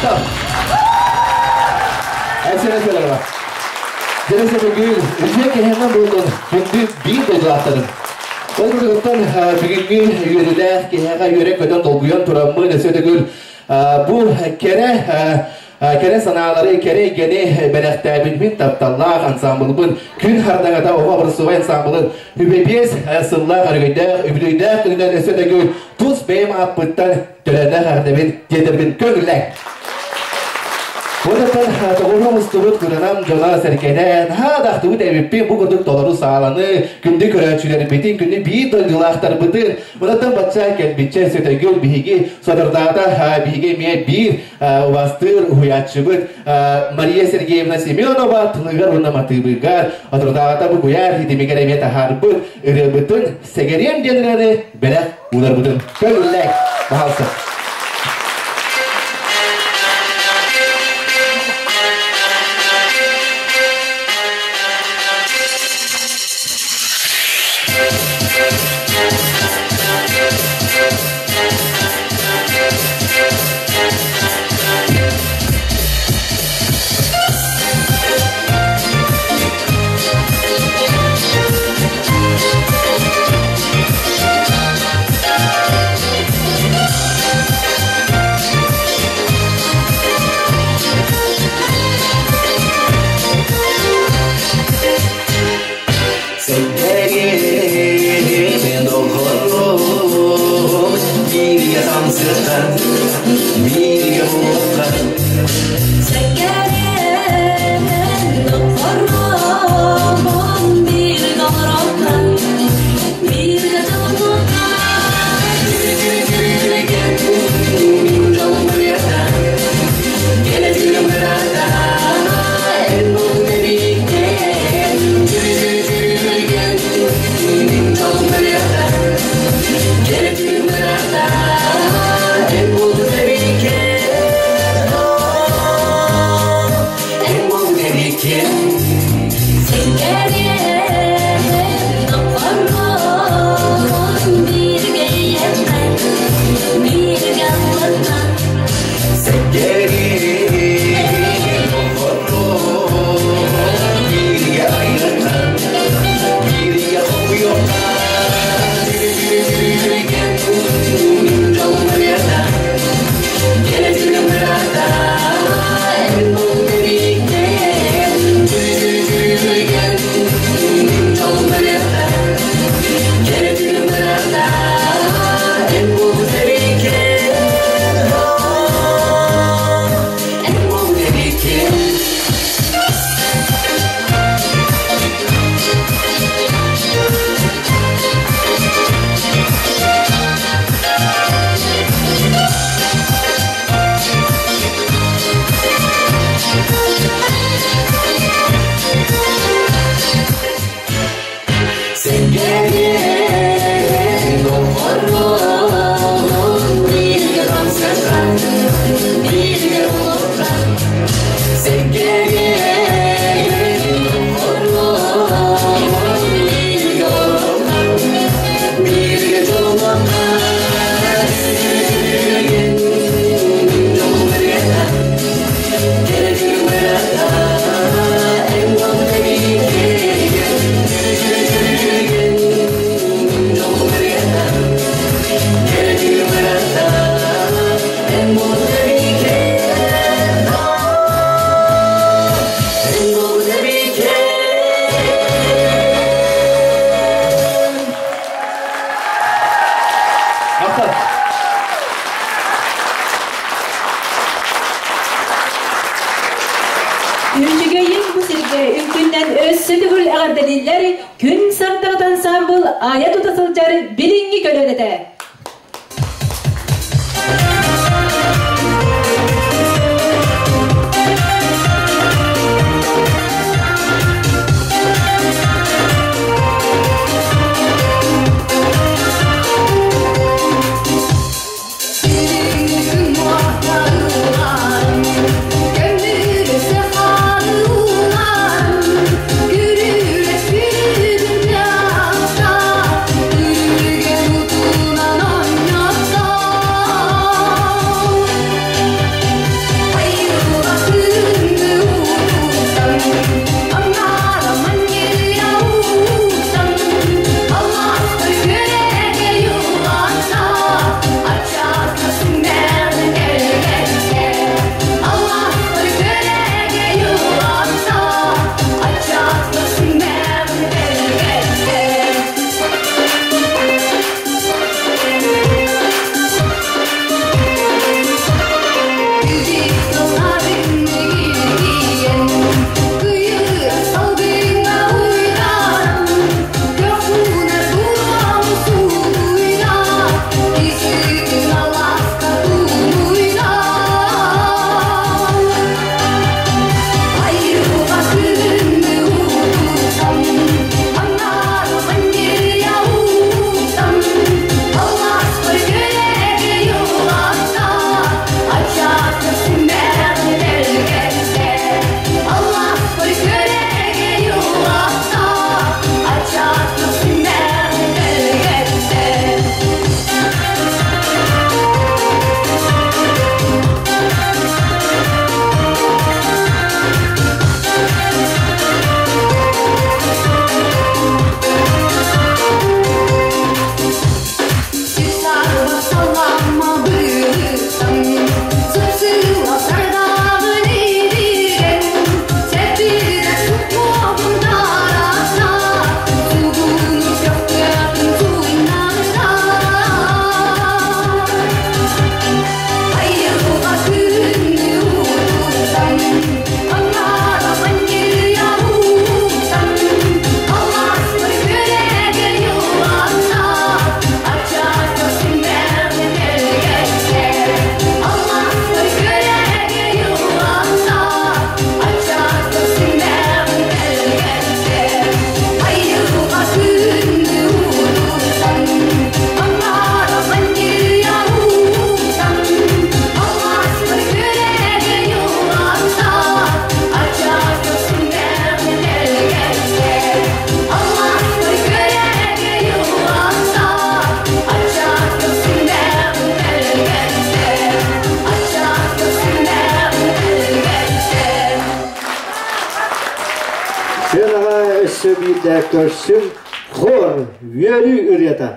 [SPEAKER 1] Махтал. Айсена Федорова. Дәресе бүгін үтіе кехеннен болдun күндү биир дойдулаахтарын. Ол курдуктан бүгүнгү үөрүүлээх киһиэхэ үөрэ көтөн долгуйан тураммын өссө төгүл бу кэрэ кэрэ санаалары кэрэ эйгэни бэлэхтээбит тапталлаах ансамблбын күн хардаҥата оҕо образцовай ансамблын үбэбиэс сыллаах өрөгөйдөөх үбүлүөйдээх күнүнэн өссө төгүл тус бэйэм ааппыттан төлөннөөх эҕэрдэбин тиэрдэбин көҥүллэҥ. Онтон тоҕуруом устубут кунанам дьоно сэргэнэн, ха дахтыбыт эбиппин бу курдук толору сааланы, күндү көрөөччүлэрбитин, күндү биир дойдулаахтарбытын, мынаттан бачча кэлбиччэ сөтөгүл биһиги содурдаата биһиги эмиэ биир убастыыр уһуйааччыбыт Мария Сергеевна Семенова тылыгар уонна матыыбыгар отурдаата бу куйаар хитимигэр эмиэ таһаарбыт ырыабытын сэгэриэм диэн ырыаны бэлэх уунарбытын көҥүллээҥ, пожалуйста.
[SPEAKER 13] Сэгэриэм доҕорум, бииргэ хамсыхан, бииргэ буолхан.
[SPEAKER 17] Сэгэриэм доҕорум, бииргэ олорон, бииргэ дьоллонон.
[SPEAKER 13] Мин дьолум ырыата, кэлэ түүнүм ырата, эн буолбут эбиккин. Мин дьолум ырыата, кэлэ түүнүм ырата, эн буолбут эбиккин. Эн буолбут эбиккин.
[SPEAKER 17] Сэгэриэм доҕорум, бииргэ ийэххэ, бииргэ алларга.
[SPEAKER 13] Сэгэриэм доҕорум, бииргэ айылҕан, бииргэ хоһуйуохха. Мин дьолум ырыата, кэлэ түүнүм ырата, эн буолбут эбиккин. Мин дьолум ырыата, кэлэ түүнүм ырата, эн буолбут эбиккин. Эн буолбут эбиккин. Сэгэриэм доҕорум, бииргэ хамсахан, бииргэ олорхон. Сэгэриэм доҕорум, бииргэ олорхон, бииргэ дьоллонхон. Мин дьолум ырыата, кэрэ түүнүм ырата, эн буолбут эбиккин. Мин дьолум ырыата, кэрэ түүнүм ырата, эн буолбут эбиккин. Эн буолбут эбиккин.
[SPEAKER 1] Махтал.
[SPEAKER 14] Үчүгэйин бу сиргэ үҥкүүнэн өссө төгүл эҕэрдэлииллэр күн сардаҥат ансаамбыл айа тута сылдьар билиҥҥи көлүөнэтэ.
[SPEAKER 17] Күрүрэ сүрүн
[SPEAKER 12] өссө биирдэ көрсүҥ хор үөрүү ырыата.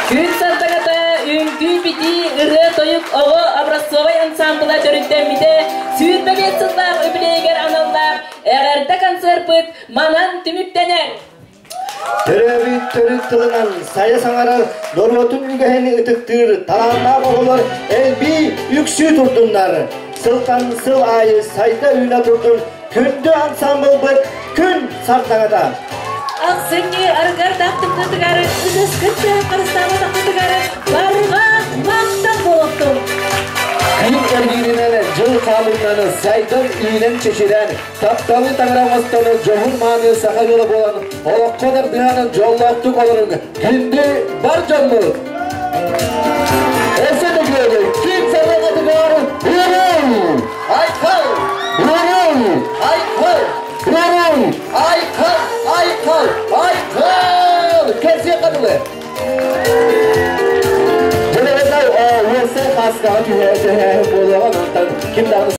[SPEAKER 2] Күн сардаҥата үҥкүү-битии ырыа-тойук оҕо образцовай ансаамбыла төрүттэммитэ 25 сыллаах үбүлүөйүгэр аналлаах эҕэрдэ концерпыт манан түмүктэнэр.
[SPEAKER 12] Төрөөбүт төрүт тылынан сайа саҥарар норуотун үгэһин ытыктыыр талааннаах оҕолор элбии үксүү турдуннар. Сылтан сыл аайы сайда үүнэ турдун күндү ансаамбылбыт күн сардаҥата.
[SPEAKER 18] Ахсынньы арыгар тымнытыгар ытыскыт харыстаабатахпытыгар барҕа махтал буолуохтун.
[SPEAKER 1] Күн эргииринэн дьыл хаалыынан сайдан үүнэн чэчирэн, тапталы таҥара оҥостон дьоһун мааны саха ыала буолан, олоххо тардыһан дьоллоохтук олоруҥ, күндү бар дьоммут! Өссө төгүл күн сардаҥатыгар уруй! Айхал! Уруй! Айхал! Уруй! Айхал! Айхал! Айхал! Кэлсиэ хатылы! Дьэ, уорсай хааскаҕа түһэ-түһэ буолуоҕа, онтон ким даҕаны